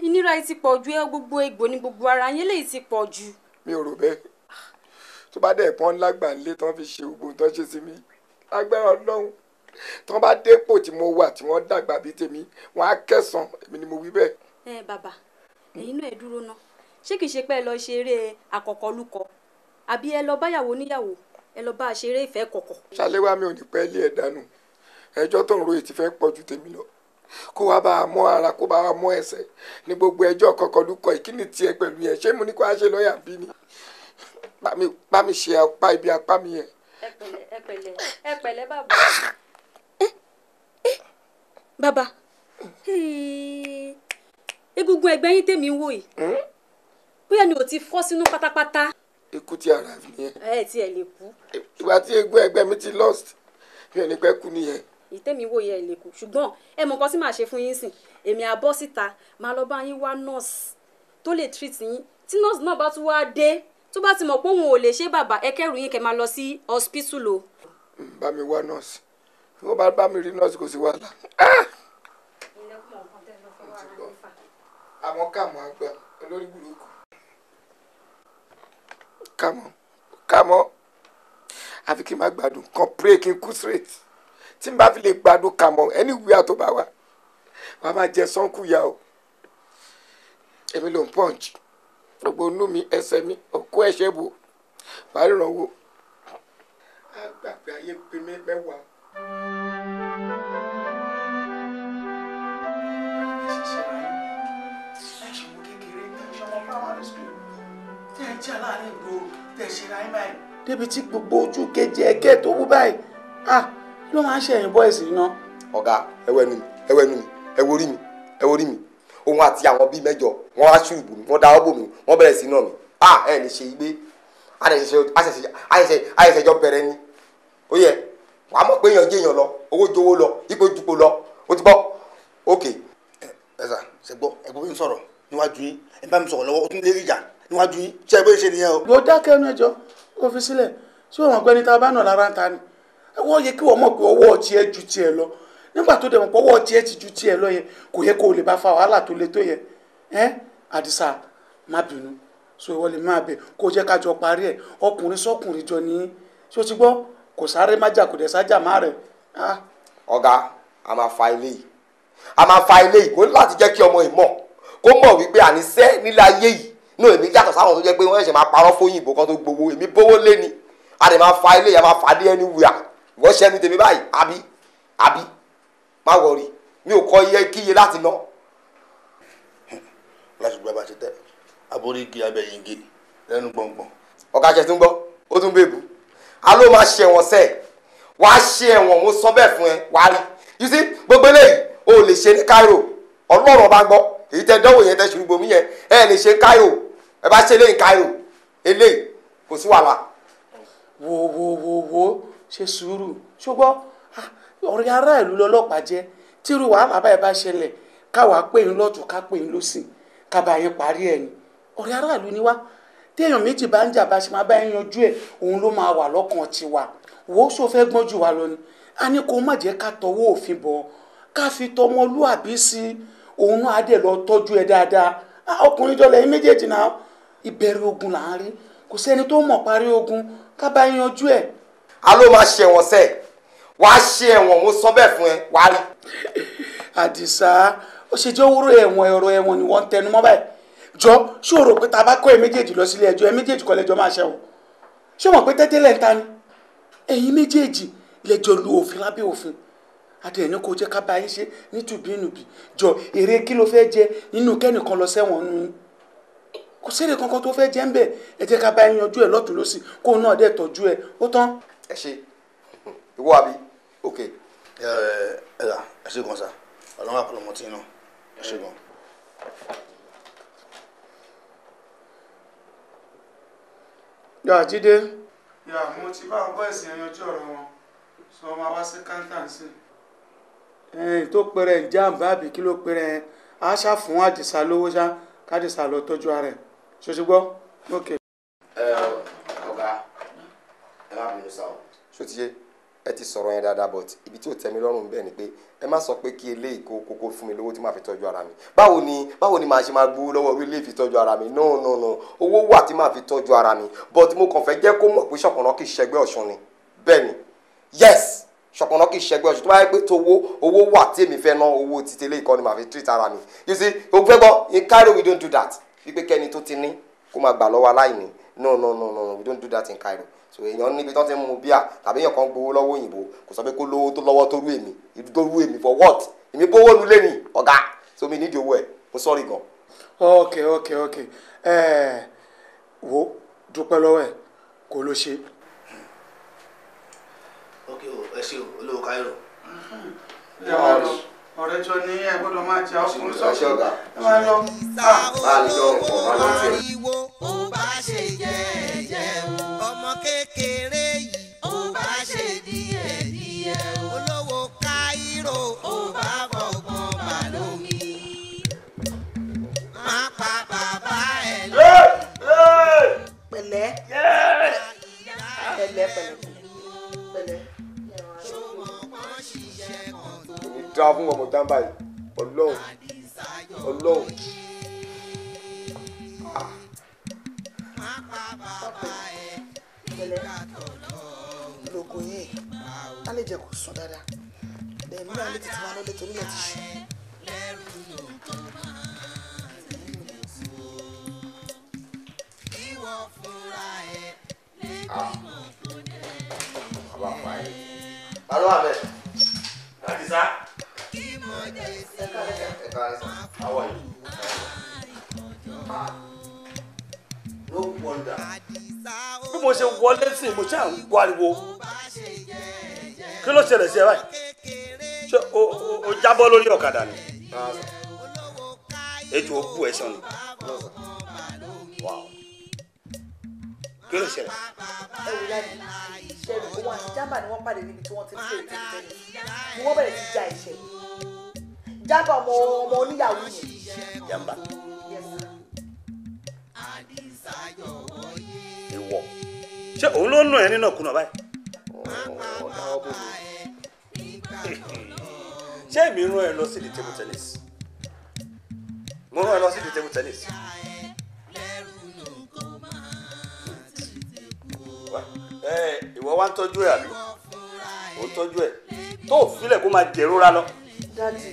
Ìnira yìí ti pọ̀ ju, ẹ gbogbo egbò ní gbogbo ara yín léyìí ti pọ̀ jù. Mi ò rò bẹ́ẹ̀, tó bá dẹ̀ pọ́n lágbà ń lé tán fi ṣe gbogbo tán ṣe sí mi lágbára Ọlọ́run tán bá dépò tí mo wà tí wọ́n dàgbà bíi tèmi wọ́n á kẹsàn-án, èmi ni mo wí bẹ́ẹ̀. Ẹ bàbá, ẹ̀yin náà ẹ dúró ná, ṣé kìí ṣe pé ẹ lọ ṣeré àkọ́kọ́lúkọ àbí ẹ lọ báyàwó níyàwó ẹ lọ bá a ṣeré ìfẹ́ kọ̀kọ̀? Ṣàléwá mi ò ní pẹ́ lé ẹ dànù, ẹjọ́ tó ń ro ètí fẹ́ pọ̀ ju tèmi lọ, kó wá bá a mọ́ ara kó bá a mọ́ ẹsẹ̀ ní gbogbo ẹjọ́ kọ̀kọ́lúkọ ìkíni tiẹ̀ pẹ̀lú yẹn, ṣé mo ní kó a ṣe lọ́ọ̀yà bí ni? Bá mi ṣe apá ibi apá mi yẹn. Ẹ pẹ̀lẹ́, ẹ pẹ̀lẹ́, ẹ pẹ̀lẹ́ bàbá. Bàbá, egungun ẹ̀gbẹ́ yín tèmi ń wò yìí, bóyá ni ò ti fọ́ sínú pátápátá. Ikú ti ara mi yẹn. Ẹ ti ẹ lè kú. Ìgbà tí egun ẹ̀gbẹ́ mi ti lost, mi ò ní pẹ́ kú nìyẹn. Ìtẹ́mi wò yẹ ẹ lè kú, ṣùgbọ́n ẹ mọ̀ nǹkan tí màá ṣe fún yín sìn, èmi á bọ́ síta, màá lọ bá yín wá nọ́ọ̀sì tó lè treat yín. Tí nọ́ọ̀sì náà bá tún wá dé, tó bá ti mọ̀ pé òun ò lè ṣe bàbá, ẹ kẹ́rù yín kẹ́ máa lọ sí hospital o. Bá mi wá nọ́ọ̀sì, bí wọ́n bá bá mi rí nọ́ọ̀sì kò sí wàhálà. Àmọ́ kàmọ́ àgbà olórí burúkú, kàmọ́ kàmọ́, àfi kí n má gbádùn kan pray kí n kú straight. Tí n bá fi lè gbádùn kàmọ́ anywhere tó bá wà, wàá máa jẹ sọ́nkù ya o. Èmi ló ń punch gbogbo inú mi, ẹsẹ̀ mi, òkú ẹ̀ṣẹ̀ bò, wàá ríran wò. Á gbàgbé ayé pé mẹ́wàá. Débi tí gbogbo ojú kejì ẹ̀kẹ́ tó wú báyìí, kí ló máa ń ṣe ẹ̀yin bọ́ìsì náà? Ọ̀gá, ẹ wo ẹnu mi, ẹ wo ẹnu mi, ẹ wo orí mi, ẹ wo orí mi, òun Òun àti àwọn bíi mẹ́jọ wọ́n wá ṣùrù bò mí, wọ́n dáwọ́ bò mí, wọ́n bẹ̀rẹ̀ sí náà mi. Ah, ẹ lè ṣe igbé, àṣẹṣẹjọ bẹ̀rẹ̀ ni. Ó yẹ wàá mọ̀ pé èèyàn jẹ́ èèyàn lọ, owó jowó lọ, ipò jupò lọ, ó ti bọ́. Ok. Ẹ sà, ṣe gbọ́, ẹ̀gbọ́n mi ń sọ̀rọ̀ níwájú yín, ẹ bá mi sọ̀rọ̀ lọ́wọ́, ó tún lérí ìjà níwájú yín, ṣé ẹ bóyá ṣe nìyẹn o. Ló dákẹ́ ẹnu ẹjọ́, ó fi sílẹ̀, ṣé òun ọ̀gbẹ́ni tá a bá nà lára ń ta ni? Wọ́n yẹ kí wọ́n mọ̀ pé ọwọ́ tiẹ̀ ju tiẹ̀ lọ. Nígbà tó dẹ̀ mọ̀ pé ọwọ́ tiẹ̀ ti ju tiẹ̀ lọ yẹn, kò yẹ kó o lè bá fa wàhálà tó le tó yẹ. Ẹ́ Àdìsá, má bínú, so ìwọ lè máa bẹ̀ kó o jẹ́ ká jọ parí ẹ̀, ọkùnrin sọ́kùnrin jọ ní. Ṣé o ti gbọ́? Kò sáré má jà, kò dẹ̀ sájà má rẹ̀. Ọ̀gá, a máa fa ilé yìí, a máa fa ilé yìí, kò ní láti jẹ́ kí ọmọ yìí mọ̀, kó mọ̀ wípé àníṣe nílé ayé yìí náà èmi yàtọ̀ sáwọn tó jẹ́ pé wọ́n ṣẹ̀ṣẹ̀ máa parọ́ fóyìnbó kan tó gbowó, èmi bówó lé ni. A lè máa fa ilé yìí, a máa fa dé anywhere. Ìwọ ṣẹ́ mi tèmi báyìí, àbí àbí má wọrí, mi ò kọ iye kíye láti ná. Láti gba bá ṣe tẹ aborí igi abẹ́yìn igi lẹ́nu gbọ̀ngbọ̀n. Ọ̀gá ṣe tún gbọ́, ó tún bèbú. A ló máa ṣe ẹ̀wọ̀n sẹ́ẹ̀, wàá ṣe ẹ̀wọ̀n, mo sọ bẹ́ẹ̀ fún ẹ, wàá rí. You see, gbogbo eléyìí o lè ṣe ní Cairo, Ọlọ́run ọba gbọ́, èyí tẹ dánwò yẹn tẹ ṣùgbọ́n mi yẹn, ẹ lè ṣe Cairo, ẹ bá ṣe eléyìí Cairo, eléyìí kò sí wàhálà. Wo wo wo wo, ṣe sùúrù, ṣùgbọ́n ọ̀rẹ́ ará ìlú lọ́lọ́pàá jẹ́, tírú wàhálà báyìí bá ṣẹlẹ̀, káwa pè ń lọ́tùn ká pè ń lọ́sìn, kábàá yẹn parí ẹ̀ ni. Ọ̀rẹ́ ará ìlú ni wá, téèyàn méjì bá ń jà bá ṣe máa bá yẹn yanjú ẹ̀, òun ló máa wà lọ́kàn tiwa. Wo ṣó fẹ́ gbọ́n jù wá lọ ni? A ní kó má jẹ́ ká tọwọ́ òfin bọ̀, ká fi tọmọlúàbí sí, òun náà á dẹ̀ lọ tọ́jú ẹ dáadáa. Ọkùnrin jọ lẹ́yìn méjèèjì náà, ìbẹ̀rẹ̀ ogun là ń rí, kò sẹ́ni tó mọ̀ parí ogun, ká bá yẹn yanjú ẹ̀. A ló máa ṣe ẹ̀wọ̀n sẹ́ẹ̀, wàá ṣe ẹ̀wọ̀n, mo sọ bẹ́ẹ̀ fún ẹ, wàá rí. Àdìsá, ó ṣe jẹ́ owó ẹ̀wọ̀n, ẹ̀rọ ẹ̀wọ̀n ni wọ́n ń tẹnu mọ́ báyìí. Jọ, ṣé o rò pé tá a bá kọ́ ẹ méjèèjì lọ sílé ẹjọ́, ẹ méjèèjì kọ́ lẹ́jọ́ máa ṣẹ̀wọ̀n? Ṣé o mọ̀ pé tẹ́tẹ́lẹ̀ ń ta ni? Ẹ̀yin méjèèjì lẹ́jọ́ lu òfin lábẹ́ òfin. Adé ẹni kò jẹ́ ká bá yín ṣe nítùbínùbí. Jọ, èrè kí ló fẹ́ jẹ nínú kẹ́nìkan lọ sẹ́wọ̀n nù yín? Kò sẹ́rè kankan tó fẹ́ jẹ́ ń bẹ̀. Ẹ jẹ́ ká bá yín yanjú ẹ̀ lọ́tùn lósì, kóun náà dẹ̀ tọ́jú ẹ̀. Ó tán. Ẹ ṣe ìwọ àbí? Ok. Ẹ ẹ ẹ ṣe gan sa, Ọlọ́run àpọ̀lọmọ tí náà, ẹ ṣe gan. Yà Jídé. Yà mo ti bá àwọn bọ́ọ̀sì yẹn yanjú ọ̀rọ̀ wọn, sọ ma wá sí káńtà sí. Ẹ̀ẹ́n tó pẹrẹ ìjàmbá àbí kí ló pẹrẹ á ṣá fún Àdìsá lówó ṣá, k'Àdìsá lọ tọ́jú ara ẹ̀. Ṣé o ti gbọ́? Ok. Ẹ ọ̀gá, ẹ má bínú sá o. Ṣó ti yé? Ẹ ti sọ̀rọ̀ yẹn dáadáa, but ibi tí ò tẹ́ mi lọ́rùn bẹ́ẹ̀ ni pé ẹ má sọ pé kí eléyìí kó kókó fún mi lówó tí màá fi tọ́jú ara mi. Báwo ni màá ṣe máa gbowó lọ́wọ́ orí ilé fi tọ́jú ara mi? No no no, owó wà tí màá fi tọ́jú ara mi, but mo kàn fẹ́ jẹ́ kó mọ̀ pé ṣọ̀pọ̀nà kì í ṣẹgbẹ́ Ọ̀ṣun ni. Bẹ́ẹ̀ ni, yes, ṣọ̀pọ̀nà kì í ṣẹgbẹ́ Ọ̀ṣun. Tó bá yẹ pé towó owó wà tí èmi fẹ́ ná owó títí eléyìí kọ́ ni màá fi treat ara mi. You see, o fẹ́ gbọ́, in Cairo we don't do that. Wípé kẹ́ni tó ti ní kó máa gbà lọ́wọ́ aláìní. No no no no, we don't do that in Cairo. So èèyàn níbi tó ti ń mu bíà tàbí èèyàn kan gbowó lọ́wọ́ òyìnbó, kò sọ pé kó lówó tó lọ́wọ́ tó rú èmi, tó rú èmi for what? Èmi bówó lu lé ní ọ̀gá, so mi nídìí owó ẹ̀, mo sọ́ọ̀rì gan. Ok ok ok, ẹ wo dúpẹ́ lọ́wọ́ ẹ̀ kó ló ṣe. Ok o, ẹ ṣe o, olówó Cairo. Ọ̀rẹ́ jọ ní ẹ gbọ́dọ̀ máa jẹ ọkùnrin sọ́kùnrin, ẹ máa lọ. Máa lè jọ ọ̀pọ̀ máa lọ tiẹ̀. Ó bá ṣe jẹ́jẹ́ o, ọmọ kékeré yìí, ó bá ṣe díẹ̀díẹ̀ o, olówó Cairo, ó bá fọgbọ́n bá lómi, má pa bàbá ẹ̀ lọ. Pẹ̀lẹ́ pẹ̀lẹ́ pẹ̀lẹ́ pẹ̀lẹ́. Kò ní dá fún ọmọ dáńbà yìí, Ọlọ́run Ọlọ́run. Lóko yìí á lè jẹ́ kó sùn dáadáa, lẹ́yìn náà lè tètè máa lọ létorí lè ti ṣù. Ta ló wà bẹ́ẹ̀? Àdìsá. Ẹ káàárọ̀ sà. How are you? No wonder. Bí mo ṣe wọlé sí mo ṣáà ń gbọ́ ariwo. Kí ló ṣẹlẹ̀ sí ẹ báyìí? Ṣé o jábọ́ lórí ọ̀kadà ni? Ejò ó bù ẹ sàn ni. Wow. Kí ló ṣẹlẹ̀? Ẹ wò láti ṣẹ́rù òun àti Jamba ni wọ́n pàdé níbi tí wọ́n ti ń pè é tẹ́lẹ̀ ni wọ́n bẹ̀rẹ̀ sí ja ẹ̀ṣẹ̀. Jamba ọmọ ọmọ oníyàwó yẹn. Jamba. Yes sir. Ìwọ. Ṣé òun ló ń nù ẹ nínú ọkùnrin báyìí? Ọ̀dà ọ̀bùn mi. Ṣé èmi rán ẹ lọ sí the table tennis? Mo rán ẹ lọ sí the table tennis. Ìwọ wá ń tọ́jú ẹ àbí? Ò ń tọ́jú ẹ. Tó o filẹ̀ kó máa jẹ̀rora lọ. Daddy,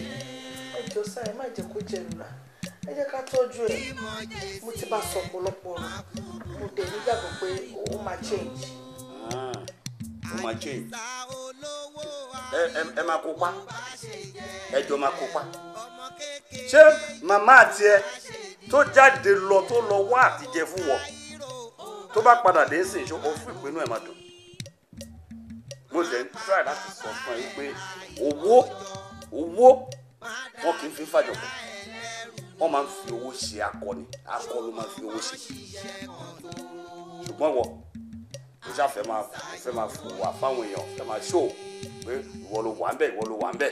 ẹ jọ̀ọ́ sá, ẹ má jẹ́ kó jẹ̀rora. Ẹ jẹ́ ká tọ́jú ẹ. Mo ti bá sọ ọ̀pọ̀lọpọ̀ ọ̀rọ̀. Mo dẹ̀ nígbàgbọ́ pé ó máa change. Ó máa change. Ẹ máa kópa. Ẹ jọ máa kópa. Ṣé màmá àti ẹ tó jáde lọ tó lọ wá àtijẹ fún wọn tó bá padà dé sí ìṣó o fún ìpinnu ẹ̀ máa dùn? Mo dẹ̀ ń try láti sọ fún ẹ wípé owó wọn kì í fi fàjọpọ̀, wọ́n máa ń fi owó ṣe akọni, akọ ló máa ń fi owó ṣe. Ṣùgbọ́n wọ o ṣàfẹ́ máa fẹ́ máa wà fáwọn èèyàn, fẹ́ máa ṣó pé ìwọ ló wà ń bẹ̀, ìwọ ló wà ń bẹ̀.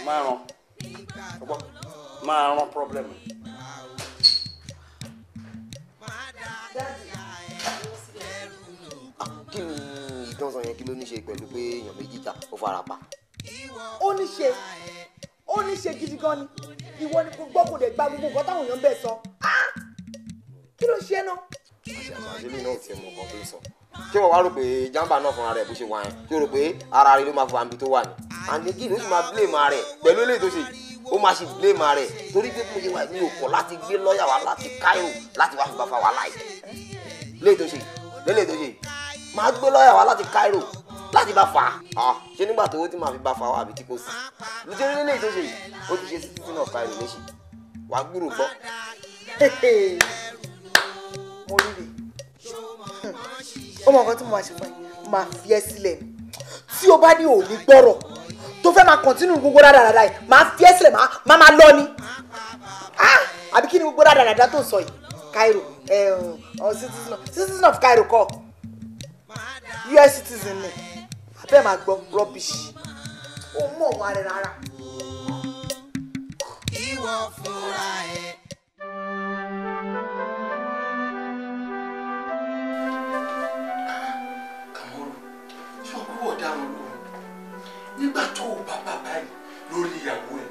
Máa ràn máa ràn problem. Kí ni ìdánsán yẹn, kí ló ní ṣe pẹ̀lú pé èèyàn méjì jà ó fara pa? Ó ní ṣe, ó ní ṣe gidi gan ni. Ìwọ ni kò gbọ́, kò dẹ̀ gba gbogbo nǹkan táwọn èèyàn bẹ̀ sọ. Kí ló ṣe náà? Àṣàṣe náà tiẹ̀ mọ̀ nǹkan tó ń sọ. Ṣé wọ́n wá rò pé Jamba náà fúnra rẹ̀ bó ṣe wà yẹn? Ṣé o rò pé ara rẹ̀ ló máa fún àmì tó wà ní? And again, ó sì máa blame ara rẹ̀ pẹ̀lú eléyìí tó ṣe yìí. Ó máa ṣe blame ara rẹ̀ torí pé mo ṣe wà ní òkò láti gbé lọ́ọ̀yà wá láti Cairo láti wá fi bá fa wàhálà yìí. Léyìí tó ṣe yìí, léyìí tó ṣe yìí. Máa gbé lọ́ọ̀yà wá láti Cairo láti bá fà á. Ṣé nígbà tó owó tí màá fi bá fa wá àbí tí kò sí? Nítorí léyìí tó ṣe yìí, ó ti ṣe citizen of Cairo léṣe. Wàá gbúrò gbọ́. Mo rí rè. Ó mọ nǹkan tí mo máa ṣe fún ẹ, máa fi ẹ́ sílẹ̀ ni. Tí o bá ní òní gbọ́rọ̀ tó fẹ́ máa kọ̀ntínú gbogbo rádaràda yìí, máa fi ẹ́ sílẹ̀, máa lọ ni. Àbí kí ni gbogbo rádaràda tó ń sọ yìí? Cairo, citizen of Cairo kọ́, US citizen ni. Abẹ́ máa gbọ́ rubbish. Ó mọ̀ wọn rẹ̀ rárá. Ìwọ fúnra ẹ̀. Nígbà tó o bá bàbá yìí lórí ìyàwó ẹ,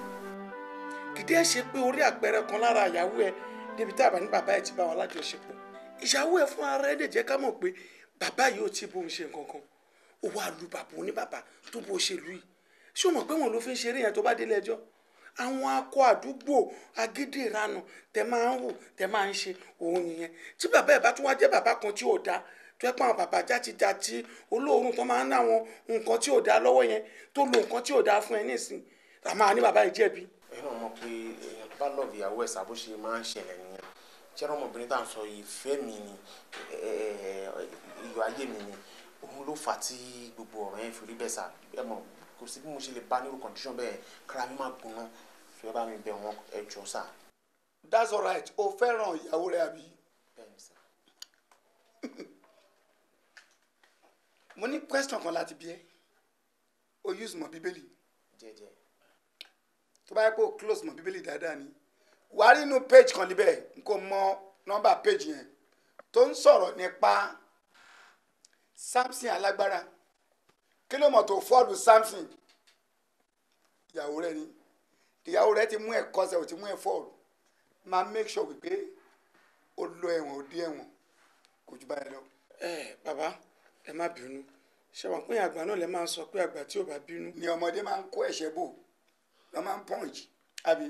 kìdí ẹ ṣe pé orí àpẹẹrẹ kan lára ìyàwó ẹ débi tá a bá ní bàbá ẹ ti bá wọn lájọṣepọ̀. Ìyàwó ẹ fún ara ẹ lè jẹ́ ká mọ̀ pé bàbá yìí ò tí bóun ṣe nǹkan kan. Ó wá lu bàbá oníbàbà tó bó ṣe lù yìí. Ṣé o mọ̀ pé wọn ló fi ń ṣeré yẹn tó bá délé ẹjọ́? Àwọn akọ àdúgbò agídí ìranù tẹ máa ń hù tẹ máa ń ṣe òun nìyẹn. Tí bàbá ẹ bá tún wá jẹ́ bàbá kan tí ò dáa, tó ẹ pa àwọn bàbá játijàti olóòórùn tó máa ń náwọn nǹkan tí ò dáa lọ́wọ́ yẹn, tó lo nǹkan tí ò dáa fún ẹ nísìn, àmọ́ ní bàbá yìí jẹ̀bi. Ẹ̀yin náà mọ̀ pé èèyàn tó bá lọ́ọ̀bì ìyàwó ẹ̀ sábó ṣe máa ń ṣẹlẹ̀ nìyẹn. Ṣé ọmọbìnrin tá à ń sọ ìfẹ́ mi ni, iyọ̀ ayé mi ni, òun ló fà á tí gbogbo ọ̀rọ̀ yẹn fi rí bẹ́ẹ̀ sà. Ẹ mọ̀ kò sí bí mo ṣe lè bá nírú condition bẹ́ẹ̀, kára mi máa gbóná, ṣé bá mi bẹ̀ wọ́n ẹ jọ̀ọ́ sà. That's all right. O fẹ́ràn ìyàwó rẹ àbí? Bẹ́ẹ̀ni sà. Mo ní question kan láti bi ẹ́. O use mọ̀ Bíbélì. Jẹ́jẹ́. Tó bá yẹ kó close mọ̀ Bíbélì dáadáa ni. Wà á rí inú page kan níbẹ̀, n kò mọ nọ́mbà page yẹn, tó ń sọ̀rọ̀ nípa Samson alágbára. Kí ló mọ̀ tó fọ́ọ̀lù Samson? Ìyàwó rẹ ni. Ìyàwó rẹ ti mú ẹ̀ kọsẹ̀, ò ti mú ẹ̀ fọ́ọ̀lù. Máa make sure wípé ó lọ ẹ̀wọ̀n, ó dé ẹ̀wọ̀n, kò jù báyìí lọ. Ẹ bàbá, ẹ má bínú. Ṣé wọn pé àgbà náà lè máa sọ pé àgbà tí ò bá bínú. Ni ọmọdé máa ń kó ẹ̀ṣẹ̀ bò, lọ́ máa ń punch, àbí?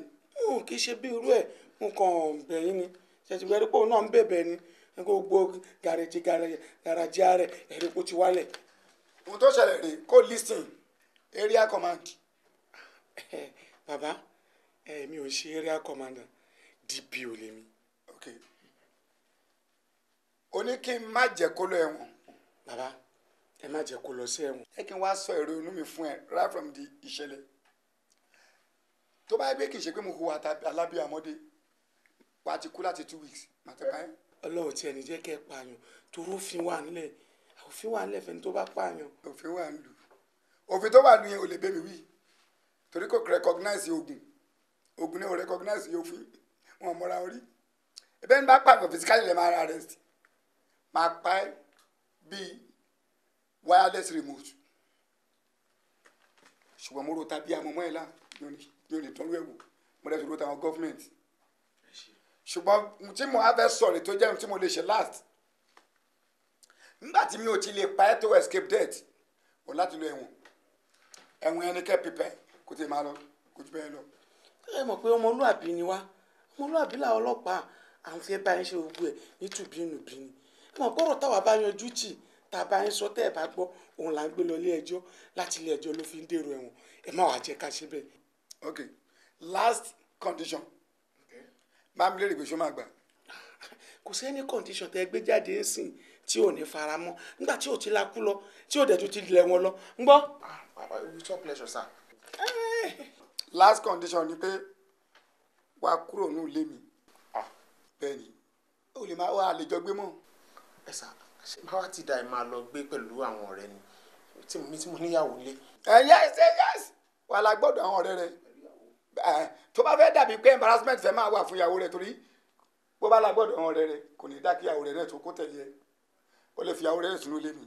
Ó kì í ṣe bí irú ẹ̀, mo kàn bẹ̀ yín ni. Ṣètìgbẹ́ rí pé òun náà ń bẹ̀bẹ̀ ni. Gbogbo gàrèjì gàràjì rẹ̀ ẹ̀rí kó ti wálẹ̀. Ohun tó ṣẹlẹ̀ rèé, kó listen, area command. Bàbá, èmi ò ṣe area commander, DPO lèmi. Ok. O ní kí n má jẹ́ kó lọ ẹ̀wọ̀n. Bàbá, ẹ má jẹ́ kó lọ sí ẹ̀wọ̀n. Ẹ kí n wá sọ èrò inú mi fún ẹ right from the ìṣẹ̀lẹ̀. Tó bá yẹ pé kì í ṣe pé mo hùwà alábíàmọ́dé, wàá ti kú láti 2 weeks, màá ti pa ẹ́. Ọlọ́run tí ẹni jẹ́ kẹ́ ẹ pààyàn, torí òfin wà nílẹ̀, òfin wà nílẹ̀ fẹ́ni tó bá pààyàn. Òfin wà nílùú, òfin tó wà nílùú yẹn ò lè bẹ́ mi wí, torí kò recognize ogun, ogun náà ò recognize òfin, wọn mọra orí. Ẹbẹ́ ń bá pààyàn physically lè máa arrest, máa pa ẹ́ bíi wireless remote. Ṣùgbọ́n mo ro tàbí àmọ́mọ́ ẹ̀ lá, mi ò ní tọ́lú ẹ̀ wò, mo dẹ̀ fi ro tàwọn gọ́fìmẹ̀ntì. Ṣùgbọ́n tí mo á fẹ́ sọ̀rọ̀ tó jẹ́ tí mo lè ṣe last, nígbà tí mi ò ti lè pa ẹ́ tó escape death, ò láti lọ ẹ̀wọ̀n. Ẹ̀wọ̀n ẹni kẹ́ pípẹ́ kò tí ì máa lọ, kò jù bẹ́ẹ̀ lọ. Ẹ mọ̀ pé ọmọlúàbí ni wá, ọmọlúàbí làwọn ọlọ́pàá, à ń fẹ́ bá yín ṣe gbogbo ẹ̀ nítùbínùbí ni. Ẹ mọ̀ pé ọ̀rọ̀ táwa bá yanjú tì, tá a bá yín sọ tẹ́ ẹ bá gbọ́, òun là ń gbé lọ ilé ẹjọ́, láti ilé ẹjọ́ ló fi ń dèrò ẹ̀wọ̀n. Ẹ má wàá jẹ́ ká ṣe bẹ́ẹ̀. Okay, last condition. Máa mi lérè pé ṣó máa gbà. Kò sí any condition tẹ́ gbé jáde ń sìn tí ò ní fara mọ́, nígbà tí ò ti la kú lọ, tí ò dẹ̀ tún ti lẹ̀ wọ́n lọ. Ń gbọ́. With your pleasure, sir. Last condition ni pé wàá kúrò ní ilé mi. Bẹ́ẹ̀ ni, o lè máa wá àlejò gbé mọ́. Ẹ sà, ṣé báwa ti da ẹ máa lọ gbé pẹ̀lú àwọn ọ̀rẹ́ ni tí mo níyàwó lé. Ẹ yes, yes, wà á la gbọ́dọ̀ àwọn ọ̀rẹ́ rẹ. Tó bá fẹ́ dàbí pé embarrassment fẹ́ máa wà fún ìyàwó rẹ, torí bó bá la gbọ́dọ̀ àwọn ọ̀rẹ́ rẹ kò ní dá kí ìyàwó rẹ náà tó kó tẹ̀lé ẹ. O lè fi ìyàwó rẹ sínú ilé mi.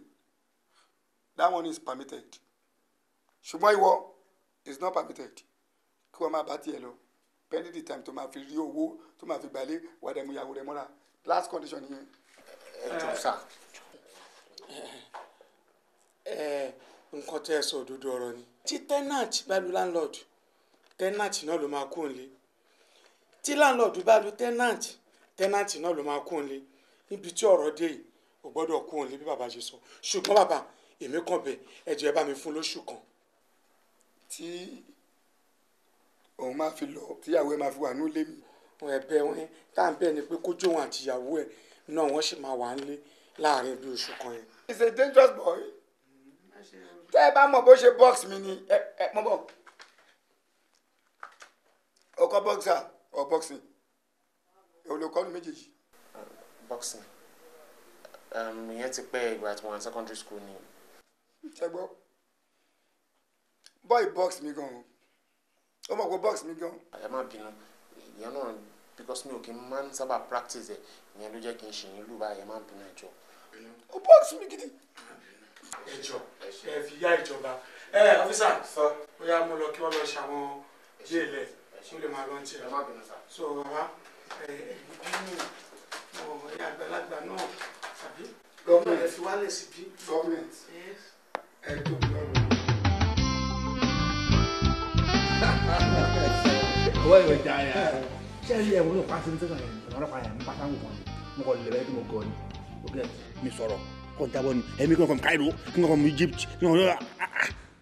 That one is permitted. Ṣùgbọ́n ìwọ is not permitted. Kí wọ́n máa bá tiẹ̀ lọ. Pending the time tó máa fi rí owó tó máa fi gbalé, wà á dẹ̀ mú ìyàwó rẹ mọ́ra. Last condition nìyẹn. Ẹ jọ̀ọ́ sà. Nǹkan tẹ́ ẹ sọ òdodo ọ̀rọ̀ ni. Tí tenant bá lu landlord, tenant náà ló máa kó nílé. Tí landlord bá lu tenant, tenant náà ló máa kó nílé. Níbi tí ọ̀rọ̀ dé yìí, ò gbọ́dọ̀ kó nílé bí bàbá ṣe sọ. Ṣùgbọ́n bàbá, èmi kàn bẹ̀, ẹ jọ̀ọ́ ẹ bá mi fún lóṣù kan. Tí òun máa fi lọ, tíyàwó ẹ máa fi wà ní ilé mi. Ẹ̀bẹ̀ wọn tá à ń bẹ̀ ni pé kójú òun àti ìyàwó ẹ̀ náà wọ́n sì máa wà nílé láàrin bí oṣù kan yẹn. He's a dangerous boy. Tẹ́ ẹ bá mọ̀ bó ṣe box mi ni ẹ mọ̀ bọ̀. O kọ́ boxer or boxing? Èwo ló kọ́ ní méjèèjì? Boxing. Ìyẹn ti pẹ́ ìgbà tí mo wà ní secondary school ni. Ṣé gbọ́? Boy box mi gan-an. Ó mọ̀ pé box mi gan-an. Ẹ má bínú, ìyẹn náà because mi ò kí n máa ń sábà practice ẹ̀, ìyẹn ló jẹ́ kí n ṣì ń lù báyìí, ẹ má bínú ẹ jọ̀ọ́. Ó box mi gidi. Ẹ jọ̀ọ́, ẹ fi yá ìjọba. Ẹ ọ́físà, bóyá mo lọ kí wọ́n lọ ṣàwọn dé ilẹ̀ kó lè máa lọ ní tiẹ̀. So bàbá, ẹ bínú ẹ àgbàlagbà náà àbí? Gọ́ọ̀mẹ̀ntì ẹ fi wálẹ̀ síbí. Gọ́ọ̀mẹ̀ntì ẹ tóbi lọ́rùn. Owó ìwé jà yà. Ṣé ẹ rí ẹ̀wọ̀n ọlọ́pàá sí ní sẹ́sàn yẹn? Ọ̀nà ọlọ́pàá yẹn ń pátá wò wọ́n ni. Mo kàn lè bẹ́ẹ̀ kí mo gọ̀ ni. O get mi sọ̀rọ̀ kọ́ n jábọ́ ni. Ẹ̀mí kí wọ́n from Cairo, kí wọ́n from Egypt, kí wọ́n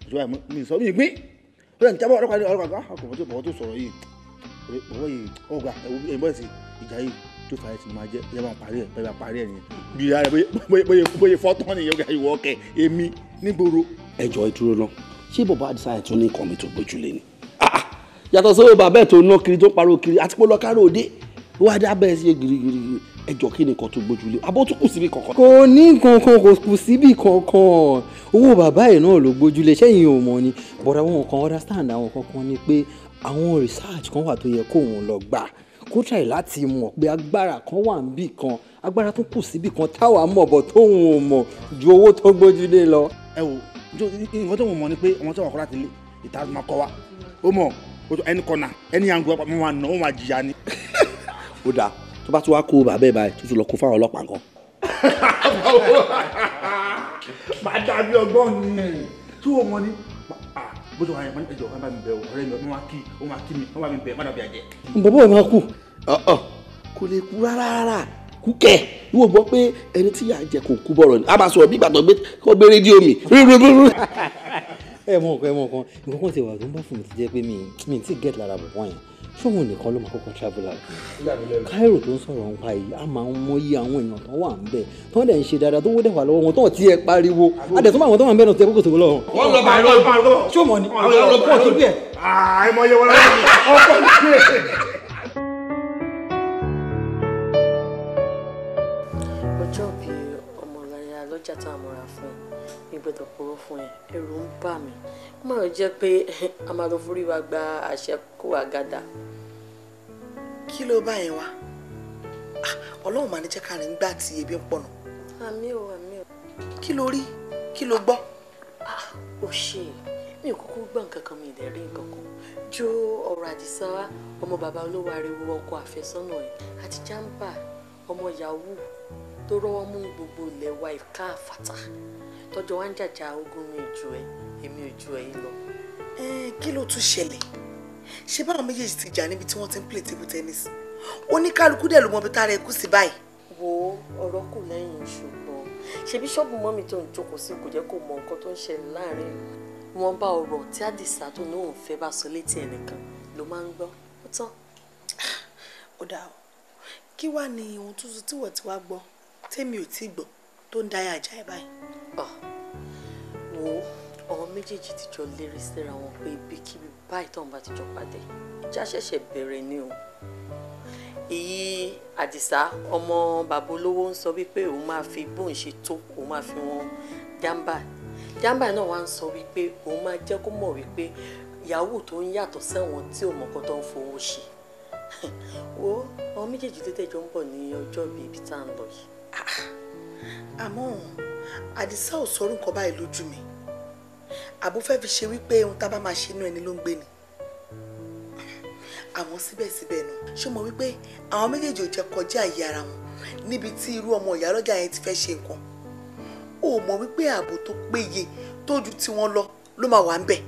ìjọba mi sọ mi gbé. Ó yẹ n jábọ́ ọlọ́pàá ní ọlọ́pàá ọkọ̀ bọ̀wọ́ tó sọ̀rọ̀ yìí. Bọ̀wọ́ yìí ọ̀gá ẹ̀wọ̀n bọ́ọ̀ sí ìjà yìí tó fà á ti máa jẹ́ ẹ bá ń parí ẹ̀ bẹ́ẹ̀ bá parí ẹ̀ nìyẹn. Bí ara bóyá fọ́tán nìyẹn ọ̀gá ìwọ ọkẹ èmi nígboro. Ẹ jọ̀ọ́ ẹ dúró náà, ṣé bọ̀bá Àdìsá ẹ̀ tún ní nǹkan mi tó gbójúlé ni? Yàtọ̀ sówó bàbá ẹ̀ tó ná kiri tó pariwo kiri àti pé lọ́kàrò òde wá dé abẹ́rẹ́ sí girigiri. Ẹ jọ̀ọ́ kí ni nǹkan tó gbójúlé? Abó tún kù síbi kankan. Kò ní kankan, kò kù síbi kankan. Owó bàbá ẹ̀ náà ló gbójúlé, ṣẹ́yìn ò mọ̀ ni. But àwọn kan understand àwọn kankan ni pé àwọn research kan wà tó yẹ kóun lọ gbà, kó try láti mọ̀ pé agbára kan wà níbì kan, agbára tó kù síbì kan táwa mọ̀ bọ̀ tóun ò mọ̀ ju owó tó gbójúlé lọ. Ẹ wo nǹkan tó mọ̀ ni pé ọmọ tó wà kọ́ láti ilé ìta máa kọ́ wa, ó mọ̀ ẹni kọ́nà ẹni yàngó wọn máa nà wọn máa jìyà ni. Ó dáa, tó bá tún wá kó bàbá ẹ̀ báyìí tó tún lọ kó fáwọn ọlọ́pàá nǹkan. Máa dàbí ọgbọ́n ni tí wọ́n mọ ni bó ṣe wà yẹn ẹjọ́ wọn bá mi bẹ̀ ọ̀rẹ́ mi wọ́n máa kí mi wọ́n bá mi bẹ̀ má dàbí àjẹ́. Bàbá ò máa kú. Kò lè kú rárá rárá, kú kẹ̀. Ìwọ gbọ́ pé ẹni tí yà ń jẹ kò kú bọ̀rọ̀ ni a máa sọ̀rọ̀ bí ìgbà tó gbé rédíò mi. Ẹ mọ nǹkan, ẹ mọ nǹkan, nǹkan kan ti wà tó ń bá fún mi ti jẹ́ pé mi ti get lára bọ̀bọ̀ yẹn. Ṣóun nìkan ló máa kọ́kọ́ travel out? Cairo tó ń sọ̀rọ̀ nípa yìí, a máa ń mọyì àwọn èèyàn tó wà ń bẹ̀ tó ń dẹ̀ ń ṣe dáadáa, tó wó dẹ̀ wà lọ́wọ́ wọn, tó ń tiẹ̀ pariwo. Adẹ̀tún àwọn tó wà ń bẹ̀ náà tiẹ̀ kókò tó lọ́wọ́. Wọ́n lọ bá lọ. Ṣó mọ̀ ni? Wọ́n tó bí ẹ̀. Àìmọye wọn lọ́wọ́ ọkọ̀ Ọjọ́ bí ọmọlára lọ́jà tá a mọ̀ra fún ẹ, mi gbọ́dọ̀ purọ́ fún ẹ, ẹ̀rù ń bà mí. Ó má lọ jẹ́ pé a máa lọ forí wa gba àṣẹ kó àgàdà. Kí ló bá yẹn wá? Ọlọ́run máa ní jẹ́ ká rìn gbà tí ebi ń pọ̀nà. Àmín o, àmín o. Kí ló rí? Kí ló gbọ́? Ó ṣe mi ò kúkú gbọ́ nǹkan kan, mi ì dẹ̀ rí nǹkan kan ju ọ̀rọ̀ Àdìsá ọmọ bàbá olówó ariwo ọkọ àfẹ́sọ́nà ẹ̀ àti jàǹbá ọmọ yahoo tó rọ́wọ́ mú gbogbo ilẹ̀ wa ìka àfàtà tọ́jọ́ wa ń jàjà ogun mi jù ẹ́, èmi ò ju ẹ̀yin lọ. Kí ló tún ṣẹlẹ̀? Ṣé báwọn méjèèjì ti jà níbi tí wọ́n ti ń play table tennis? Oníkálukú dẹ̀ ló mọ ibi tára ẹ kú sí báyìí. Wo ọ̀rọ̀ kù lẹ́yìn, ṣùgbọ́n ṣebí ṣọ́ọ̀bù mọ́mi tó ń jókòó sí kò jẹ́ kó mọ nǹkan tó ń ṣẹlẹ̀ láàrin wọn. Bá ọ̀rọ̀ tí Àdìsá tó ní òun fẹ́ bá sọ létí ẹnìkan ló máa ń gbọ́, ó tán. Ó dáa o, kí wàá ní ohun tuntun tí wọ́n ti wá gbọ́ tèmi ò tí gbọ́ tó ń dáyà ajá ẹ báyìí? Wo àwọn méjèèjì ti jọ lérí síra wọn pé ibikíbi báyìí tóun bá ti jọ pàdé, ìjà ṣẹ̀ṣẹ̀ bẹ̀rẹ̀ ni o. Èyí Àdìsá ọmọ bàbá olówó ń sọ wípé òun máa fi bóun ṣe tó, òun máa fi wọn jàǹbá. Jàǹbá náà wá ń sọ wípé òun máa jẹ́ kó mọ̀ wípé yahoo tó ń yàtọ̀ sẹ́wọ̀n tí ò mọ̀kọ́ tó ń fowó ṣe. Wo àwọn méjèèjì tó tẹ̀jọ́ ń bọ̀ ní ọjọ́ bíi ibi tá à ń lọ yìí. Àmọ́ Àdìsá ò sọrú nǹkan báyìí lójú mi. Àbó fẹ́ fi ṣe wípé ohun tá a bá máa ṣe inú ẹni ló ń gbé ni. Àmọ́ síbẹ̀síbẹ̀ nù, ṣé mo wípé àwọn méjèèjì ò jẹ́ kọjá àyè ara wọn níbi tí irú ọmọ ìyá lọ́jà yẹn ti fẹ́ ṣe nǹkan. Ó mọ̀ wípé ààbò tó péye tó ju tiwọn lọ ló máa wà ń bẹ̀.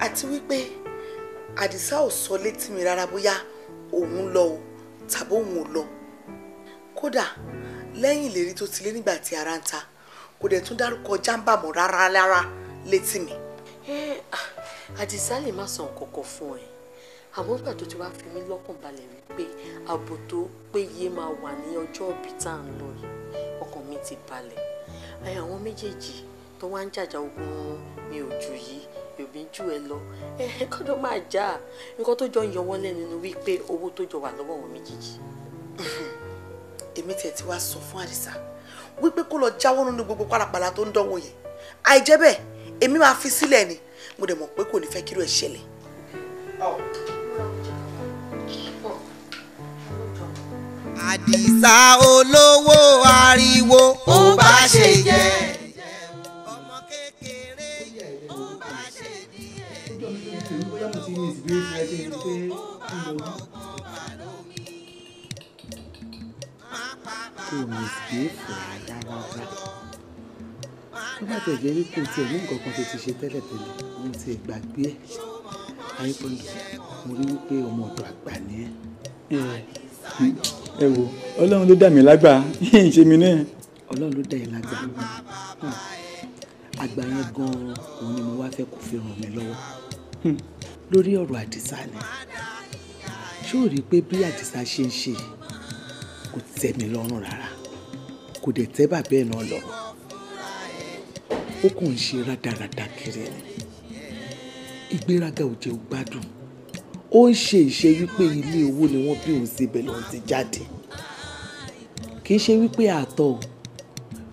Àti wípé Àdìsá ò sọ létí mi rárá bóyá òun lọ o tàbí òun ò lọ. Kódà lẹ́yìn ìlérí tó ti lé nígbà tí ara ń ta, kò dẹ̀ tún dárúkọ jàǹbá mọ́ rárá rárá létí mi. Àdìsá lè má sọ nǹkan kan fún ẹ, àmọ́ ìgbà tó ti wá fi mí lọ́kàn balẹ̀ wípé ààbò tó péye máa wà ní ọjọ́ òbí tá à ń lọ yìí, ọkàn mi ti balẹ̀. Àwọn méjèèjì tó wá ń jàjà ogun mi ò jù yìí, èmi jù ẹ lọ, kọ́dọ̀ máa jà. Nǹkan tó jọ ń yọ wọ́n lẹ́nu ni wípé owó tó jọ wà lọ́wọ́ wọn méjèèjì. Èmi tiẹ̀ ti wá sọ fún Àdìsá wípé kó lọ jáwọ́ nínú gbogbo pálapàla tó ń dánwò yẹn. Àìjẹ́ bẹ́ẹ̀ èmi máa fi sílẹ̀ ni, mo dẹ̀ mọ̀ pé kò ní fẹ́ kírú ẹ̀ ṣẹlẹ̀. Àdìsá olówó ariwo ó bá ṣe jẹ́. Ọmọ kékeré ó bá ṣe díẹ̀. Kò misbehave rárá rárá. Tó bá tẹ̀ jẹ́ wípé o tiẹ̀ ní nǹkan kan tó ti ṣe tẹ́lẹ̀tẹ́lẹ̀, mo ti gbàgbé ẹ̀. Ayípọ́ndù, mo rí wípé ọmọ ọ̀dọ̀ àgbà ni ẹ́. Ẹ wo, Ọlọ́run ló dà mí lágbà, yìí ń ṣe mí náà. Ọlọ́run ló dà ẹ́ lágbà. Àgbà yẹn gan-an òun ni mo wá fẹ́ kó fi ràn mí lọ́wọ́ lórí ọ̀rọ̀ Àdìsá ni. Ṣé o rí i pé bí Àdìsá ṣe ń ṣe kò tẹ́ mi lọ́rùn rárá, kò dẹ̀ tẹ́ bàbá ẹ̀ náà lọ́rùn. Ó kàn ń ṣe rádaràda kiri ni. Ìgbéraga ò jẹ́ ó gbádùn. Ó ń ṣe ìṣe wípé ilé owó ni wọ́n bí òun sí, ibẹ̀ lòun ti jáde. Kì í ṣe wípé àtọ̀ o.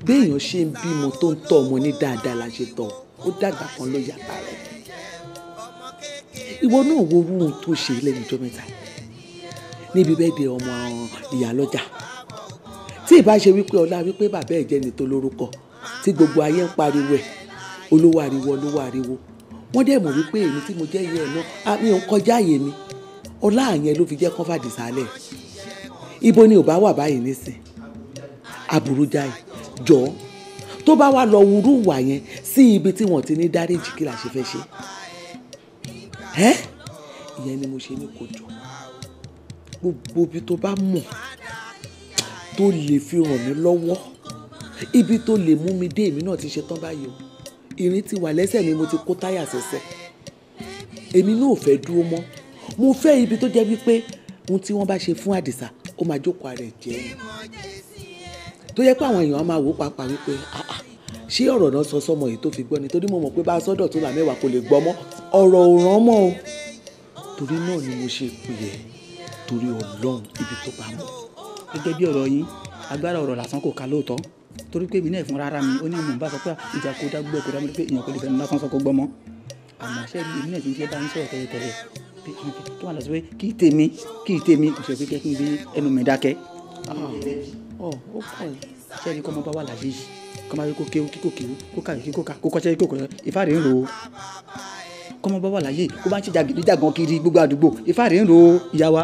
Béèyàn ṣe ń bímọ tó ń tọ́ ọmọ ní dáadáa la ṣe tọ́, ó dàgbà kan ló yàtà rẹ̀. Ìwọ náà wo orú ohun tó ṣe lẹ́nu ọjọ́ mẹ́ta níbi bẹ́ẹ̀ de ọmọ ìyálọ́jà. Tí ìbá ṣe wípé ọlá wípé bàbá ẹ̀ jẹ́ ni tó lórúkọ tí gbogbo ayé ń pariwo ẹ̀, olówó ariwo olówó ariwo, wọ́n dẹ̀ mọ̀ wípé èmi tí mo jẹ́ ìyá ẹ̀ náà mi ò ń kọjá àyè mi. Ọlá àyẹn ló fi jẹ́ kán fàdìsá lẹ̀. Ibo ni ò bá wà báyìí nísìn? Aburú jáì. Jọ tó bá wá lọ wúrú wà yẹn sí ibi tí wọ́n ti ní dáríjì, kí la ṣe fẹ́ ṣe? Ẹ́ ìyẹn ni mo ṣe ní kó jọ gbogbo ibi tó bá mọ̀ tó lè fi ràn mí lọ́wọ́, ibi tó lè mú mi dé, èmi náà ti ṣe tán báyìí o. Ìrìn ti wà lẹ́sẹ̀ mi, mo ti kó táyà sẹ́sẹ̀. Èmi náà ò fẹ́ dúró mọ́. Mo fẹ́ ibi tó jẹ́ wípé ohun tí wọ́n bá ṣe fún Àdìsá ó máa jókòó ara ẹ̀ jẹ́, tó yẹ pé àwọn èèyàn á máa wò pàápàá wípé ṣé ọ̀rọ̀ náà sọ sọmọ yìí tó fi gbọ́ ni, torí mo mọ̀ pé bá a sọ́dọ̀ tó là mẹ́wàá kò lè gbọ́ mọ́, ọ̀rọ̀ ò rán mọ́ o. Torí náà ni mo ṣe pè ẹ́, torí Ọlọ́run, ibi tó bá mọ̀. Gẹ́gẹ́ bí ọ̀rọ̀ yín, agbára ọ̀rọ̀ lásán kò ká lóòótọ́, torí pé èmi náà fúnra ara mi ó ní mò ń bá sọ pé ìjà kó dá gbọ́ kó dá mi pé èèyàn kò lè fẹ́nu lásán sọ kó gbọ́ mọ́. Àmọ́ ṣé èmi náà ti ń ṣe bá ń sọ̀rọ̀ tẹ́lẹ̀tẹ́lẹ̀ pé àwọn kí wọ́n lọ sí pé kí tèmi kò ṣe pé kí n bí ẹnu mi dákẹ́. Ṣé ẹni kọ́ ọmọ bá wà láyé yìí kọ́ máa kó kéwú kíkó kéwú kó kàwé kíkó ká kó kọ́ṣẹ́ kíkó kọ́ṣẹ́ ìfáàrí ń ro kọ́ ọmọ bá wà láyé kó bá ń ṣe jàgídíjàgan kiri gbogbo àdúgbò ìfáàrí ń ro ìyá wa.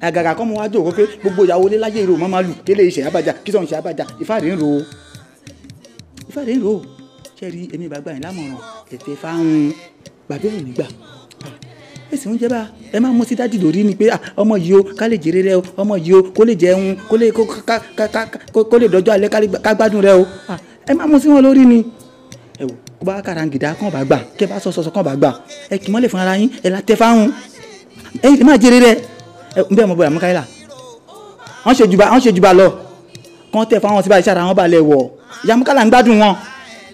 Àgàgà kọ́ mọ wá dòwó pé gbogbo ìyàwó ilé láyé ìrò máa lù kélé iṣẹ́ abájá kí sọ̀rọ̀ iṣẹ́ abájá ìfáàrí ń ro ìfáàrí ń ro. Ṣé rí èmi ìbá gbà yín lámọ̀ràn tètè fáwọn bàbá ẹ̀ nígbà èsì oúnjẹ bá ẹ máa mú sí dádì lórí ni pé ọmọ yìí o ká lè jèrè rẹ o, ọmọ yìí o kó lè jẹun kó lè dọjọ́ alẹ́ ká gbádùn rẹ o, ẹ máa mú sí wọn lórí ni. Ẹ wò kó bá kàràǹgìdá kàn bá gbà kẹ bá sọsọsọ kàn bá gbà ẹ kì í mọ́lẹ̀ fún ara yín ẹ la tẹ fáwọn ẹ̀yin lè má jèrè rẹ. Ẹ n bẹ́ẹ̀ mọ bọ́lá Mukaila wọ́n ṣe jùbà lọ kàn tẹ fáwọn síbáyìí sára wọn balẹ̀ wọ̀ ìyá Mukaila ń gbádùn wọn.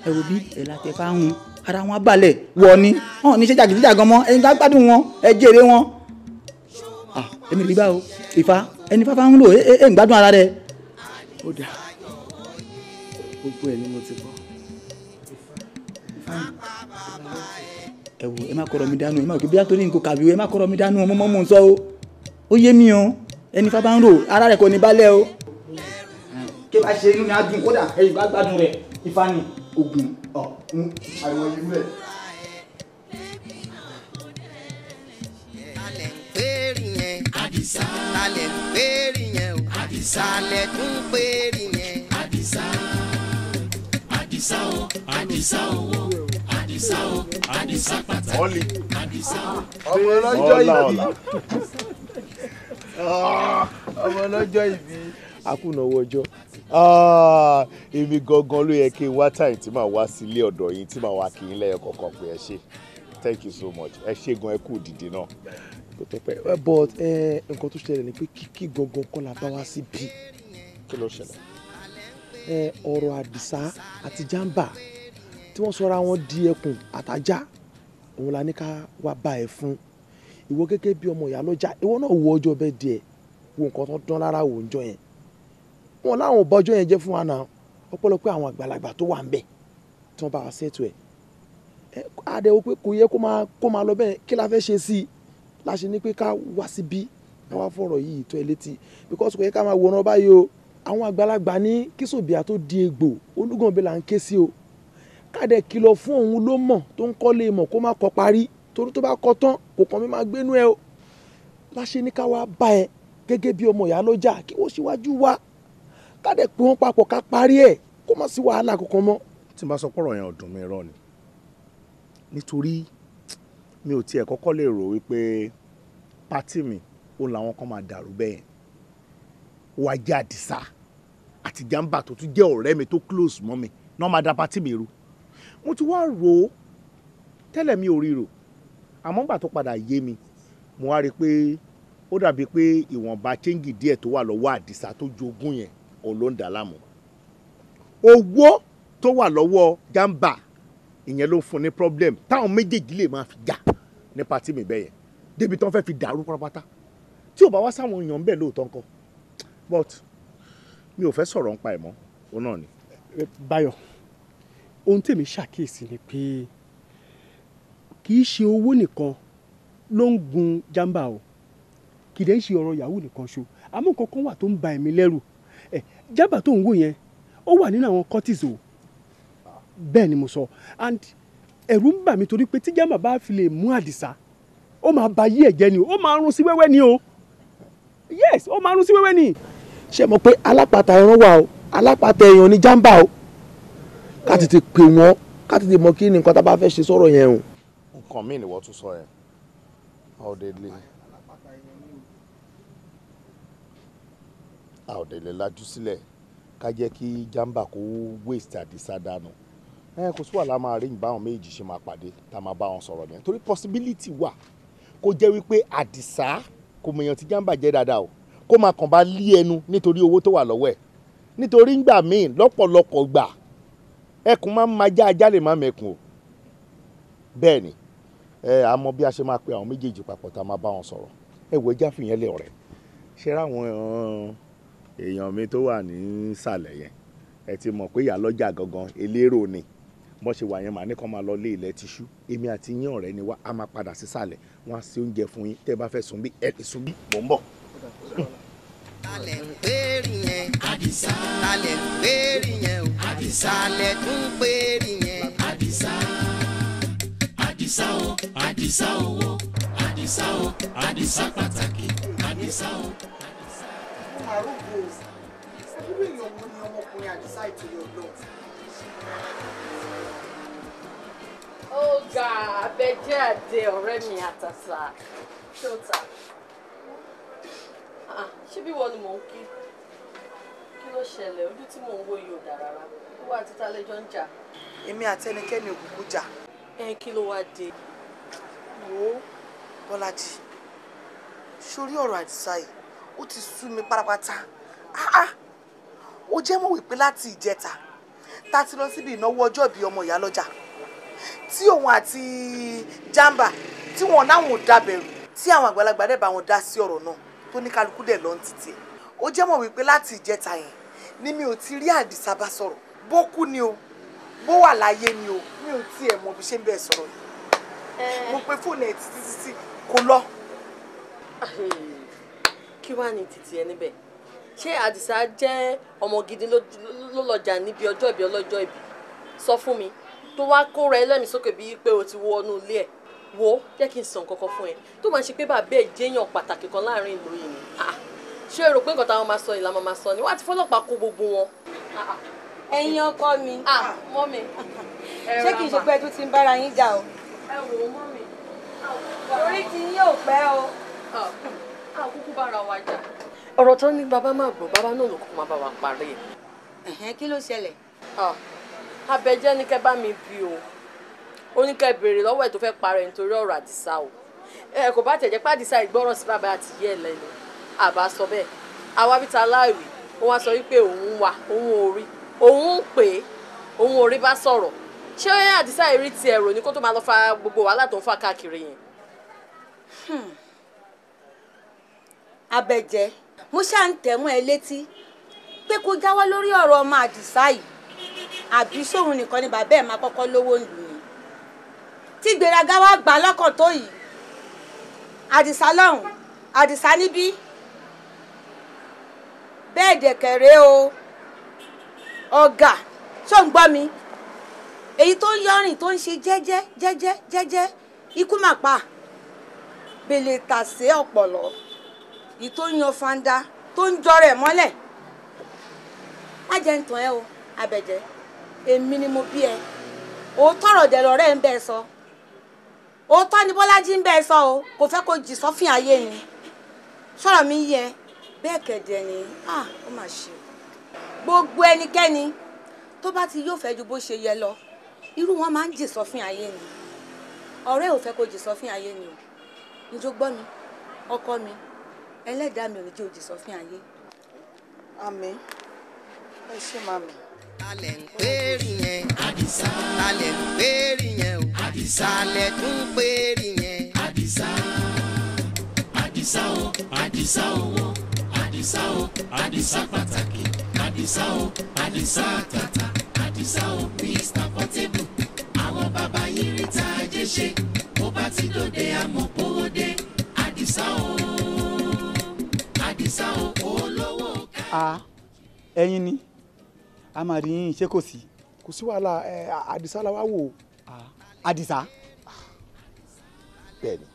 Ẹ wo bí ẹ la tẹ fáwọn ara wọn balẹ̀ wọ̀ ni wọn ní ṣe jàgídíjàgan mọ́, ẹ̀yin ká gbádùn wọn ẹ jèrè wọn. Èmi rí bá o ìfà ẹni fáfá ń lò ẹ ń gbádùn ara rẹ. Ó dà, gbogbo ẹ ni mo ti gbọ́. Ẹ wo ẹ má kọ̀rọ̀ mi dànù, ẹ má kí bí a torí nǹkan kàwé ẹ má kọ̀rọ̀ mi dànù ọmọ mọ́ mò ń sọ o, ó yé mi o, ẹni fáfá ń lò ara rẹ kò ní balẹ̀ o. Kí bá ṣe inú mi á dùn kódà ẹ̀yin bá gbádùn rẹ̀ ifá ni ogun ọ̀ àwọn ìlú ẹ̀. Àdìsá talẹ̀ ń pèrè yẹn o, Àdìsá talẹ̀ tún pèrè yẹn. Àdìsá, Àdìsá o, Àdìsá owó, Àdìsá o, Àdìsá pàtàkì, Àdìsá o. Ọmọ ọlọ́jọ́ ìbí, ọmọ ọlọ́jọ́ ìbí. Akúnàwó ọjọ́ èmi gangan ló yẹ kí n wá táyì tí màá wá sílé ọ̀dọ̀ yín tí màá wá kí n lẹ́yọ kọ̀ọ̀kan pé ẹ ṣé, thank you so much, ẹ ṣé gan, ẹ kú òdìdí náà. But nǹkan tó ṣẹlẹ̀ ni pé kíkí gangan kọ́ la bá wá síbí. Kí ló ṣẹlẹ̀? Ọ̀rọ̀ Àdìsá àti Jàmbá tí wọ́n sọra wọn di ẹkùn àtajá, òun la ní ká wá bá ẹ fún. Ìwọ gẹ́gẹ́ bí ọmọ ìyá lọ́jà, ìwọ náà wo ọjọ́ bẹ́ẹ̀ díẹ̀, wo nǹkan tó dán lára wò ń jọ yẹn. Wọn láwọn ò bọ́jọ́ yẹn jẹ́ fún wa náà, ọ̀pọ̀lọpọ̀ àwọn àgbàlagbà tó wà ń bẹ̀ tí wọ́n bá wa ṣètò ẹ̀. Àdẹ̀wò pé kò yẹ kó máa lọ bẹ́ẹ̀, kí la fẹ́ ṣe sí i? La ṣe ní pé ká wá síbí ká wá fọ̀rọ̀ yìí tó ẹ létí, because kò yẹ ká máa wòran báyìí o. Àwọn àgbàlagbà ní kí Sòbíà tó di egbò Olúgànbẹ là ń ké sí o, ká dẹ̀ kìlọ̀ fún òun ló mọ̀ tó ń kọ́lé mọ̀ kó má kọ́ parí, torí tó bá kọ́ tán kò kàn mí máa gbénú ẹ o. La ṣe ní ká wá bá ẹ gẹ́gẹ́ bí ọmọ ìyá lọ́jà kí wọ́n ṣíwájú wa, ká dẹ̀ pé wọ́n papọ̀ ká parí ẹ̀ kó má sí wàhálà kankan mọ́. Tí n bá sọ pọ̀rọ̀ yẹn ò dùn mí rọ ni, nítorí mi ò tiẹ̀ kọ́kọ́ lè rò wípé pátì mi òun làwọn kan máa dàrú bẹ́ẹ̀. Wá jẹ́ Àdìsá àti Jàmbá tó tún jẹ́ ọ̀rẹ́ mi tó close mọ́ mi náà máa da pátì mi rú. Mo ti wá rò ó tẹ́lẹ̀, mi ò rí rò, àmọ́ gbà tó padà yé mi mo wá rí i pé ó dàbí pé ìwọ̀nba chéńgì díẹ̀ tó wà lọ́wọ́ Àdìsá tó jogún yẹn òun ló ń dà láàmú. Owó tó wà lọ́wọ́ Jàmbá ìyẹn ló ń fún ní problem táwọn méjèèjì lè máa fi jà ní pátì mi bẹ́ẹ̀ yẹn débi tí wọ́n fẹ́ fi dàrú pátápátá. Tí ò bá wá sáwọn èèyàn bẹ́ẹ̀ lóòótọ́ ńkọ́, but mi ò fẹ́ sọ̀rọ̀ nípa ẹ̀ mọ́, òun náà ni. Báyọ̀, ohun tèmi ṣàkíyèsí ni pé kì í ṣe owó nìkan ló ń gun Jàmbá o, kì í dẹ̀ ń ṣe ọ̀rọ̀ yahoo nìkan ṣo, àmọ́ nǹkan kan wà tó ń ba ẹ̀mí lẹ́rù. Jàmbá tó ń wò yẹn ó wà nínú àwọn cultists o, bẹ́ẹ̀ ni mo sọ, and ẹ̀rù ń bà mí torí pé tí Jàmbá bá fi lè mú Àdìsá ó máa ba yí ẹ̀jẹ̀ ni o, ó máa rún sí wẹ́wẹ́ ni o, yes, ó máa rún sí wẹ́wẹ́ ni. Ṣé mo pé alápatà ẹran wà o, alápatà èèyàn ní Jàmbá o, ká tètè pè wọ́n, ká tètè mọ kí ni nǹkan tá a bá fẹ́ ṣe sọ̀rọ̀ yẹn o. Nǹkan míì ni wọ́n tún sọ yẹn, àọ̀dẹ̀lẹ̀ lajú sílẹ̀ ká jẹ́ kí Jàmbá kó waste Àdìsá dànù. Kò sí wàhálà, máa rí ìbáwọn méjì ṣe máa pàdé tá a máa bá wọn sọ̀rọ̀ yẹn, torí possibility wà Kó jẹ́ wípé Àdìsá kò mọ̀yàn tí Jàmbá jẹ́ dáadáa o, kó máa kàn bá lé ẹnu nítorí owó tó wà lọ́wọ́ ẹ̀. Nítorí ńgbà míì lọ́pọ̀lọpọ̀ gbà ẹkùn máa ń ma já, ajá lè má mẹ́kùn o. Bẹ́ẹ̀ ni ẹ a mọ bí a ṣe máa pe àwọn méjèèjì papọ̀ tá a máa bá wọn sọ̀rọ̀. Ẹ wò, ẹjá fìyẹn lé ọ̀rẹ́. Ṣé ráwọn èèyàn mi tó wà nísàlẹ̀ yẹn, ẹ ti mọ̀ pé ìyá lọ́jà gangan elérò ni bọ́n ṣe wà yẹn, màá ní kàn máa lọ lé ilẹ̀ tíṣú. Èmi àti yín ọ̀rẹ́ ni wá, a máa padà sísàlẹ̀, wọ́n á ṣe oúnjẹ fún yín. Tẹ́ ẹ bá fẹ́ sùn bí, ẹ lè sùn bí. Mò ń bọ̀. Talẹ̀ ń pèrè yẹn. Àdìsá. Talẹ̀ ń pèrè yẹn o. Àdìsá. Talẹ̀ tún pèrè yẹn. Àdìsá. Àdìsá o, Àdìsá owó. Àdìsá o, Àdìsá pàtàkì. Àdìsá o. Mo máa rògbò irú èèyàn wo ni ọmọkùnrin Àdìsá ìtòrí ọlọ́run. Ó ga, Abẹ́jẹ́ àdé, ọ̀rẹ́ mi àtàtà ṣọ́tà. Ṣé bí wọ́n ni mò ń kí? Kí ló ṣẹlẹ̀? Ojú tí mò ń wo yìí ò dà rárá. Ó wà títa lẹ́jọ́ ń jà. Èmi àti ẹnikẹ́ni òkùnkùn jà. Ẹ kí ló wá dé? Wo Bọ́lájì, sórí ọ̀rọ̀ Àdìsá yìí, ó ti sú mi pátápátá. Ah ah, ó jẹ́ mọ̀ wípé láti ìjẹta tá a ti lọ síbi ìnáwó ọjọ́ ìbí ọmọ ìyá lọ́jà, tí òun àti Jàmbá tí wọn náwọn ò dábẹ̀rù, tí àwọn àgbàlagbà dẹ̀ bá wọn dá sí ọ̀rọ̀ náà, tó ní kálukú dẹ̀ lọ́n títì ẹ̀. Ó jẹ́ mọ̀ wípé láti ìjẹta yẹn ni mi ò ti rí Àdìsá bá sọ̀rọ̀. Bó kú ni o, bó wà láyé ni o, mi ò tiẹ̀ mọ̀ bí ṣe ń bẹ́ẹ̀ sọ̀rọ̀ yìí. Mo pe fóònù ẹ̀ títí títí, kò lọ. Kí wàá ní títì ẹ níbẹ̀? Ṣé Àdìsá jẹ́ ọmọ gidi ló lọ́jà níbi ọjọ́ ìbí ọlọ́jọ́ ìbí? Sọ fún mi, tó wá kóra ẹlẹ́mìí sókè bíi pé o ti wọnú ilé ẹ̀. Wo, jẹ́ kí n sọ nǹkan kan fún ẹ. Tó máa ṣe pé bàbá ẹ̀ jẹ́yàn pàtàkì kan láàrin ìlú yìí ni, ṣé o rò pé nǹkan táwọn máa sọ ìlànà máa sọ ni? Wọ́n á ti fọlọ́pàá kó gbogbo wọn. Ẹ̀yin ọkọ mi. Mọ́mi. Ṣé kìí ṣe pé ẹ tún ti ń bára yín jà o? Ẹ wò ó, mọ́mi. Orí ti yín ò pẹ́ o. A kúkú bára wa jà. Ọ̀rọ̀ tó ní bàbá máa gbọ́, bàbá náà ló kúkú máa bá wa parí ẹ̀. Kí ló ṣẹlẹ̀? Abẹ́jẹ́ ní kẹ́ bá mi bí o. Ó ní kẹ́ béèrè lọ́wọ́ ẹ̀ tó fẹ́ parẹ́ nítorí ọ̀rọ̀ Àdìsá o. Ẹ kò bá tẹ̀jẹ́ pé Àdìsá ìgbọ́rọ̀ sí bàbá àti ìyá ẹ̀ lẹ́nu, àbá sọ bẹ́ẹ̀. Àwa bí ta láìwí, ó wá sọ wípé òun wà, òun ò rí, òun ń pè é, òun ò rí bá sọ̀rọ̀. Ṣé Àdìsá ìrí ti ẹ̀rọ ni kó tó máa lọ fa gbogbo wàhálà tó ń fà káàkiri yẹn? Abẹ́jẹ́, mo ṣáà ń tẹ̀ mọ́ ẹ létí pé kó jáwọ́ lórí ọ̀rọ̀ ọmọ Àdìsá yìí. Àbí sóhun nìkan ni bàbá ẹ̀ máa kọ́kọ́ lówó lù ní tí gbéraga wá gbà lọ́kàn tó yìí? Àdìsá lọ́hùn, Àdìsá níbí, bẹ́ẹ̀ dẹ̀kẹ̀rẹ́ o. Ọ̀gá, ṣó ń gbọ́ mi? Èyí tó ń yọrìn tó ń ṣe jẹ́jẹ́ jẹ́jẹ́ jẹ́jẹ́, ikú mà pa bèlè tàsé ọ̀pọ̀lọ́. Èyí tó ń yan fanda tó ń jọrọ ẹ̀ mọ́lẹ̀, má jẹ́ ń tàn ẹ́ o. Abẹ́jẹ́, èmi ni mo bí ẹ. Òótọ́ ọ̀rọ̀ dẹ̀ lọ̀rẹ́ ń bẹ́ẹ̀ sọ. Òótọ́ ni Bọ́lájí ń bẹ́ẹ̀ sọ o. Kò fẹ́ kó jì sọ́fìn ayé ni. Sọ̀rọ̀ mi yẹ bẹ́ẹ̀ kẹ̀dẹ̀ ni. Ó mà ṣe o. Gbogbo ẹnikẹ́ni tó bá ti yóò fẹ́ ju bó ṣe yẹ lọ, irú wọn máa ń jì sọ́fìn ayé ni. Ọ̀rẹ́ ò fẹ́ kó jì sọ́fìn ayé ni o. Njó gbọ́ mi, ọkọ mi, ẹlẹ́dàá mi ò ní jẹ́ òjì sọ́fìn ayé. Àmín, ẹ ṣé màmí. Talẹ̀ ń pèrè yẹn. Àdìsá. Talẹ̀ ń pèrè yẹn o. Àdìsá. Talẹ̀ tún pèrè yẹn. Àdìsá. Àdìsá o, Àdìsá owó. Àdìsá o, Àdìsá pàtàkì. Àdìsá o, Àdìsá àtàtà. Àdìsá o, Mr Portable. Àwọn bàbá yìí rí tá a jẹ́ ṣe. Bó bá ti dòde àmọ́ kówó dé. Àdìsá o, Àdìsá o, olówó. A ẹ̀yin ni a máa rí yín, ṣé kò sí? Kò sí wàhálà. Ẹ Àdìsá la wá wò. Àdìsá? Bẹ́ẹ̀ni.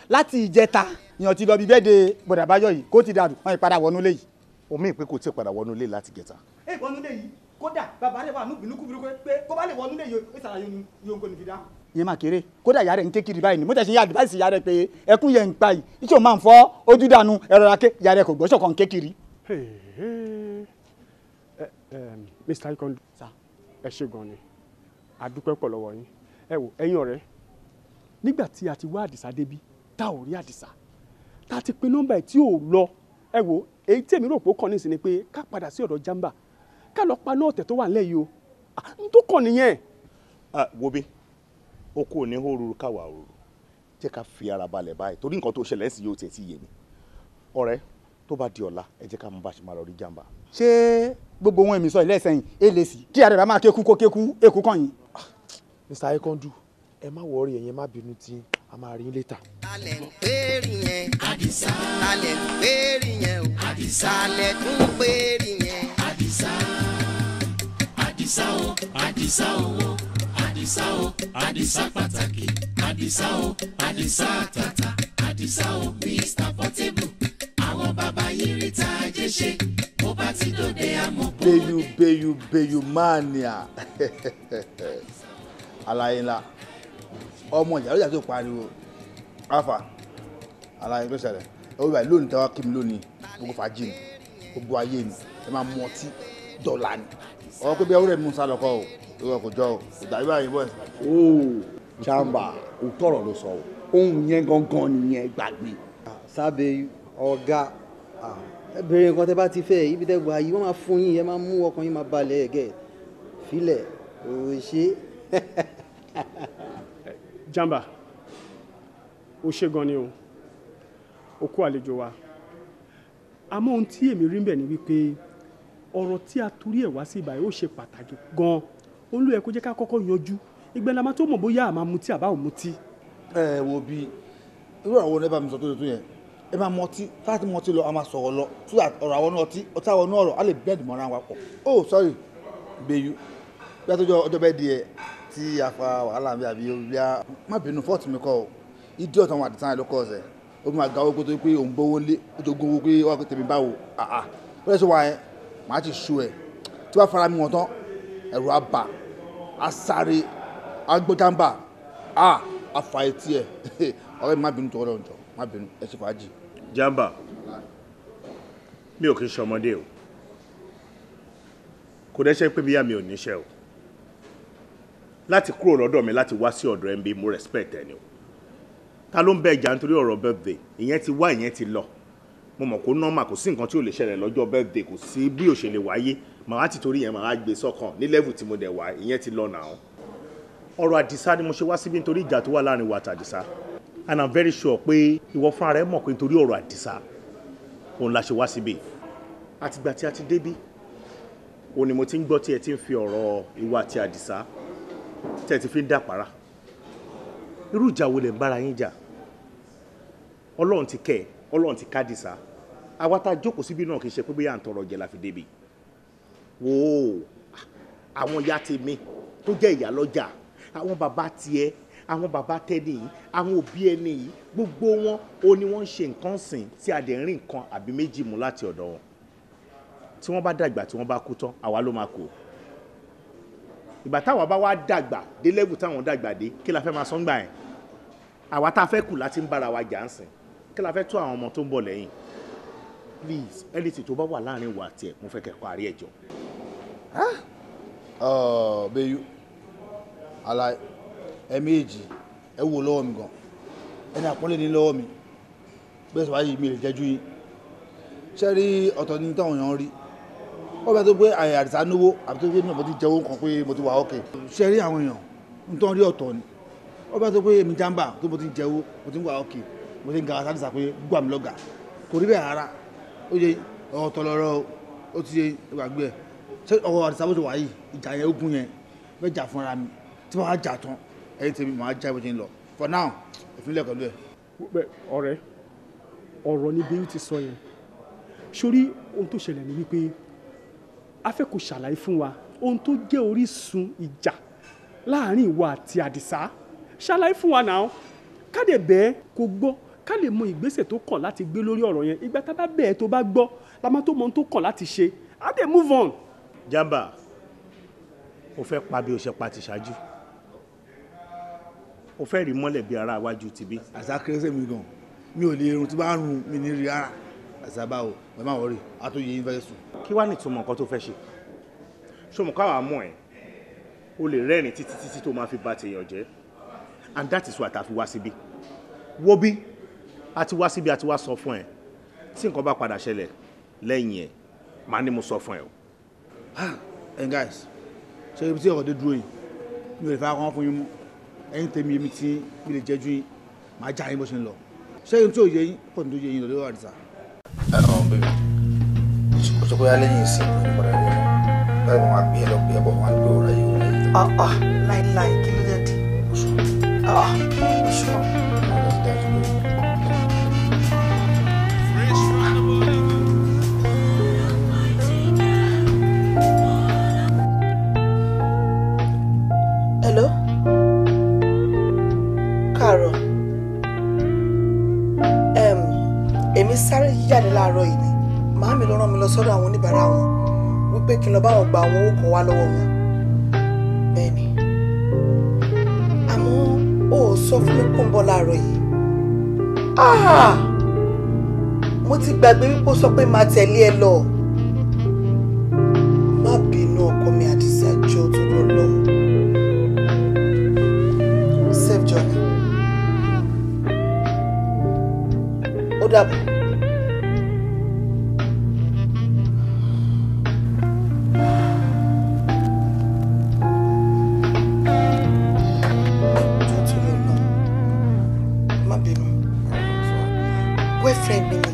Láti ìjẹta yàn ti lọ bí bẹ́ẹ̀ de bọ̀dà báyọ̀ yìí, kó ti dàrú wọn ìpadà wọnú ilé yìí. Omi ìpín kò tí ì padà wọnú ilé láti jẹta. Ẹ wọnú ilé yìí, kódà bàbá rẹ wà nùbínú kúburú pé kó bá lè wọnú ilé yìí, ó ṣàlàyé yóò kó nìfi dá. Ìyẹn máa kéré, kódà ìyá rẹ̀ ń ké kiri báyìí ni. Mo tẹ̀sí advice ìyá rẹ̀ pé ẹkún yẹn ń pa yìí, iṣẹ́ òun máa ń fọ́ ojú dànù ẹ̀rọ ra ké, ìyá rẹ̀ kò gbọ́ ṣọ̀kan ké kiri. Mr. Ikondu, ẹ ṣé gan ni, a dúpẹ́ pọ̀ lọ́wọ́ yín. Ẹ wò, ẹ̀yin ọ̀rẹ́, nígbà tí a ti wá Àdìsá débí Tá ò rí Àdìsá, tá a ti pe nọ́mbà ẹ̀ tí ò lọ. Ẹ wo, èyí tí èmi rò pé ó kàn ní ìsìn ni pé ká padà sí ọ̀dọ̀ Jamba, ká lọ paná ọ̀tẹ̀ tó wà nílẹ̀ yìí o. N tó kàn nìyẹn. Wo bí o kò ní hóoru káwa òru, jẹ́ ká fi ara balẹ̀ báyìí, torí nǹkan tó ṣẹlẹ̀ sí yóò tiẹ̀ ti yé mi. Ọ̀rẹ́, tó bá di ọ̀la, ẹ jẹ́ ká mú bá ṣe máa lọ rí Jamba. Ṣé gbogbo ohun èmi sọ ilé ẹsẹ̀yìn èlé sí kí àdàbà máa kéku kó kéku èkó kàn yín. Mr. Ekondu, ẹ má wọrí, ẹ̀yin má bínú tí a máa rí later. Talẹ̀ ń pèrè yẹn. Àdìsá. Talẹ̀ ń pèrè yẹn o. Àdìsá. Talẹ̀ tún pèrè yẹn. Àdìsá. Àdìsá o, Àdìsá owó. Àdìsá o, Àdìsá pàtàkì. Àdìsá o, Àdìsá àtàtà. Àdìsá o, Mr. Portable. Àwọn bàbá yìí rí tá a jẹ́ ṣe. Bó bá ti dòde àmọ́. Beyu beyu beyu mania. Alaye ńlá. Ọmọ ìyá lójà tó pariwo. Alfa, alaye ló ṣẹlẹ̀. Ẹ wọ́n báyìí lónìí tẹ́wọ́ kí mi lónìí. Gbogbo fàájì ni, gbogbo ayé ni, ẹ máa mú ọtí dọ̀là ni. Ọ̀rọ̀ pé bí ẹwúrẹ́ mi ń sá lọ́kọ́ o, ìwọ kò jọ o, kò dàbí báyìí bọ́ ẹ̀. Ooo, Jamba, òótọ́ ọ̀rọ̀ ló sọ o. Ohun yẹn gangan nìyẹn, gbàgbé. Sábẹ́ ọ̀gá, ẹ béèrè nǹkan tẹ́ bá ti fẹ́, ibi tẹ́ gbà yìí wọ́n máa fún yín, ẹ máa mú ọkàn yín máa balẹ̀ ẹ̀gẹ́ filẹ̀ ò ṣe. Jamba, ó ṣe gan ni o, ó kó àlejò wa. Àmọ́ ohun tí èmi rí ń bẹ̀ ni wípé ọ̀rọ̀ tí a torí ẹ̀ wá sí ìbàyẹ̀ ó ṣe pàtàkì gan-an. Òun ló yẹ kó jẹ́ ká kọ́kọ́ yanjú. Ìgbẹ́ la máa tó mọ̀ bóyá a máa mutí àbá ò mutí. Ẹ wo bí irú àwọn oníbà mi sọ tó tó yẹn, ẹ máa mọtí, táàtì mọtí lọ, a máa sọ̀rọ̀ lọ, so that ọ̀rọ̀ àwọn ọtí, ọtí àwọn ọ̀rọ̀ á lè bẹ́ẹ̀dì mọ́ra wa pọ̀. Oh sorry, Beyu, bí a tó jọ ọjọ́ bẹ́ẹ̀ di ẹ tí a fa wàhálà mi àbí bí a má bínú fọ́ọ̀tì mi kọ́ o, idiot àwọn àdìsán ló kọ́ ọ̀sẹ̀, ó máa ga owó kó tó pé òun bówó lé, ó jogún owó pé wọ́n tẹ̀mí báwo, àà ó lè ṣe wà ẹ́, màá ti ṣu ẹ̀, tí wàá fara mi wọ̀n tán, ẹ̀rù á bà, á sáré, á gbọ́ Jamba, á fa etí ẹ̀, ọ̀rẹ́ mi má bínú tọwọ́ lọ́njọ́, má bínú, ẹ ṣe fàájì. Jamba, mi ò kí ń ṣọmọdé o, kò dẹ́ṣẹ́ pé bíyà mi ò níṣẹ́ o. Láti kúrò lọ́dọ̀ mi láti wá sí ọ̀dọ̀ MB, mo respect ẹni o. Ta ló ń bẹ ìjà nítorí ọ̀rọ̀ birthday? Ìyẹn ti wá, ìyẹn ti lọ. Mo mọ̀ kó normal, kò sí nǹkan tí ò lè ṣẹlẹ̀ lọ́jọ́ birthday, kò sí bí ò ṣe lè wáyé. Màá ti torí yẹn màá gbé sọ́kàn ní level tí mo dẹ̀ wá, ìyẹn ti lọ now. Ọ̀rọ̀ Àdìsá ni mo ṣe wá síbí nítorí ìjà tó wà láàrin wa àti Àdìsá. And I'm very sure pé ìwọ fúnra rẹ mọ̀ pé nítorí ọ̀rọ̀ Àdìsá òun la ṣe wá síbí. Àtìgbà tí a ti débí, òun ni mo ti ń gbọ́ tí ẹ ti ń fi ọ̀rọ̀ ìwọ àti Àdìsá tẹ́ ẹ ti fi ń dàpárà. Irú ìjà wo lẹ̀ ń bára yín jà? Ọlọ́run ti kẹ́ ẹ, Ọlọ́run ti kádìsá. Àwa tá a jókòó síbí náà kì í ṣe pé bóyá à ń tọrọ jẹ la fi débi. Wò ó, àwọn ìyá tèmi tó jẹ́ ìyá lọ́jà, àwọn bàbá tiẹ̀, àwọn bàbá tẹ́ni yìí, àwọn òbí ẹni yìí, gbogbo wọn ó ní wọ́n ń ṣe nǹkan sìn tí a dẹ̀ ń rí nǹkan àbí méjì mú láti ọ̀dọ̀ wọn. Tí wọ́n bá dàgbà, tí wọ́n bá kú tán, àwa ló máa kú. Ìgbà táwa bá wá dàgbà dé level táwọn dàgbà dé, kí la fẹ́ máa sọ́ngbà yẹn? Àwa tá a fẹ́ kù láti ń bára wa jà ń sìn, kí la fẹ́ tó àwọn ọmọ tó ń bọ̀ lẹ́yìn? Please, anything tó bá wà láàrin wa àti ẹ̀, mo fẹ́ kẹ́ parí ẹ̀ jọ. Beyu, alaye, ẹ méjì, ẹ wò lọ́wọ́ mi gan, ẹni àpọ́nlé ní lọ́wọ́ mi, bẹ́ẹ̀ sọ wáyé mi lè jẹ́jú yín. Ṣé rí ọ̀tọ̀ ní táwọn èèyàn rí? Ó bá tó pé Àdìsá náwó àbí tó pé mo ti jẹ́wọ́ nǹkan pé mo ti wà ókè. Ṣé rí àwọn èèyàn ń tán rí ọ̀tọ̀ ni? Ó bá tó pé èmi Jamba tó mo ti jẹ́wọ́, mo ti ń wà ókè, mo ti ń gara Àdìsá pé gbà mí lọ́gà. Kò rí bẹ́ẹ̀ rárá. Ó yẹ ọ̀tọ̀ lọ́rọ̀ ó ti yẹ ìgbàgbé ẹ̀. Ṣé ọwọ́ Àdìsá bó ti wà yìí, ìjà yẹn ogun yẹn, fẹ́ jà fúnra mi. Tí wọ́n á jà tán, ẹ̀yin tèmi màá já bó ṣe ń lọ. For now, ìfúnlẹ̀ pẹ̀lú ẹ̀. Ọ̀rẹ́, ọ̀rọ̀ ni Beyu ti sọ yẹn. Sórí ohun tó ṣẹlẹ̀ ni wípé a fẹ́ kó ṣàlàyé fún wa ohun tó jẹ́ orísun ìjà láàrin ìwọ àti Àdìsá. Ṣàlàyé fún wa náà, ká lè bẹ́ẹ̀ kó gbọ́, ká lè mọ ìgbésẹ̀ tó kàn láti gbé lórí ọ̀rọ̀ yẹn. Ìgbà tá a bá bẹ́ẹ̀ tó bá gbọ́, la máa tó mọ ohun tó kàn láti ṣe. Á dẹ̀ move on. Jamba, o fẹ́ pa bí o ṣe pa ti ṣáájú. O fẹ́ rí mọ́lẹ̀ bí ara iwájú ti bí. Àṣà kérésì mi gan, mi ò lè irun tí bá ń run mi ní rí ara. Àṣà báwo, ẹ má wọrí, a tó yẹ yín fẹ́ sùn. Kí wàá nìtumọ̀ nǹkan tó fẹ́ ṣe? Ṣé o mọ̀ káwa mọ̀ ẹ́? O lè rẹ́rìn títí títí tó máa fi ba tèèyàn jẹ́. And that is why ta fi wá síbí. Wo bí A ti wá síbi, a ti wá sọ fún ẹ. Tí nǹkan bá padà ṣẹlẹ̀ lẹ́yìn ẹ̀, màá ní mo sọ fún ẹ o. Hey guys, ṣé ibi tí ọ̀rọ̀ dé dúró yìí, mi ò lè fara kan fún yín mú. Ẹ̀yin tèmi, èmi tí mi lè jẹ́jú yín, màá já yín bó ṣe ń lọ. Ṣé ohun tí ò yé yín pọ̀ ní tó yé yín lọ́dọ̀ Àdìsá? Ẹ ọ̀ bébí, kò sọ pé alẹ́ yìí sí ìlú padà rí ọmọ. Báyìí wọ́n á pè é lọ pé ẹ bọ̀ wọ́n á gbé ọ̀rọ̀ ayé wọn. Ah, láíláí, kí ló dé dé? Ah, sure. Hello? Káàárọ̀. Èmi sáré jíjáde láàárọ̀ yìí ni. Màámi ló rán mi lọ sọ́dọ̀ àwọn oníbàárà wọn wípé kí n lọ bá wọn gba àwọn owó kan wá lọ́wọ́ wọn. Bẹ́ẹ̀ni. Àmọ́ ó sọ fún mi pò ń bọ̀ láàárọ̀ yìí. Ah! Mo ti gbàgbé wípé ó sọ pé màá tẹ̀lé ẹ lọ. Má bínú ọkọ mi Àdìsá, jọ̀ọ́ torí Ọlọ́run. Safe journey. Ó dàbọ̀. Jọ̀ọ́ torí Ọlọ́run. Má bínú. Boyfriend mi ni.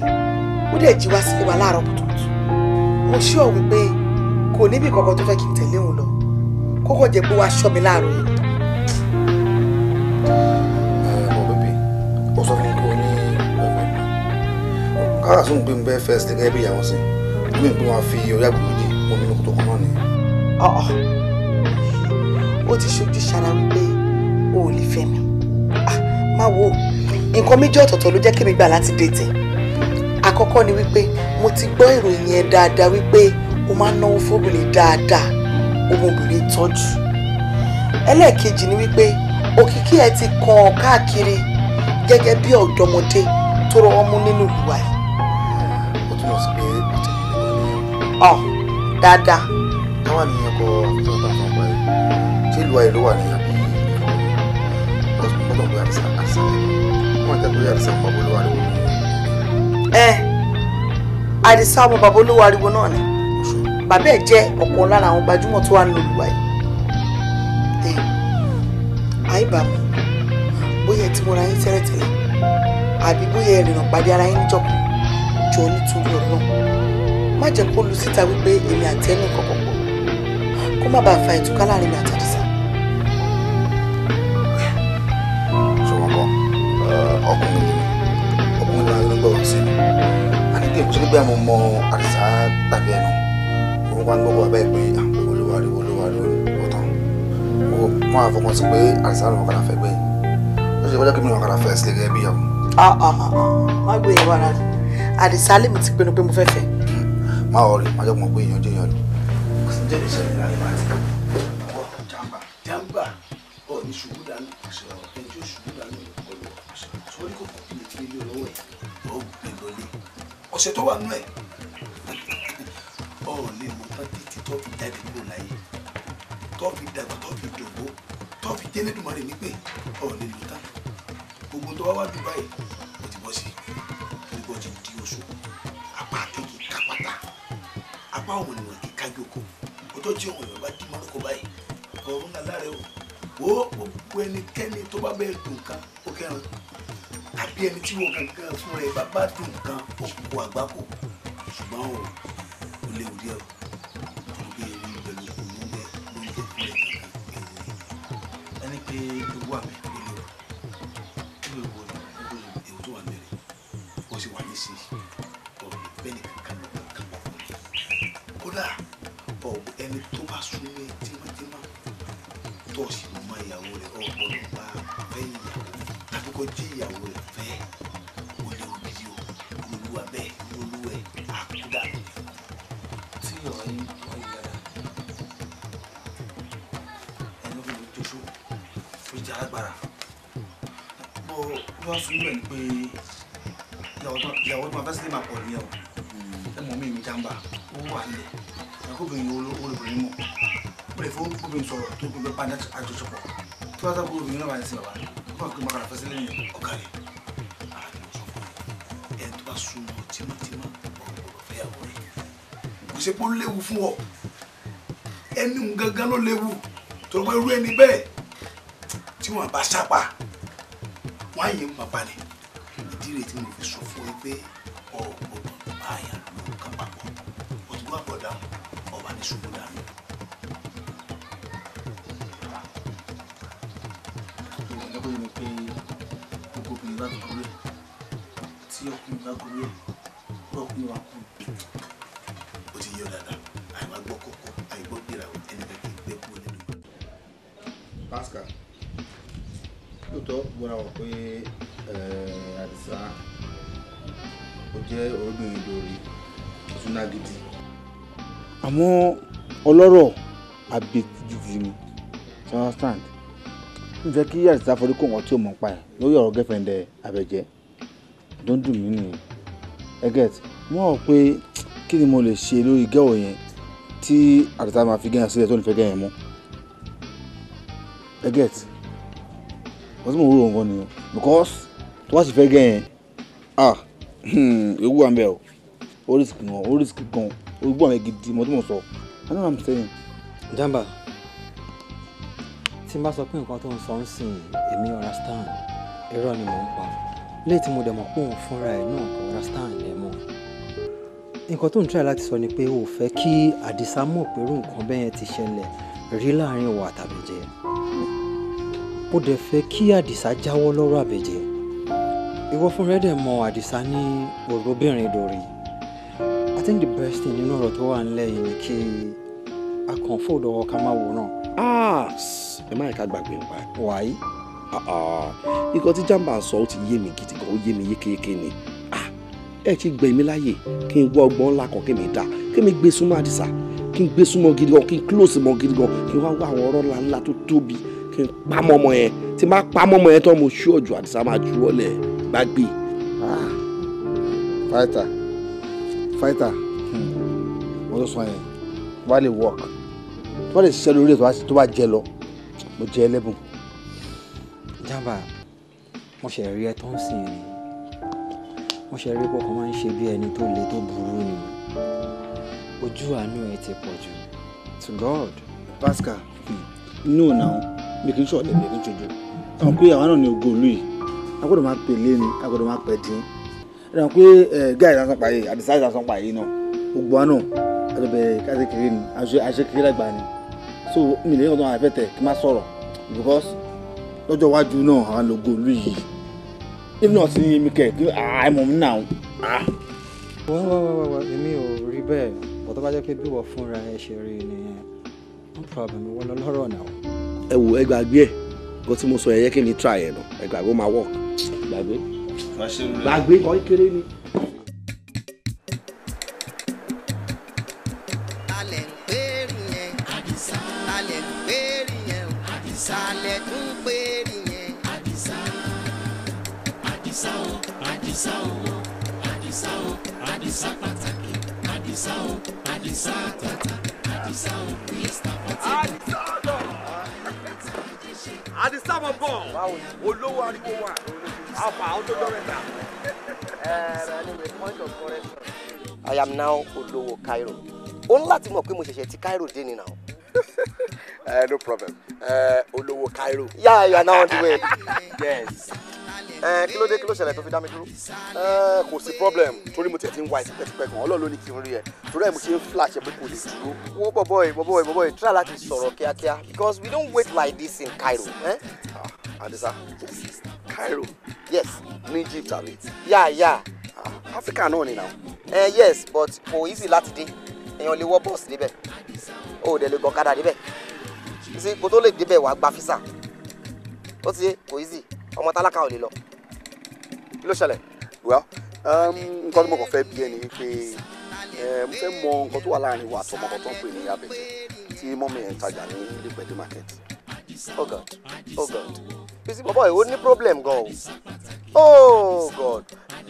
Ó dẹ̀ jí wá sílé wa láàárọ̀ kùtùkùtù. Mo ṣọ́ wípé kò níbi kankan tó fẹ́ kí n tẹ̀lé òun lọ. Kókò jẹ́ pé wàá ṣọ́ mi láàárọ̀ yìí. Ó sọ fún mi pé o ní boyfriend. Kára sóhun pé mo fẹ́ fẹ́ sí gẹ́gẹ́ bí ìyàwó sí. Mi pé wọ́n á fi orí àgbò méjì mo nínú kótó kan náà ni. Ọ̀ọ́, ó ti ṣojú ṣara wípé o ò lè fẹ́ mi. Má wo nǹkan méjì ọ̀tọ̀ọ̀tọ̀ ló jẹ́ kí mi gbà láti dètè. Àkọ́kọ́ ni wípé mo ti gbọ́ ìròyìn ẹ dáadáa wípé o máa ń náwó fóbìnrin dáadáa, ọmọbìnrin tọ́jú. Ẹlẹ́ẹ̀kejì ni wípé òkìkí ẹ ti kàn káàkiri gẹ́gẹ́ bí ọ̀dọ́mọdé tó rọwọ́ mú nínú ìlú wa yìí. Ó túmọ̀ sí pé ó ti mú mi nìyẹn. Ọ̀ dáadáa. Káwá nìyẹn kọ àfihàn tó ń fọ́n pa ẹ̀. Ṣé ìlú ayé ló wà ní àbí ọ̀dọ̀ pé Àdìsá Àdìsá wọ́n jẹ́ pé Àdìsá ọmọ bàbá olówó ariwo ni. Ẹ Àdìsá ọmọ bàbá olówó ariwo náà ni. Bàbá ẹ̀ jẹ́ ọ̀kan lára àwọn gbajúmọ̀ tó wà nínú ìlú wa yìí. Ẹ àìbámu bóyá ẹ ti mọra yín tẹ́lẹ̀tẹ́lẹ̀ àbí bóyá ẹ rìnnà pàdé ara yín níjọ́ kan, jọ nítorí Ọlọ́run má jẹ́ kó lu síta wípé èmi àti ẹnu kọ̀ọ̀kan pọ̀, kó má bàa fa ìtúká láàrin mi àti Àdìsá. Ṣùgbọ́n kan ọkùnrin ni ọkùnrin náà ló ń gbọ́rọ̀ sí mi àní kí èkó pé àwọn ọmọ Àdìsá tàbí ẹnu òun wá ń gbọ́ bàbá ẹ̀ pé olówó ariwo olówó ariwo ọ̀tàn wọ́n á fọkàn sí pé Àdìsá lòun kàdà fẹ́ gbẹ̀yìn. Ó ṣe kọjá kí mi kàdà fẹ́ sílẹ̀ gẹ́gẹ́ bí ìyàwó. Má gbé ìyàwó ara rẹ̀. Àdìsá lèmi ti pinnu pé mo fẹ́ fẹ́. Má ọ̀rẹ́ má jẹ́ kó mọ̀ pé èèyàn jẹ́ èèyàn lọ. Kò sí jẹ́ ìṣẹ̀lẹ̀ láàrin àti jàmbá jàmbá ọ̀ ní ṣubú dànù ẹni tí ó ṣubú dànù ọlọ sórí kò kò kíni tí ilé ọlọ́wọ́ ẹ̀ ọ̀ gbé lọlé ọ̀sẹ̀ tó wà nú ẹ̀ ọ̀ lè mọ tán títí tó fi jáde kúrò láyé tó fi dàgbà tó fi dògbó tó fi jẹ́ lẹ́dùnmọ́ rẹ̀ nípè ọ̀ lè lò tán gbogbo tó wá wá Dubai ó ti bọ́ sí gbogbo ti di oṣù apá akéèké kápátá apá òun ènìyàn kí kájú oko ọjọ́ tí òun ènìyàn bá dì mọ́ lóko báyìí ọ̀run náà lára o wo gbogbo ẹnikẹ́ni tó bá bẹ́ẹ̀ dùn kan ó kẹrin tàbí ẹni tí wọ́n gangan fún rẹ̀ bá bá dùn kan ó kó àgbákò ṣùgbọ́n o ò léwu díẹ̀ o torí pé ewu ń bẹ lóko ló ń bẹ ló ń jẹ fún rẹ̀ gangan ewu ni ẹni pé ewu àmì ó léwu ewu ewu tó wà mẹ́rin ó sì wà ní sí ọ̀rọ̀ bẹ́ẹ̀ ni kankan ló kankan pọ̀ fún mi kódà ọ̀ ẹni tó bá súnmọ́ tímọ́tímọ́ tó sì mọ ìyàwó rẹ̀ ọ̀ gbọ́dọ̀ bá fẹ́ ìyàwó tàbí kó jẹ́ ìyàwó rẹ̀ fẹ́ ó léwu gidi o olúwa bẹ́ẹ̀ olúwa ẹ̀ àkúdà. Tí ọ̀rọ̀ yín wọ́n yí dáadáa ẹni tó fi jóṣó ó jẹ́ alágbára bó wá sún bẹ́ẹ̀ ni pé ìyàwó tó máa fẹ́ sílé máa pọ̀ nìyẹn o ẹ mọ̀ mí mi jàǹbá ó wà nílẹ̀ ẹ̀kọ́bìnrin olóbìnrin mọ̀ ó lè fún obìnrin sọ̀rọ̀ tó gbé bá àjọṣepọ̀ tí wọ́n sábà obìnrin náà wà ní sí bàbá ó kàn kí mo kàrà fẹ́ sílé nìyẹn. Ọ̀gá rẹ̀ ara ni mo sọ fún mi ṣe pé ó léwu fún ọ, ẹni gangan ló léwu, torí pé irú ẹni bẹ́ẹ̀ tí wọ́n bá sápà wọ́n á yẹ ń bàbá ni. Ìdí rẹ̀ tí mo fi sọ fún ẹ pé ọ gbọ́dọ̀ bá yàn ló kàn papọ̀, o ti gbọ́ àbọ̀ dáhùn, ọba ní ṣubú dànù. Ìyẹn ni pé gbogbo obìnrin bá gorí ẹ̀, tí ọkùnrin bá gorí ẹ̀, ọkùnrin wa kú. O ti yé ọ dáadáa, àìwá gbọ́ kọ̀kọ́, àìgbọ́ gbéra ẹni bẹ́ẹ̀ kí gbẹ́ kú nínú. Pascal, lóòótọ́ gbọ́dọ̀ wọ̀ pé Àdìsá ó jẹ́ obìnrin lórí ìtúná gidi. Àmọ́ ọlọ́rọ̀ àbètìtì ni, you understand? N fẹ́ kí Àdìsá forí kó nǹkan tí ò mọ̀ pa ẹ̀ lórí ọ̀rọ̀ girlfriend ẹ̀ Àbẹ̀jẹ́ tó ń dùn mí nìyẹn. Ẹ get, mo rò pé kí ni mo lè ṣe lórí girl yẹn tí Àdìsá máa fi gẹ́yàn sílẹ̀ tó ní fẹ́ gẹ́yàn mọ́. Ẹ get, wọ́n tí mo rò nǹkan nìyẹn because tó bá sì fẹ́ gẹ́yàn, ah, ewu wà ń bẹ̀ o, ó risk gan, ó risk gan, ó gbọ́ àwọn gidi mo tí mo sọ. I know what I'm saying. Jamba, tí n bá sọ pé nǹkan tó ń sọ ń sìn èmi understand, irọ́ ni mò ń pa. Léyìí tí mo dẹ̀ mọ̀ pé òun fúnra ẹ̀ náà kò understand ẹ̀ mọ́. Nǹkan tó ń try láti sọ ni pé o ò fẹ́ kí Àdìsá mọ̀ pé irú nǹkan bẹ́ẹ̀ yẹn ti ṣẹlẹ̀ rí láàrin ìwọ àtàbẹ̀jẹ́. O dẹ̀ fẹ́ kí Àdìsá jáwọ́ lọ́rọ̀ Àbẹ̀jẹ́. Ìwọ fúnra ẹ̀ dẹ̀ mọ Àdìsá ní òróbìnrin lórí. I think the best thing nínú ọ̀rọ̀ tó wà nílẹ̀ yìí ni kí a kàn fòdò ká má wòran. Ẹ má yẹ ká gbàgbé nípa ẹ. Why? Nǹkan tí Jamba sọ ó ti yé mi gidi gan, ó yé mi yékéyéké ni. Ẹ ti gbẹ̀ mí láàyè kí n wá ọgbọ́n ńlá kan kí mi dá, kí mi gbé súnmọ́ Àdìsá, kí n gbé súnmọ́ gidi gan, kí n close mọ́ gidi gan, kí n wá wá àwọn ọ̀rọ̀ ńlá ńlá tó tóbi, kí n pa mọ́ ọmọ yẹn. Tí n bá pa mọ́ ọmọ yẹn tán, mo ṣú ọ̀jọ̀ Àdìsá máa ju ọ́lẹ̀ gbàgbé. Fighter, fighter, wọ́n tó sọ yẹn, tó bá lè work, tó bá lè ṣiṣẹ́ lórí ẹ̀ tó bá jẹ lọ, mo jẹ ẹlẹ́bùn. Jamba, mo ṣe rí ẹ tó ń sìn ni, mo ṣe rí pé ọkàn máa ń ṣe bí ẹni tó le tó burú ni, ojú àánú ẹ ti pọ̀ jù, to God. Pascal, no now, mi kì í ṣọ̀lẹ̀, mi kì í ṣojú. Àwọn pé àwọn náà ní ògo ìlú yìí, a gbọ́dọ̀ máa pè lé ni, a gbọ́dọ̀ máa pẹ̀ dín. Ẹ dàn pé gáà ìdásán pa yìí, Àdìsá ìdásán pa yìí náà, gbogbo wa náà, a jọ bẹ̀rẹ̀ káṣe kiri ni, àṣẹ kiri lágbà ni. So mi lè ní ọ̀dọ́ àwọn àfẹ́tẹ̀ kí n má sọ̀rọ̀ because lọ́jọ́ iwájú náà àwọn lògo ìlú yìí. If not ní mi kẹ̀ kí àìmọ̀ mi náà. Wá wá wá wá, èmi ò rí bẹ́ẹ̀, bọ̀ tó bá jẹ́ pé bí wọ́n fúnra ẹ ṣe rí nìyẹn, no problem, ìwọ lọ lọ́rọ̀ náà. Ẹ wò, ẹ gbàgbé ẹ, nǹkan tí mo sọ yẹn yẹ kí mi try ẹ nà, ẹ gbàgbé ó máa work. Gbàgbé. Gbàgbé kọ́ kékeré ni. Alẹ̀ ń pèrè yẹn, Àdìsá. Alẹ̀ ń pèrè yẹn o, Àdìsá. Alẹ̀ tún pèrè yẹn, Àdìsá. Àdìsá o, Àdìsá o, Àdìsá o, Àdìsá pàtàkì, Àdìsá o, Àdìsá tata, Àdìsá o, Mr. Potato. Àdìsá ọ̀dọ̀. Àdìsá mọ̀ bọ̀, olówó ariwo wa, àpà àwọn tó jọ mẹ́ta. Anyway, point of correction. I am now olówó Cairo. O ní láti mọ̀ pé mo ṣẹ̀ṣẹ̀ ti Cairo dé ni now. No problem. Olówó Cairo. Yeah, you are now on the way. Yes. Kí ló dé, kí ló ṣẹlẹ̀ tó fi dá mi dúró? Kò sí problem, torí mo tiẹ̀ ti ń wá ìtipẹ́tipẹ́ gan, Ọlọ́run ló ní kí n rí ẹ, torí ẹ̀ mo ṣe ń flash ẹ pé kò lè dúró. Wo bọ̀bọ̀ bọ̀bọ̀ bọ̀bọ̀, try láti sọ̀rọ̀ kíákíá because we don't wait like this in Cairo. Eh? Àdìsá, Cairo? Yes. Ní Egypt àbí? Yeah, yeah. Africa náà ni now. Yes, but kò easy láti dé. Èèyàn lè wọ bọ́ọ̀sì débẹ̀, o ò dẹ̀ lè gọ̀kadà débẹ̀. Sí, kò tó lè débẹ̀ wàá gba físà. Ó ti yé, kò easy, ọmọ tálákà ò lè lọ. Kí ló ṣẹlẹ̀? Well, nǹkan tí mo kàn fẹ́ bí ẹ ni wípé mo fẹ́ mọ nǹkan tó wà láàrin wa àtọmọ kan tó ń pè ní Abẹ́jẹ́ tí mọ́mí ẹ̀ ń tajà ní Ilé-Ìpẹ́dé market. Oh God, oh God, you see bọ̀bọ̀ yìí ó ní problem gan o. Oh God,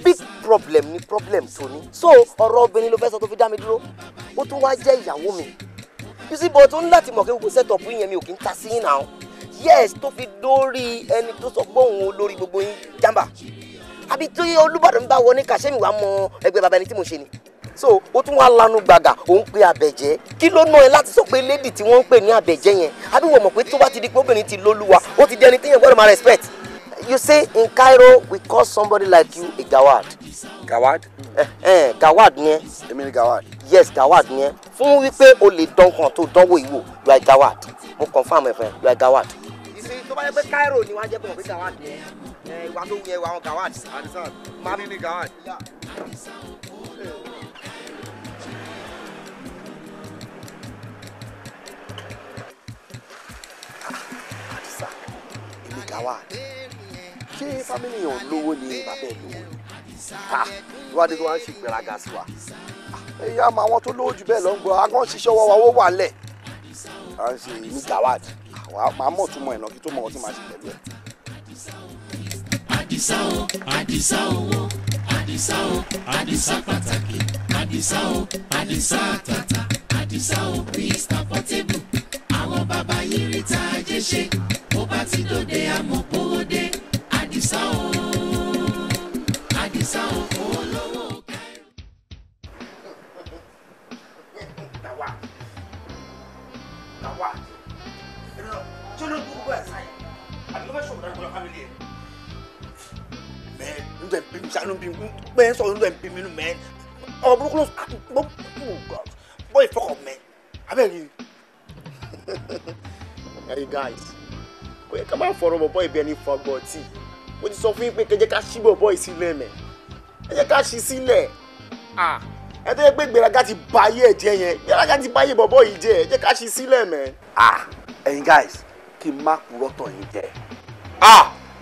big problem ni problem tó ní. So ọ̀rọ̀ obìnrin ló fẹ́ sọ tó fi dá mi dúró, ó tún wá jẹ́ ìyàwó mi. You see, but ó ní láti mọ̀ kí gbogbo set up yẹn mi ò kí ń ta sí yín náà. Yes, tó fi dórí ẹni tó sọ pé òun olórí gbogbo yín, Jamba. Àbí tí Olúbàdàn bá wọ ní kàṣẹ́mi wàá mọ ẹgbẹ́ bàbá ẹni tí mo ṣe ni. So ó tún wá lanu gbàgà, òun pe Àbẹ̀jẹ́. Kí ló ná ẹ láti sọ pé lady tí wọ́n ń pè ní Àbẹ̀jẹ́ yẹn? Àbí wọ́n mọ̀ pé tó bá ti di pé obìnrin ti lólúwa, ó ti di ẹni téèyàn gbọ́dọ̀ máa respect. You say in Cairo we call somebody like you a gawad. Gawad? Gawad yẹn. Èmi ni gawad. Yes, gawad yẹn. Fún wípé o lè dán kan tó dánwò ìwò, you are gawad. Mo confirm ẹ fún ẹ, you are gawad. Ìsìn tó bá yẹ pé Cairo ni wọ́n á jẹ́ pé wọ́n pé gawad yẹn. Ìwà tó wù yẹn wà wọn gawad. Àdìsá, màmí ni gawad. Àdìsá, èmi gawad. Ṣé fámìlì yẹn ò lówó ni bàbá ẹ lówó ni? Ìwádìí tó wá ń ṣe ìgbéraga sí wa. Èyí àmọ́ àwọn tó lówó jù bẹ́ẹ̀ lọ ń gbọ́, a kàn ń ṣiṣẹ́ ọwọ́ wa, owó wà lẹ̀. À ń ṣe èmi gawad. Màá mọ̀ túmọ̀ ẹ̀ náà kí tó mọ̀ ọ́ tí màá ṣe pẹ̀lú ẹ̀. Àdìsá o, Àdìsá owó, Àdìsá o, Àdìsá pàtàkì, Àdìsá o, Àdìsá àtàtà, Àdìsá o, Mr. Portable. Àwọn bàbá yìí rí tá a jẹ́ ṣe, bó bá ti dòde àmọ́ kówó dé. Àdìsá o, Àdìsá o, olówó. Gawad, gawad, ṣé ló ń gbogbo ẹ̀ sáyẹn? Àbí ló fẹ́ ṣòwò dáná pẹ̀lú fámìlì ẹ̀? Mẹ́ nítorí bí mi ṣàánú bí mi pé ń sọ̀rọ̀ nítorí bí mi nù mẹ́ ọ̀rọ̀ burúkú ló sọ bọ́ ìfọkọ̀ mẹ́ abẹ́rẹ́. Hey guys, kò yẹ ká máa fọ̀rọ̀ bọ̀bọ̀ ìbí ẹni fọgbọ̀ tí mo ti sọ fún yín pé kẹjẹ ká ṣí bọ̀bọ̀ yìí sílẹ̀ mẹ́ ẹ jẹ́ ká ṣí sílẹ̀. Ẹ tó yẹ pé gbéraga ti ba ayé ẹ̀ jẹ́ yẹn, gbéraga ti ba ayé bọ̀bọ̀ yìí jẹ́, ẹ jẹ́ ká ṣí sílẹ̀ mẹ́. Ẹ̀yin guys, kí n má purọ́ tàn yín jẹ.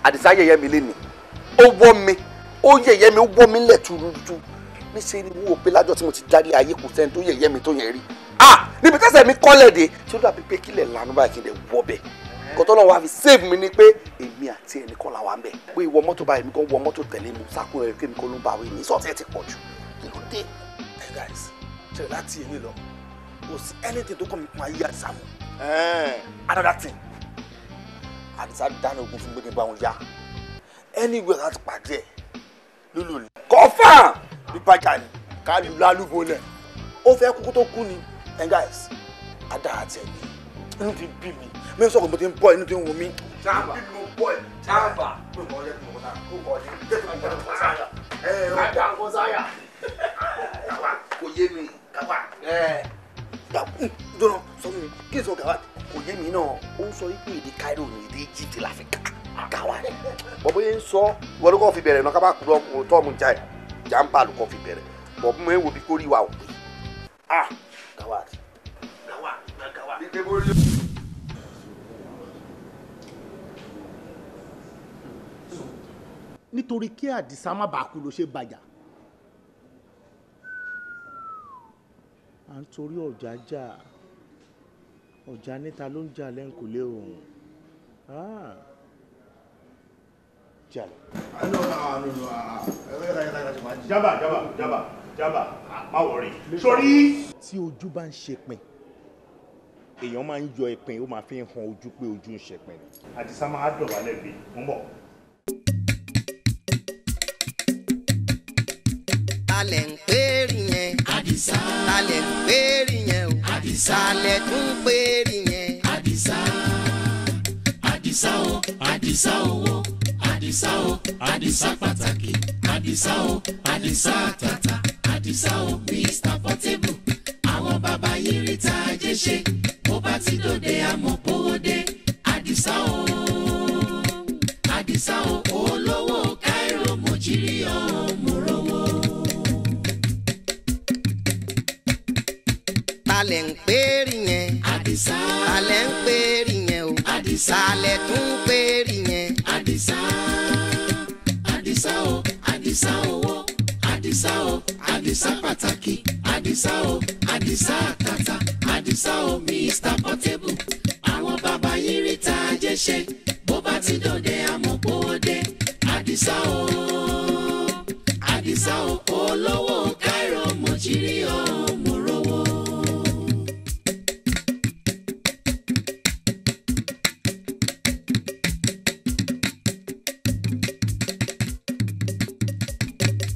Àdìsá yẹ̀yẹ́ mi lénìí, ó wọ́ mi, ó yẹ̀yẹ́ mi, ó wọ́ mi lẹ̀ tuurutu. Níṣẹ́ ni wọ́n pé lájọ́ tí mo ti dálé ayé kò sẹ́ni tó yẹ̀yẹ́ mi tó yẹn rí. Níbi tẹ́sẹ̀ mi kọ́lẹ̀ dé tí ó dàbí pé kílẹ̀ lanu báyìí kí n lè wọ́ bẹ̀. Kọ́tọ́ náà wàá fi save mi ni pé èmi àti ẹnì kan làwa ń bẹ̀. Pé ìwọ mọ́tò báyìí mi kàn wọ mọ́tò tẹ̀lé mi sákùn rẹ̀ pé mi kò ló ń bá wí ní sọ́ọ̀tì ẹ̀ ti pọ̀ jù. Kí ló dé? Hey guys, ṣe láti èmi lọ, kò sí anything tó kàn mí kún ayé Àdìsá mọ́. Another thing, Àdìsá dáná ogun fún gbẹ́gbẹ́ bá wọn yá. Anywhere láti pàdé ẹ̀ lólò ní. Confirm bí bàjá ni ká lù lálùbọ̀ lẹ̀. Ó fẹ́ kúkú tó kú ni. And guys, ada àti ẹ̀mí inú ti bí mi mi sọ̀rọ̀ mo ti ń bọ̀ inú ti ń wù mí. Jamba, jamba, kò yé mi. Dọ́nà sọ fún mi kí n sọ gawad. Kò yé mi náà, ó ń sọ wípé èdè Cairo ní èdè Egypt láfíríkà gawad. Bọ̀bọ̀ yẹn ń sọ ìwọ ló kàn fi bẹ̀rẹ̀ náà ká bá kúrò tọ́ọ̀mù já ẹ̀ jamba ló kàn fi bẹ̀rẹ̀ bọ̀bọ̀ mi wo bí kórìí wa ò pé. Gawad. Gawad, gawad. Nítorí kí Àdìsá má bàa kú ló ṣe bàjá. À ń torí ọ̀já jà, ọ̀já níta ló ń jà lẹ́ǹkùlé òun. Jà lọ. Jaba, jaba, jaba, jaba, má wọrí. Sórí. Tí ojú bá ń ṣepin, èèyàn máa ń yọ ìpín, ó máa fi ń han ojú pé ojú ń ṣepin ni. Àdìsá máa dọ̀bálẹ̀ gbé, ń bọ̀. Talẹ̀ ń pèrè yẹn. Àdìsá. Talẹ̀ ń pèrè yẹn o. Àdìsá. Talẹ̀ tún pèrè yẹn. Àdìsá. Àdìsá o, Àdìsá owó, Àdìsá o, Àdìsá pàtàkì, Àdìsá o, Àdìsá àtàtà, Àdìsá o, Mr. Portable. Àwọn bàbá yìí rí tá a jẹ́ ṣe, bó bá ti dòde àmọ́ kówó dé. Àdìsá o, Àdìsá o, olówó Cairo mo jírí o, mo rówó. Talẹ̀ ń pèrè yẹn. Àdìsá. Talẹ̀ ń pèrè yẹn o. Àdìsá. Talẹ̀ tún pèrè yẹn. Àdìsá. Àdìsá o, Àdìsá owó, Àdìsá o, Àdìsá pàtàkì, Àdìsá o, Àdìsá àtàtà, Àdìsá o, Mr. Portable. Àwọn bàbá yìí rí tá a jẹ́ ṣe, bó bá ti dòde àmọ́ kówó dé. Àdìsá o, Àdìsá o, olówó Cairo mo jírí o, mo rówó.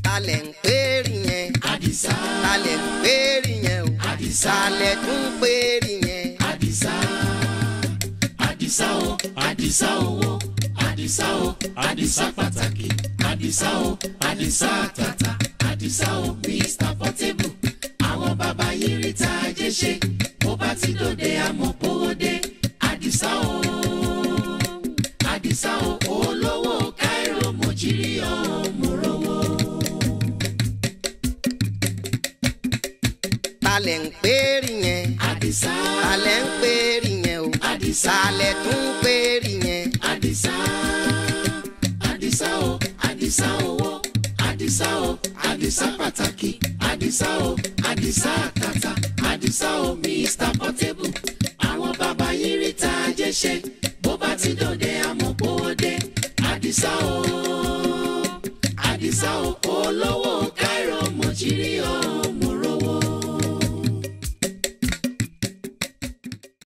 Talẹ̀ ń pèrè yẹn. Àdìsá. Talẹ̀ ń Àdìsá. Talẹ̀ tún péré yẹn. Àdìsá. Àdìsá o, Àdìsá owó. Àdìsá o, Àdìsá pàtàkì. Àdìsá o, Àdìsá àtàtà. Àdìsá o, Mr. Portable. Àwọn bàbá yìí rí tá a jẹ́ ṣe. Bó bá ti dòde àmọ́ kówó dé. Àdìsá o, Àdìsá o, olówó Káírò mojírí o, mo rówó. Talẹ̀ ń péré yẹn. Àdìsá. Talẹ̀ ń péré yẹn o. Àdìsá. Talẹ̀ tún péré yẹn. Àdìsá. Àdìsá o, Àdìsá owó. Àdìsá o, Àdìsá pàtàkì. Àdìsá o, Àdìsá àtàtà. Àdìsá o, Mr. Portable. Àwọn bàbá yìí rí tá a jẹ́ ṣe. Bó bá ti dòde àmọ́ kówó dé. Àdìsá o.